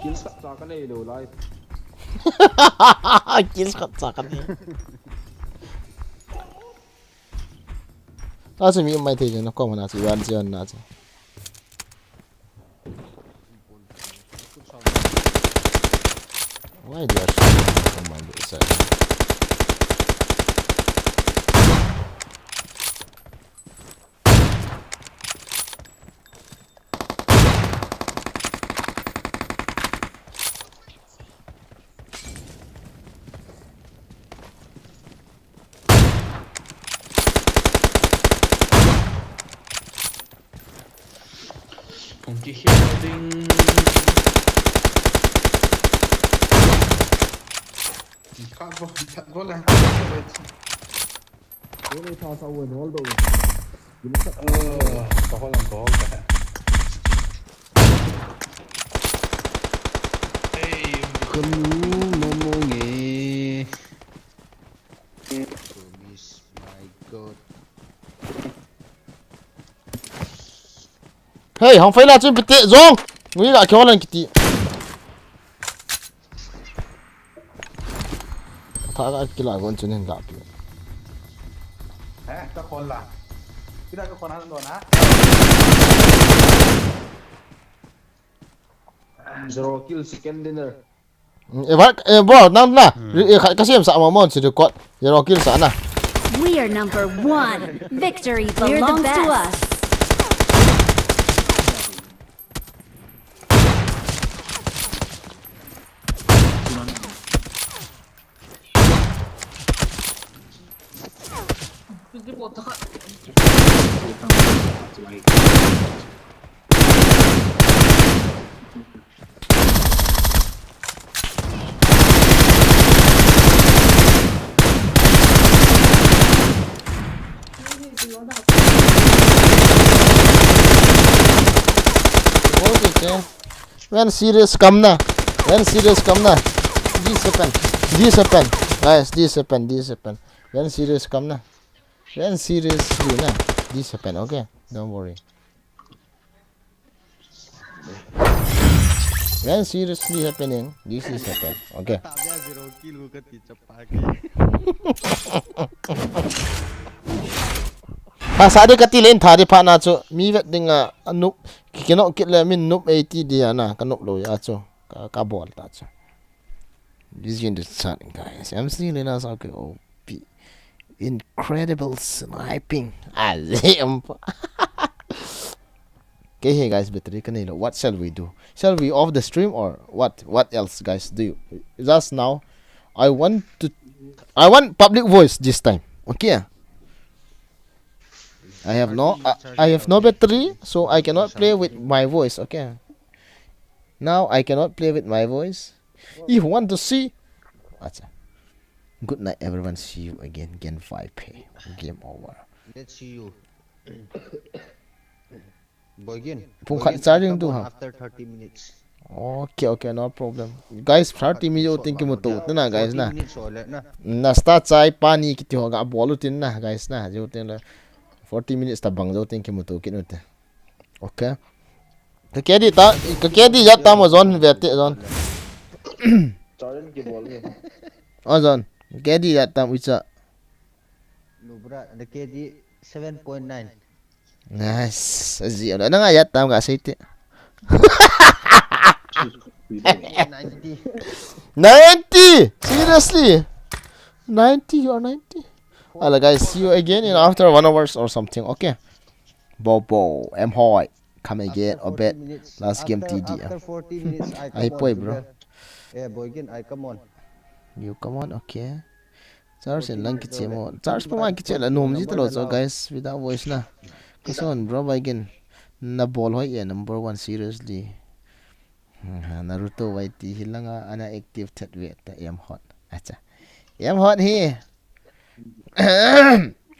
Kills khat cha ka nei lou lai. Kills khat cha ka nei. Ta chu mi um mai thei jeng na kom na chu, van chu na chu. Why they are shooting from my side? Hung kikhel ding. Khat bo, khat bo la. Oi, tha sa wen hol do. Gina sa. Eh, ka hol ang, ka hol ka. Hey, kanu momo nge. Promise, my God. Hey, hong fai la chun pite jong. Ngui ga kyo lan kiti. Tha ga kila gon chun hin ga pi. Eh, ka khol la. Kila ka khol han do na. Zero kill second dinner. Mm, eh, ba, eh, bo, nang na. Hmm. Ri-, eh, ka, ka siam sa mo mo si record. Zero kill sa na. We are number one. Victory belongs to us. When serious kam na. When serious kam na. This happen. This happen. Guys, this happen. This happen. When serious kam na. When seriously na. This happen, okay? Don't worry. When seriously happening, this is happen. Okay. Ha, sa de kati len tha de pha na chu. Mi vet ding a, a nup. Ki, ki no kit le min nup eighty dia na. Ka nup lo ya chu. Ka, ka bol ta chu. This is in the chat, guys. M C Lena Sake O P. Incredible sniping. Ah, damn. Okay, hey guys, battery ka nei lo. What shall we do? Shall we off the stream or what? What else, guys? Do you, just now, I want to, I want public voice this time. Okay. I have no, I, I have no battery, so I cannot play with my voice. Okay. Now I cannot play with my voice. If you want to see, acha. Good night, everyone. See you again. Gen five pay. Game over. Let's see you. Boy Gen. Pung khat charging tu ha. After thirty minutes. Okay, okay, no problem. Guys, thirty minutes u tin kimuto u tin na, guys, na. Forty minutes ho le na. Na start chai pa ni kiti ho ga bol u tin na, guys, na. Jou tin le. Forty minutes tabang jou tin kimuto kit u te. Okay. Ka K D ta, ka K D jat tam o John, ve te John. Challenge kibol ni. O John, K D jat tam uicha. Lubra, the K D seven point nine. Nice. Aji, na nga jat tam ka sei te. Ninety. Ninety! Seriously? Ninety, you are ninety? Alright, guys, see you again in after one hours or something, okay? Bobo, M Hoi, come again, Obed, last game T D. After forty minutes, I come on, bro. Eh, Boygin, I come on. You come on, okay. Charge in lang kiche mo. Charge pa ma kiche la nom ji talo cho, guys. Without voice na. Kason, bro, Boygin. Na bol hoi e, number one, seriously. Ha, Naruto Y T hi langa ana active that ve ta M Hot. Acha. M Hot hi.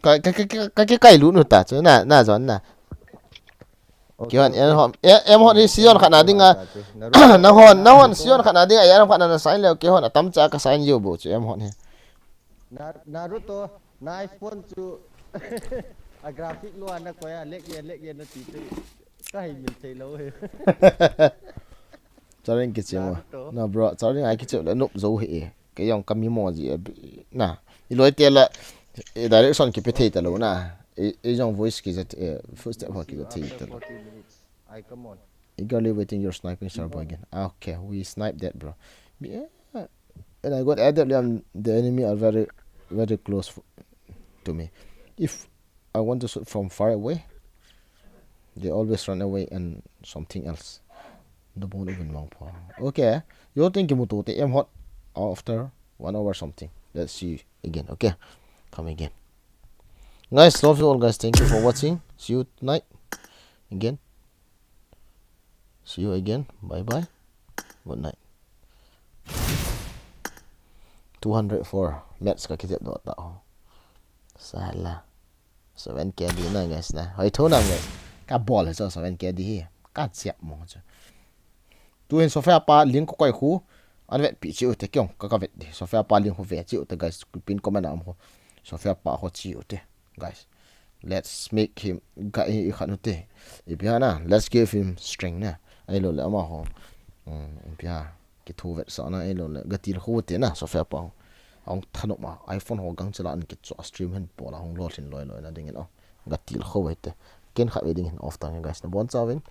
Ka, ka, ka, ka, ka, ka kai lu nu ta chu na, na John na. Kihon, M Hot, M Hot hi season khat na dinga. Na hon, na hon season khat na dinga, ya khat na na sign le, kihon, atam cha ka sign yo bo chu M Hot hi. Na, Naruto, na iPhone chu a graphic lo ana koya, lek ye, lek ye na ti te. Ka hei min thei lo he. Charing kiche mo. Naruto. Na bro, charing ai kiche le nop jo he. Ke yong kami mo ji e. Na. I loi te la, e direction kipe thei ta lo na. E, e yong voice ki jat, e, footstep ho ki jat thei ta lo. After forty minutes, I come on. Eagerly waiting your sniping, sir, boy again. Ah, okay, we snipe that, bro. Yeah. And I got added, um, the enemy are very, very close f-, to me. If I want to shoot from far away, they always run away and something else. The bone even long pa. Okay. You think you mutu te M Hot after one hour something. Let's see again. Okay. Come again. Guys, love you all, guys. Thank you for watching. See you tonight again. See you again. Bye bye. Good night. Two hundred four. Match ka kitet do ta ho. Sala. Seven K D na, guys, na. Hoi tho na, guys. Ka bol he cho seven K D hi. Ka chiap mo cho. Tu hin Sophia pa link ko koi khu. An vet pi chi u te kyong. Ka ka vet di. Sophia pa link khu ve chi u te, guys. Pin comment a um khu. Sophia pa ho chi u te, guys. Let's make him, ga i, i khat nu te. Ipi ha na, let's give him strength na. Ai lo le ama ho. Um, ipi ha, kithu vetsahna ai lo le. Ga til khu te na, Sophia pa ho. Ahung thanop ma, iPhone ho gang chila an kicho stream hen pola hung lolhin loi loi na dingin o. Ga til khu ve te. Ken khat ve dingin off ta nge, guys. Na bon chauvin.